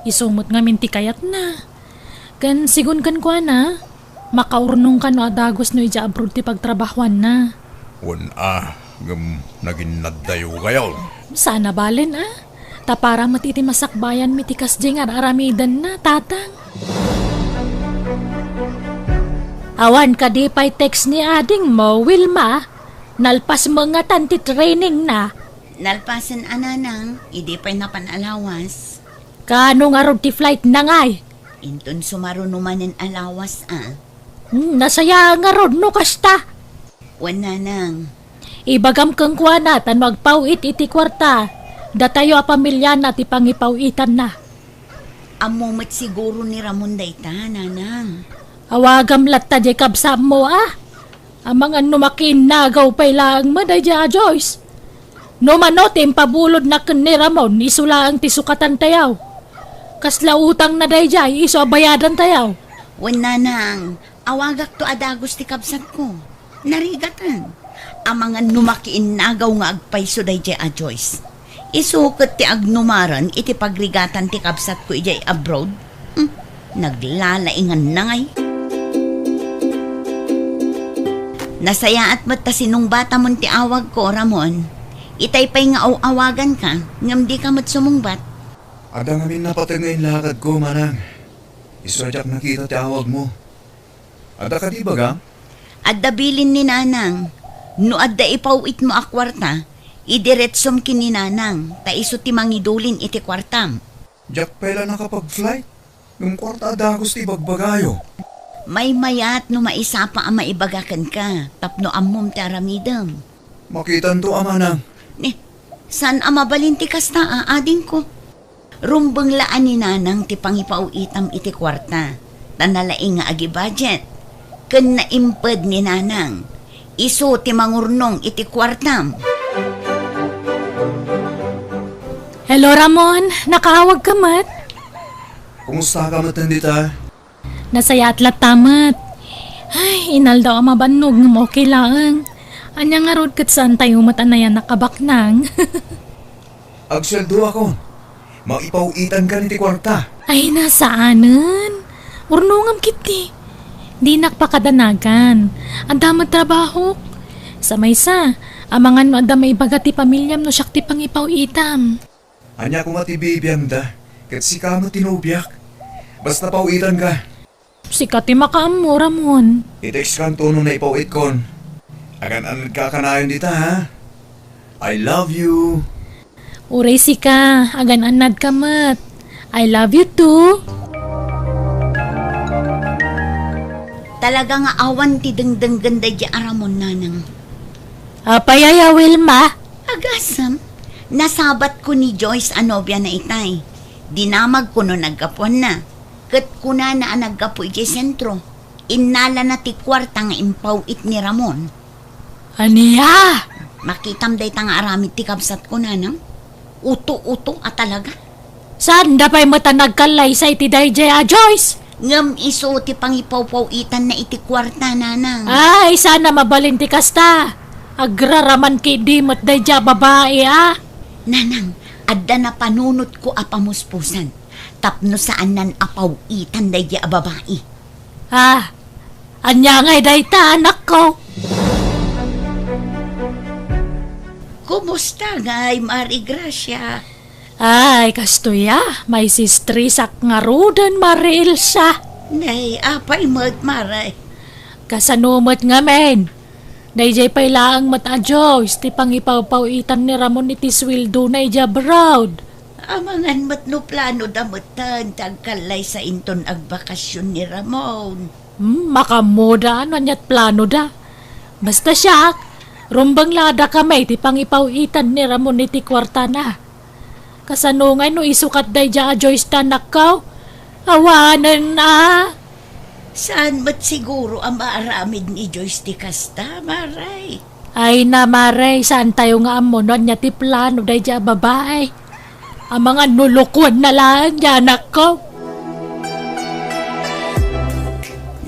Isu met ngamin ti kayatna. Ken sigun kenkuana, makaurnongka no adagusno idiay abroad ti pagtrabahuanna. Wen a, ngem naginnaddayo gayon. Saan a balen a? Ta para met iti masakbayanmi ti kasdiay nga ar-aramidenna, Tatang. Awan kadi pay text ni adingmo, Wilma? Nalpas met ngatan ti trainingna? Nalpasen a, Nanang, idi pay napan a lawas. Kaano ngarud ti flightna ngay? Inton sumaruno manen a lawas a. Hmm, nasayaat ngarud no kasta. Wen, Nanang. Ibagam kenkuana ta no agpaw-it iti kuarta, datayo a pamiliana ti pangipaw-itanna. Ammo met siguro ni Ramon dayta, Nanang. Awagam latta diay kabsatmo a. Amangan no makiinnagaw pay laeng met daydiay a Joyce. No mano ti impabulodna ken ni Ramon, isu laeng ti sukatantayo. Kasla utangna daydiay, isu a bayadantayo. Wen, Nanang, awagakto a dagus ti kabsatko. Narigatan. Amangan no makiinnagaw nga agpayso daydiay a Joyce. Isu ket ti agnumaran iti pagrigatan ti kabsatko idiay abroad. Hmm, naglalainganna ngay. Nasayaat met ta sinungbatamon ti awagko, Ramon. Itay pay nga aw-awaganka, ngem dika met sumungbat. Adda ngamin napateg nga inlakadko, Manang. Isu a diak nakita ti awagmo. Adda kadi ibagam? Adda bilin ni Nanang. No adda ipaw-itmo a kuarta, idiretsum ken ni Nanang, ta isu ti mangidulin iti kuartam. Diak pay la nakapag-flight. Ngem kuarta a dagus ti ibagbagayo. Maymayat no maisapa a maibaga kenka tapno ammom ti aramidem. Makitanto a, Manang. Ni, saan a mabalin ti kasta a, adingko? Rumbeng la a ni Nanang ti pangipaw-itam iti kuarta, ta nalaing nga agi-budget. Ken naimped ni Nanang, isu ti mangurnong iti kuartam. Hello, Ramon. Nakaawagka met? Kumustaka met dita? Nasayaat latta met. Ay, inaldaw a mabannog ngem okay laeng. Ania ngarud ket saantayo met a nayanak a baknang. Agsueldoakon. Maipaw-itankan iti kuarta. Ay, saanen. Urnongam ketdi. Dinak pakadanagan. Adda met trabahok. Sa maysa, amangan no adda maibaga ti pamiliam no siak ti pangipaw-itam. Ania koma ti bibiangda, ket sika met ti nobiak. Basta paw-itanka. Sika ti makaammo, Ramon. I-textkanto no naipaw-itkon. Agan-annadka a kanayon dita, ha? I love you. Uray sika, agan-annadka met. I love you too. Talaga nga awan ti dengdenggen daydiay a Ramon, Nanang. Apay aya, Wilma? Agasem, Nasabatko ni Joyce a nobiana itay. Dinamagko no naggapuanna. Ket kunana a naggapu idiay sentro. Innalana ti kuarta nga impaw-it ni Ramon. Ania? Makitam dayta nga aramid ti kabsatko, nanang. Uto-uto a talaga. Saanda pay met a nagkallaysa iti daydiay a Joyce? Ngem isu ti pangipawpaw-itanna iti kuarta, nanang. Ay, saan a mabalin ti kasta. Agraraman ketdi met daydiay a babai, a. Nanang, adda napanunotko a pamuspusan tapno saannan a paw-itan daydiay a babai. Ah, ania ngay dayta, anakko? Kumusta ngay, Mari Gracia? Ay, kastoy a, maisistrisak ngaruden, Mari Elsa. Nay, apay met, Mari? Kasano met ngamin? Daydiay pay laeng met a Joyce ti pangipawpaw-itan ni Ramon iti suweldona idiay abroad. Amangan met no planoda metten ti agkallaysa inton agbakasyon ni Ramon. Hmm, makaammoda no ania't planoda. Basta siak, rumbeng la a dakami ti pangipaw-itan ni Ramon iti kuartana. Kasano ngay no isukat daydiay a Joyce ta, anakko? Awanen a. Saan met siguro a maaramid ni Joyce ti kasta, Mari? Ay na, Mari, saantayo nga ammo no ania ti plano daydiay a babai. Amangan no lokoenna laeng diay anakko.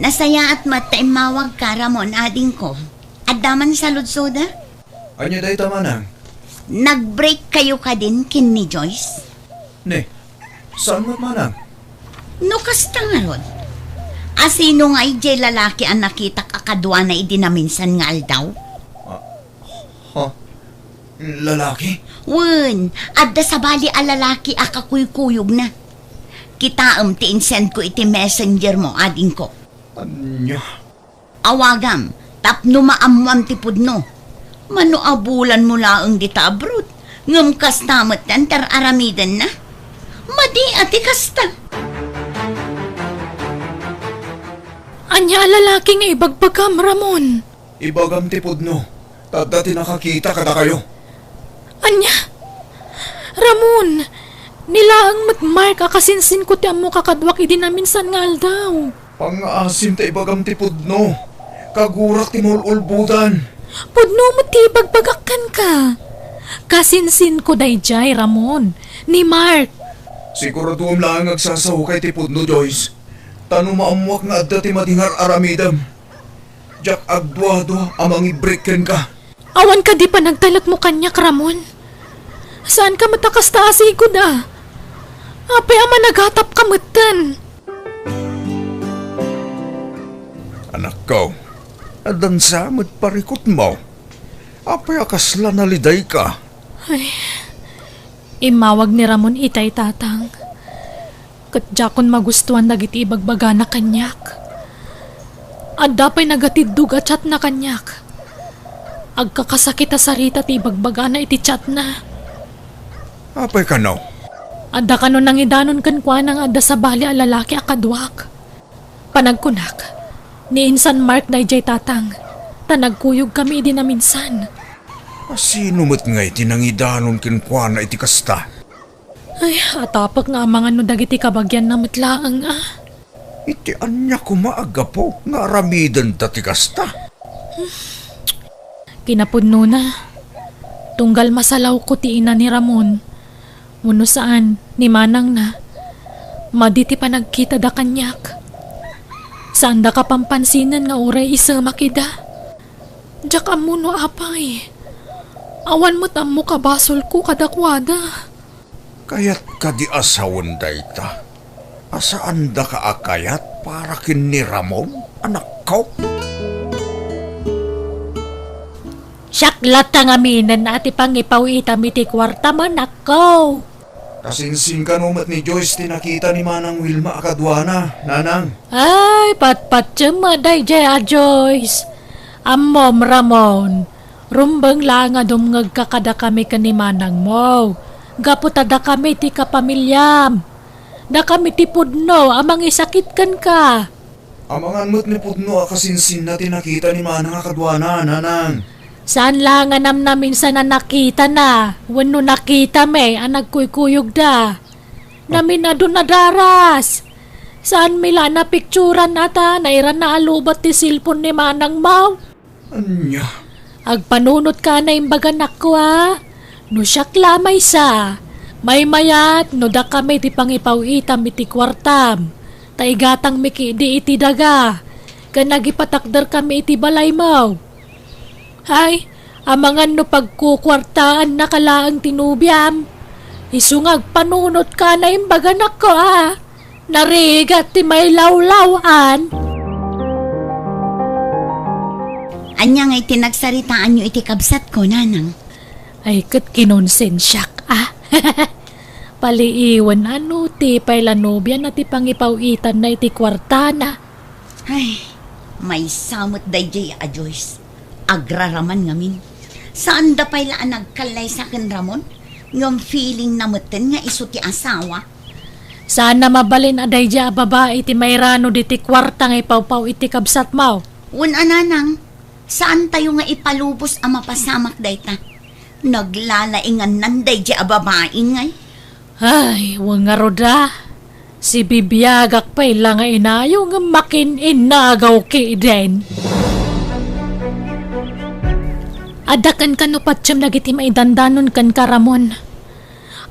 Nasayaat met ta immawagka, Ramon, adingko. Adda man saludsoda? Ania dayta, manang? Nag-break kayo kadin ken ni Joyce? Ne, saan met, manang? No kasta ngarud, asino ngay diay lalaki a nakitak a kaduana idi naminsan nga aldaw? Ah, ha? Lalaki? Wen, adda sabali a lalaki a kakuykuyogna. Kitaem ti insendko iti messenger mo, adingko. Ania? Awagam tapno maammoam ti pudno. Mano a bulan mo laeng dita abroad, ngem kasta met ti ar-aramidenna? Madi a ti kasta. Ania a lalaki nga ibagbagam, Ramon? Ibagam ti pudno, ta adda ti nakakita kadakayo. Ania? Ramon, ni laeng met Mark a kasinsinko ti ammoka kaduak idi naminsan nga aldaw. Pangngaasim ta ibagam ti pudno. Kagurak ti maul-ulbodan. Pudno met ti ibagbagak kenka. Kasinsinko daydiay, Ramon, ni Mark. Siguradoem laeng nga agsasaoka iti pudno, Joyce. Ta no maammoak nga adda ti madi nga ar-aramidem, diak agduadua a mangibreak kenka. Awan kadi panagtalekmo kaniak, Ramon? Saanka met a kasta a sigud a. Apay a managatapka metten? Anakko, addansa met parikutmo. Apay a kasla nalidayka? Ay, immawag ni Ramon itay, Tatang. Ket diakon magustuan dagiti ibagbagana kaniak. Adda pay nagatiddog a chatna kaniak. Agkakasakit a sarita ti ibagbagana iti chatna. Apay kano? Adda kano nangidanon kenkuana nga adda sabali a lalaki a kaduak. Panagkunak, ni insan Mark daydiay, Tatang, ta nagkuyogkami idi naminsan. Asino met ngay ti nangidanon kenkuana iti kasta? Ay, atapek nga amangan no dagiti kabagianna met laeng a. Iti ania koma a gapu nga aramidenda ti kasta? Kinapudnona, tunggal masalawko ti ina ni Ramon, wenno saan, ni manangna, madi ti panagkitada kaniak. Saanda kapampansinan nga uray isemak ida. Diak ammo no apay. Awan met ammo kabasolko kadakuada. Kayat kadi a sawen dayta? A saandaka a kayat para ken ni Ramon, anakko? Siak latta ngaminen a ti pangipaw-itam iti kuartam, anakko. Kasinsin kano met ni Joyce ti nakita ni Manang Wilma a kaduana, nanang? Ay, patpatiem a daydiay a Joyce. Ammom, Ramon, rumbeng la nga dumngegka kadakami ken ni manangmo, gapu ta dakami ti kapamiliam. Dakami ti pudno a mangisakit kenka. Amangan met ni pudno a kasinsinna ti nakita ni manang a kaduana, nanang. Saan la nga namnaminsan a nakitana wenno nakitami a nagkuykuyogda. Namin-adun a daras. Saanmi la a napikturan a ta nairanna a lobet ti cellphone ni manangmo. Ania? Agpanunotka a naimbag, anakko, a? No siak la a maysa, maymayat no dakami ti pangipaw-itam iti kuartam, ta igatangmi ketdi iti daga, ken agipatakderkami iti balaymo. Ay, amangan no pagkukuartaannaka laeng ti nobiam. Isu nga agpanunotka a naimbag, anakko, a? Narigat ti mailawlaw-an. Ania ngay ti nagsaritaanyo iti kabsatko, nanang? Ay, ket kinonsensiak, a? Paliiwen a no ti pay la nobiana ti pangipaw-itanna iti kuartana. Ay, maysa met daydiay a Joyce. Agraraman ngamin. Saanda pay la a nagkallaysa ken Ramon, ngem feelingna metten nga isu ti asawa. Saan a mabalin a daydiay a babai ti mairano ditoy kuarta nga ipawpaw iti kabsatmo. Wen a, nanang, saantayo nga ipalubos a mapasamak dayta. Naglalaingannan daydiay a babai ngay. Ay, wen ngarud a. Sibibiagak pay la nga inayo ngem makin-innagaw ketdin. Adda kenka no patiem dagiti maidandanon kenka, Ramon.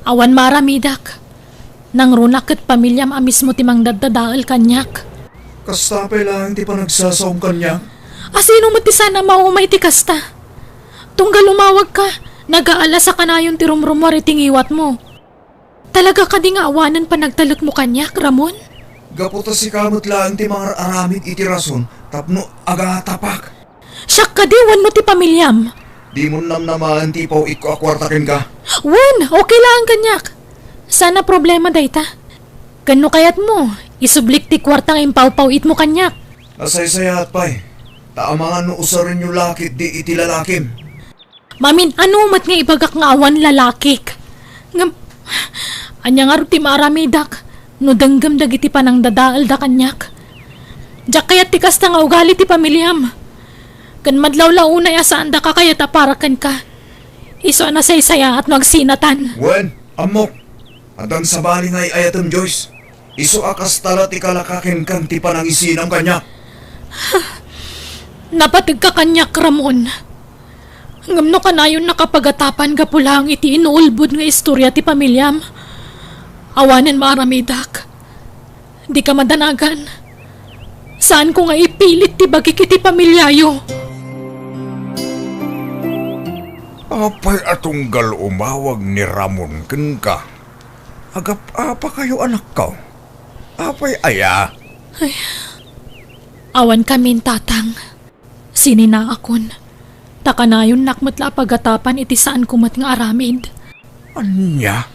Awan maaramidak. Nangrunak ket pamiliam a mismo ti mangdaddadael kaniak. Kasta pay laeng ti panagsasaom kaniak. A sino met ti saan a mauma iti kasta? Tunggal umawagka, nagaal-asa kanayon ti rumrumuar iti ngiwatmo. Talaga kadi nga awanen panagtalekmo kaniak, Ramon? Gapu ta sika met laeng ti mangar-aramid iti rason tapno agatapak. Siak kadi wenno ti pamiliam? Dimon namnamaen ti ipaw-itko a kuarta kenka. Wen, okay laeng kaniak. Saan a problema dayta. Ken no kayatmo, isublik ti kuarta nga impawpaw-itmo kaniak. Nasaysayaat pay, ta amangan no usarenyo la ketdi iti lalakim. Mamin-ano met nga ibagak nga awan lalakik. Ngem, ania ngarud ti maaramidak no denggem dagiti panangdadaelda kaniak? Diak kayat ti kasta nga ugali ti pamiliam. Ken madlawla unay a saanda kakayat a para kenka. Isu a nasaysayaat no agsinatan. Wen, ammok. Addan sabali nga ay-ayatem, Joyce. Isu a kasta la ti kalaka kenka ti panangisinam kaniak. Napategka kaniak, Ramon. Ngem no kanayon nakapagatapan gapu laeng iti inuulbod nga istorya ti pamiliam, awanen maaramidak. Dika madanagan. Saanko nga ipilit ti bagik iti pamiliayo. Apay a tunggal umawag ni Ramon kenka? Agap-apakayo, anakko. Apay aya? Ay, awan kamin, Tatang. Sininaakon. Ta kanayonnak met la a pagatapan iti saanko met nga aramid. Ania?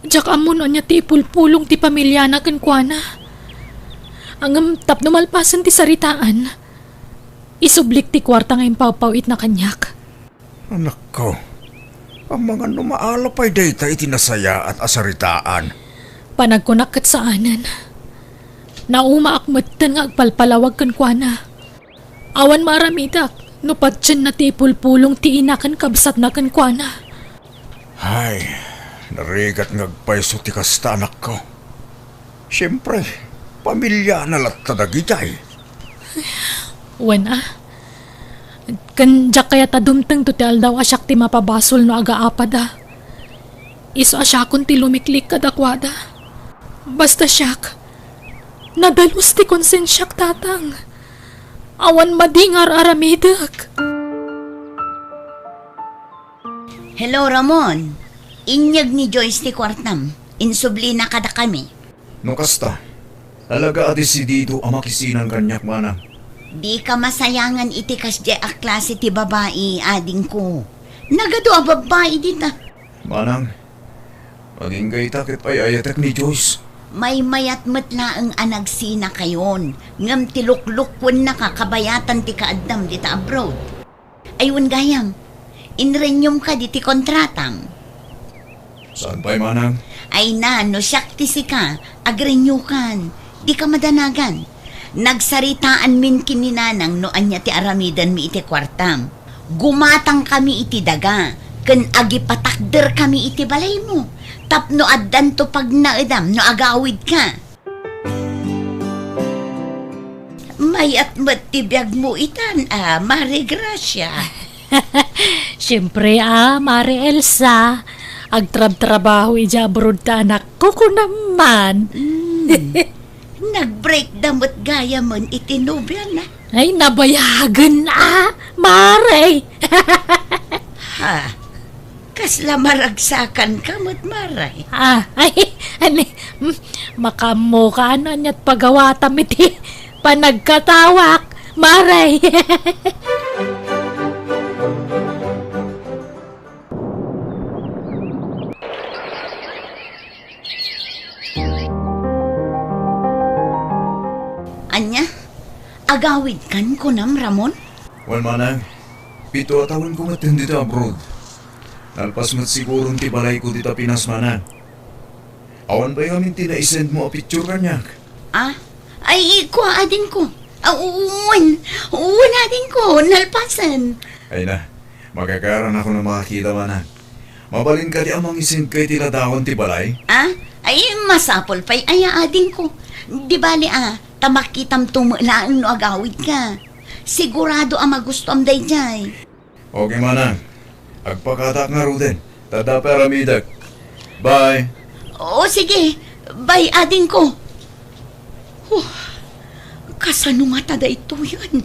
Diak ammo no ania ti ipulpulong ti pamiliana kenkuana. Ngem tapno malpasen ti saritaan, isublik ti kuarta nga impawpaw-itna kaniak. Anakko, amangan no maala pay dayta iti nasayaat a saritaan. Panagkunak ket saanen. Naumaak metten nga agpalpalawag kenkuana. Awan maaramidak no patienna ti ipulpulong ti ina ken kabsatna kenkuana. Ay, narigat nga agpayso ti kasta, anakko. Siempre, pamiliana latta dagidiay. Wen a. Ken diak kayat a dumtengto ti aldaw a siak ti mapabasol no agaapada. Isu a siakon ti lumiklik kadakuada. Basta siak, nadalus ti konsensiak, Tatang. Awan madi nga ar-aramidek. Hello, Ramon. Inyeg ni Joyce ti kuartam. Insublina kadakami. No kasta, talaga a desidido a makisinan kaniak, manang. Dika masayangan iti kasdiay a klase ti babai, adingko. Nagadu a babbai dita. Manang, agingga ita ket ay-ayatek ni Joyce. Maymayat met laeng a nagsinakayon, ngem ti luklukkuennaka kabayatan ti kaaddam dita abroad. Ay, wen gayam, inrenyom kadi ti kontratam? Saan pay, manang? Ay na, no siak ti sika, agrenyokan. Dika madanagan. Nagsaritaanmin ken ni nanang no ania ti aramidenmi iti kuartam. Gumatangkami iti daga, ken agipatakderkami iti balaymo, tapno addanto pagnaedam no agawidka. Mayat met ti biagmo itan, a, Mare Gracia. Siempre, a, Mare Elsa. Agtrabtrabaho idiay abroad ta anakko, kunam man. Mm. Nag-break da met gayamen iti nobiana. Ay, nabayagen, a, Mare. Ha? Kasla maragsakanka met, Mare. A, ay, ani, mm, makaammoka no ania't pagawatam iti panagkatawak, Mare. Ania? Agawidkan, kunam, Ramon? Wen, manang, pito a tawenko met dita abroad. Nalpas met siguron ti balayko dita Pinas, manang. Awan pay ngamin ti naisendmo a picture kaniak? A? Ay, kua, adingko. A, wen, wen, adingko, nalpasen. Ay na, makakaarannakon a makakita, manang. Mabalin kadi a mangisend iti ladawan ti balay? A? Ay, masapul pay aya, adingko. Di bali, a, ta makitamto met laeng no agawidka. Sigurado a magustuam daydiay. Okay, manang. Agpakatak ngaruden. Ta adda pay aramidek. Bye. O, sige. Bye, adingko. Huh, kasano ngata daytoyen?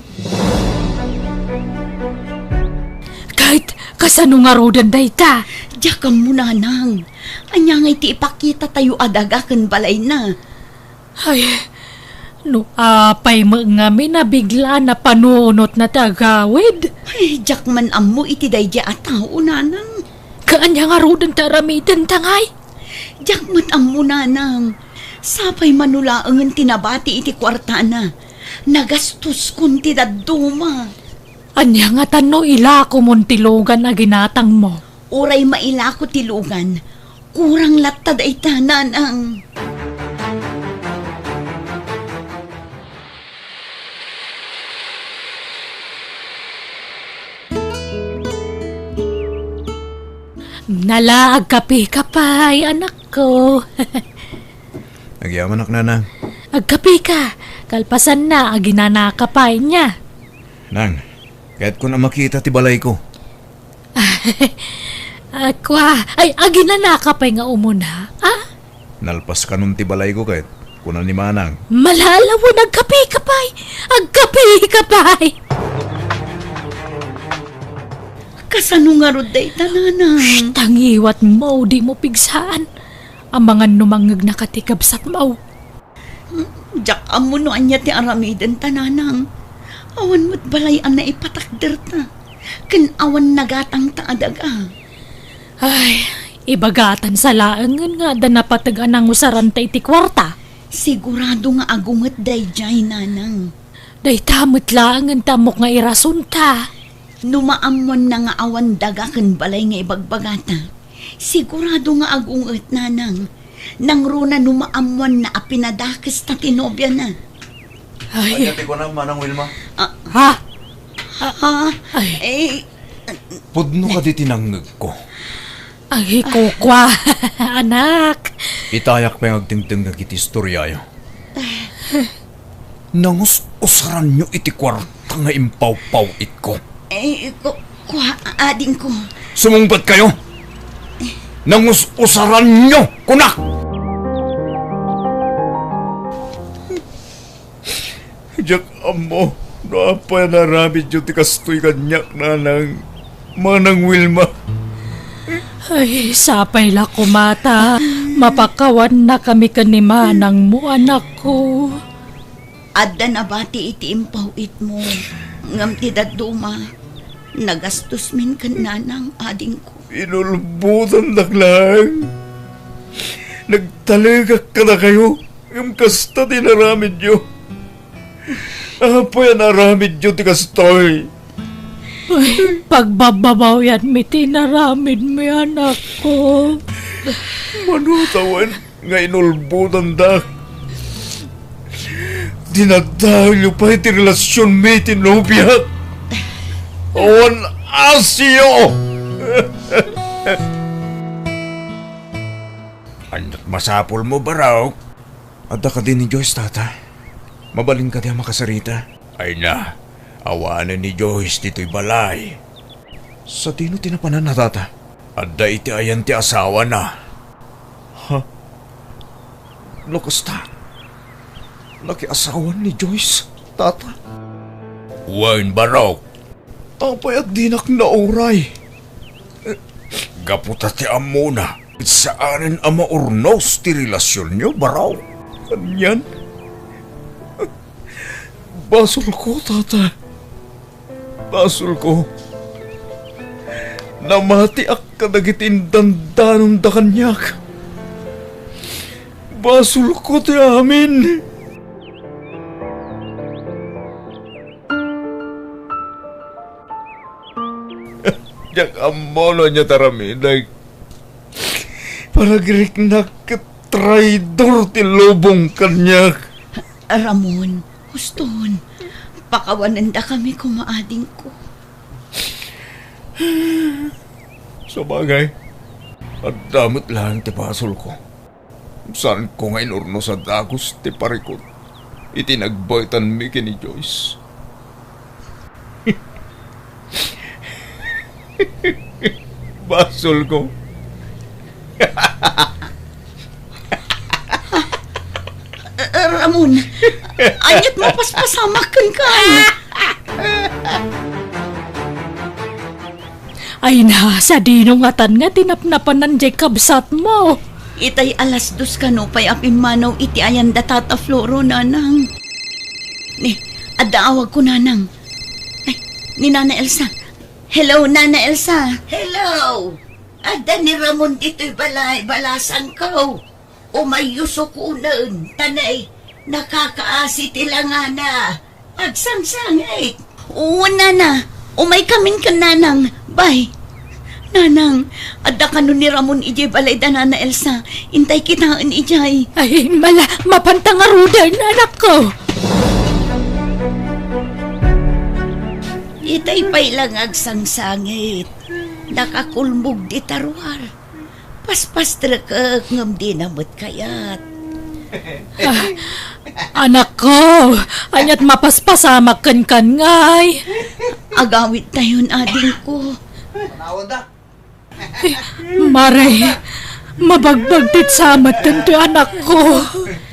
Ket, kasano ngaruden dayta? Diak ammo, nanang. Ania ngay ti ipakitatayo a daga ken balayna? Ay, no apay met ngamin a bigla a napanunotna ti agawid? Ay, diak man ammo iti daydiay a tao, nanang. Ket ania ngaruden ti aramidenta ngay? Diak met ammo, nanang. Sapay man no laengen ti nabati iti kuartana. Nagastoskon ti dadduma. Ania ngata no ilakomon ti lugan a ginatangmo? Uray mailako ti lugan, kurang latta dayta, nanang. Nala, agkapeka pay, anakko. Agyamanak, nanang. Agkapeka, kalpasanna, aginanaka pay nia. Nang, kayatkon a makita ti balayko. A, kua, ay, aginanaka pay nga umuna, a? Nalpaskanon ti balayko ket, kuna ni manang. Malalawen, agkapeka pay! Agkapeka pay! Kasano ngarud dayta, nanang? Shh, tangiwatmo, dimo pigsaan. Amangan no mangngegnaka ti kabsatmo. Diak ammo no ania ti aramidenta, nanang. Awan met balay a naipatakderta, ken awan nagatangta a daga. Ay, ibagatan sa laengen nga adda napateg a nangusaranta iti kuarta. Sigurado nga agunget daydiay, nanang. Dayta met laengen ti ammok nga irasonta. No maammoanna nga awan daga ken balay nga ibagbagata, sigurado nga agunget, nanang. Nangruna no maammoanna a pinadakesta ti nobiana. Ay. Ania ti kunam, Manang Wilma? Ah. Ha? Ah, ay. Eh, pudno kadi ti nangngegko. Ay, kukua, anak. Itayak pay nga agdengdengngeg iti istoriayo. Nangus-usaranyo iti kuarta nga impawpaw-itko. Eh, ku-, kua, adingko. Sumungbatkayo! Nangus-usaranyo, kunak! Diak ammo no apay a naaramidyo ti kastoy kaniak, nanang, Manang Wilma. Ay, sapay la koma ta mapakawannakami ken ni manangmo, anakko. Adda nabati iti impaw-itmo, ngem ti dadduma, nagastos min ken nanang, adingko. Inulbodandak laeng. Nagtalegak kadakayo. Ngem kasta ti inaramidyo. Apay a naaramidyo ti kastoy? Ay, pagbababawyanmi ti inaramidmi, anakko. Mano tawen nga inulbodandak? Dinadaelyo pay ti relasionmi iti nobiak. Awan Asio! Ania't masapulmo, Barok? Adda kadi ni Joyce, Tata? Mabalin kadi a makasarita? Ay na, awanen ni Joyce ditoy balay. Sadino ti napananna, Tata? Adda iti ayan ti asawana. Ha? No kasta, nakiasawan ni Joyce, Tata? Wen, Barok. Apay a dinak nauray? Gapu ta ti ammona, saanen a maurnos ti relasionyo, Barok. Anian? Basolko, Tata. Basolko. Namatiak kadagiti indandanonda kaniak. Basolko ti amin. Diak ammo no ania ti aramidek. Panagriknak ket traidor ti lubong kaniak. Ramon, huston. Pakawanendakami koma, adingko. Sabagay, adda met laeng ti basolko. Saanko nga inurnos a dagus ti parikut iti nagbaetanmi ken ni Joyce. Basolko. Ramon, ania't mapaspasamak kenka? Ay na, sadino ngatan nga tinapnapanan diay kabsatmo? Itay alas dos kano pay a pimmanaw iti ayan da Tata Floro, nanang. Ni, adda awagko, nanang. Ay, ni Nana Elsa. Hello, Nana Elsa. Hello! Adda ni Ramon ditoy balay, balasangko. Umayyo sukonen, ta nay, nakakaasi ti langana. Agsangsangit. Oo, nana. Umaykamin ken nanang. Bay. Nanang, adda kano ni Ramon idiay balay da Nana Elsa. Intay kitaen idiay. Ay, mala, mapanta ngaruden, anakko. Itay pay la nga agsangsangit. Nakakulmog ti taruar. Paspastrekek ngem dina met kayat. Ah, anakko, ania't mapaspasamak kenkan ngay? Agawidtayon, adingko. Mare, mabagbagtit sa met daytoy anakko.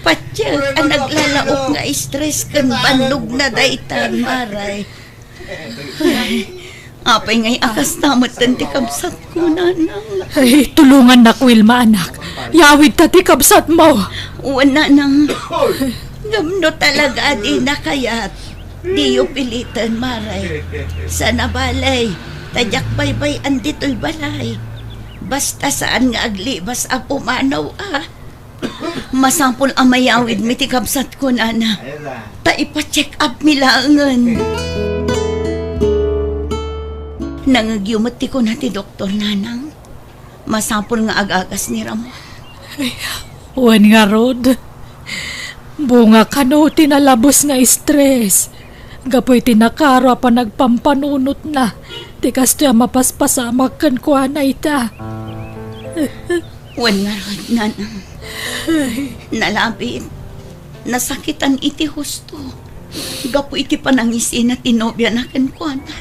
Patiek a naglalaok nga stress ken bannogna dayta, Mare. Ay, apay ngay a kasta metten ti kabsatko, nanang? Ay, tulongannak, Wilma, anak. Yawidta ti kabsatmo. Wen, nanang. Ngem no talaga a dina kayat, diyo piliten, Mare. Sana balay, ta diak baybay-an ditoy balay. Basta saan nga aglibas a pumanaw, a. Masapul a mayawidmi ti kabsatko, nana. Ta ipa-check up mi laengen. Nangngegyo met ti kuna ti doktor, nanang. Masapul nga agagas ni Ramon. Ay, wen ngarud, bunga kano ti nalabes nga stress gapu iti nakaro a panagpampanunotna ti kastoy a mapaspasamak kenkuana ita. Wen ngarud, nanang, nalabit, nasakitan iti husto gapu iti panangisina ti nobiana kenkuana.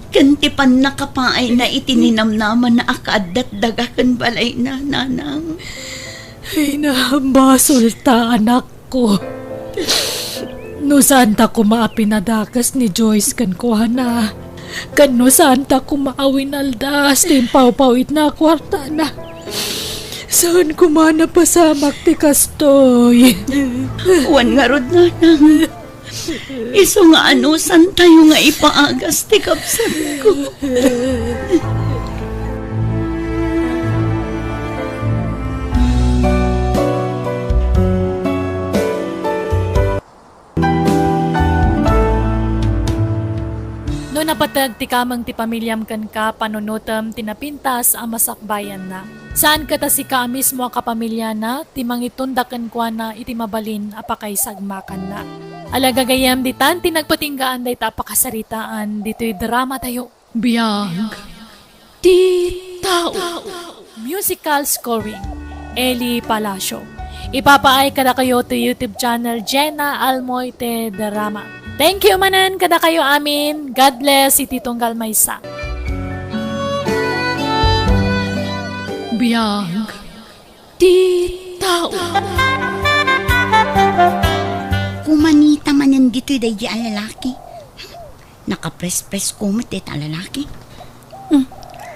Ken ti pannakapaayna iti ninamnamana a kaaddat daga ken balayna, nanang. Ay, nabasolta, anak. Ko. No saanta koma a pinadakes ni Joyce kenkuana, ken no saanta koma a winaldas ti impawpawitna a kuartana, saan koma a napasamak ti kastoy. Wen ngarud, nanang, isu nga anusantayo nga ipaagas ti kabsatko. No napateg ti kameng ti pamiliam kenka, panunotem ti napintas a masakbayanna. Saan ket a sika a mismo a kapamiliana ti mangitunda kenkuana iti mabalin a pakaisagmakanna. Ala gagayyem ditan ti nagpatinggaan dayta a pakasaritaan ditoy drama tayo. Biag ti tao. Musical scoring, Eli Palacio. Ipapaay kadakayo to YouTube channel Jenna Almoite Drama. Thank you manen kadakayo amin. God bless iti tunggal maysa. Biag ti tao. Kumanita manen ditoy daydi a lalaki. Nakaprespres ko met dayta a lalaki. Hmm.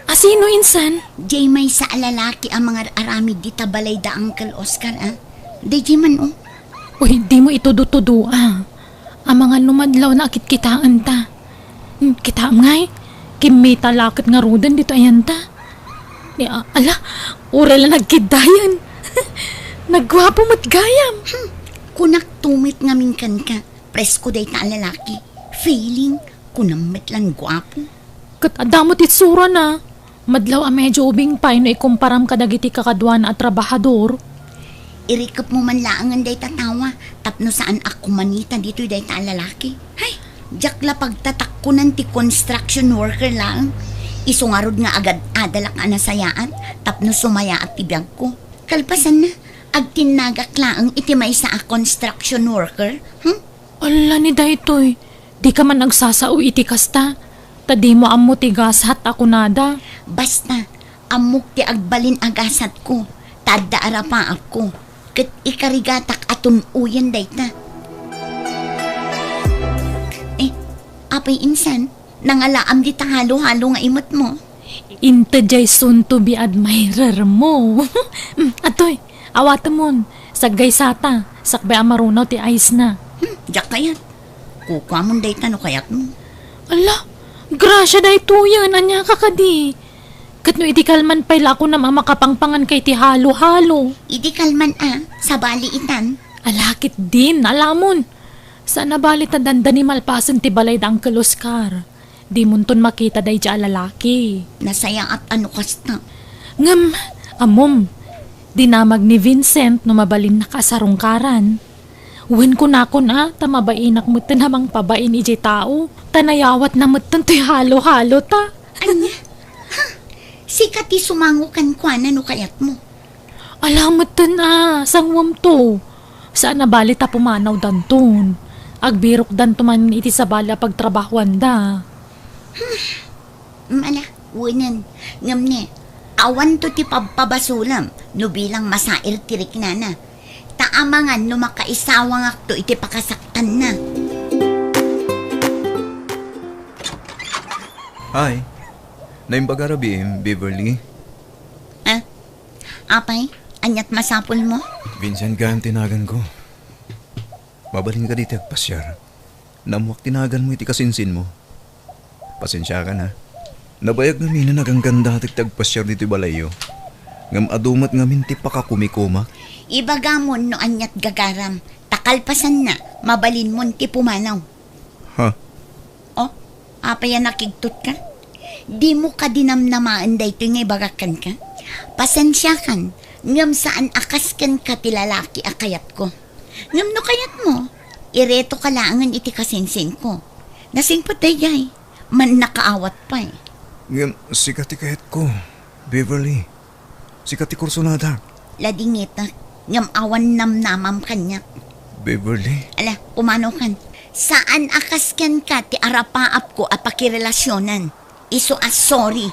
Asino insan? Jay maysa a lalaki a mangar-aramid dita balay da Uncle Oscar, ah. Daydi man, oh. Uy, dimo itudo-tudo, ah. Amangan no madlaw na akitkitaen ta. Hmm, kitaem ngay, kimmita la ket ngaruden dito ayan ta. Ni, a-, ala, uray la nagkiddayen. Nagguapo met gayam. Hmm, kunak tumit ngamin kenka. Presko dayta a lalaki. Feeling, kunam met lan guapo. Ket adda met itsurana. Madlaw a medyo ubing pay no ikumparam kadagiti kakaduana a trabahador. Irikepmo man laengen dayta tawa tapno saan a kumanita ditoy dayta a lalaki. Hay, diak la pagtatakkunan ti construction worker laeng. Isu ngarud nga agad-adalak a nasayaat tapno sumayaat ti biagko. Kalpasanna, agtinnagak laeng iti maysa a construction worker. Hmm? Ala ni daytoy, dika man agsasao iti kasta, ta dimo ammo ti gasat a kunada. Basta, ammok ti agbalin a gasatko, ta adda arapaapko, ket ikarigatak a tun-oyen dayta. Eh, apay insan, nangalaam dita halo-halo nga imetmo? Inted jay soon to be admirer mo. Mm, atoy, awatemon, saggaysata, sakbay a marunaw ti ayesna. Hmm, diak kayat. Kukuamon dayta no kayatmo. Ala, grasia daytoyen, ania ka kadi? Ket no idi kalman pay la a kunam a makapangpangan ka iti halo-halo. Idi kalman a, sabali itan. Ala ketdin, alamon. Saan a bali ta dandani malpasen ti balay da Uncle Oscar. Dimonton makita daydi a lalaki. Nasayaat a no kasta. Ngem, ammom, dinamag ni Vincent no mabalinnaka a sarungkaran. Wen kunakon a, ta mabainak metten a mangpabain idiay tao, ta nayawatna metten toy halo-halo ta. Ania? Ha? Sika ti sumango kenkuana no kayatmo. Ala metten a, sanguem to. Saan a bali ta pumanawdanton. Agbirokdanto man iti sabali a pagtrabahoanda. Hmm, ala, wenen. Ngem ne, awanto ti pabpabasolem no bilang masair ti riknana. Ta amangan no makaisawangakto iti pakasaktanna. Hi. Naimbag a rabiim, Beverly. Ah? Apay, aniat masapulmo? Vincent gayam ti naganko. Mabalinka ditoy agpasiar. Naammoak ti naganmo iti kasinsinmo. Pasensiakan, ha. Nabayag ngamin a naganggandatek ti agpasiar ditoy balayyo. Ngem adu met ngamin ti pakakumikumak. Ibagamon no aniat gagaram, ta kalpasanna, mabalinmon ti pumanaw. Ha? Oh, apay a nakigtotka? Dimo kadi namnamaen daytoy nga ibagak kenka? Pasensiakan, ngem saan a kas kenka ti lalaki a kayatko. Ngem no kayatmo, iretoka laengen iti kasinsinko. Nasingpet daydiay, mannakaawat pay. Ngem sika ti kayatko, Beverly. Sika ti kursonadak. Ladingitek, ngem awan namnamam kaniak. Beverly? Ala, pumanaw kan. Saan a kas kenka ti arapaapko a pakirelasionan. Isu a sorry.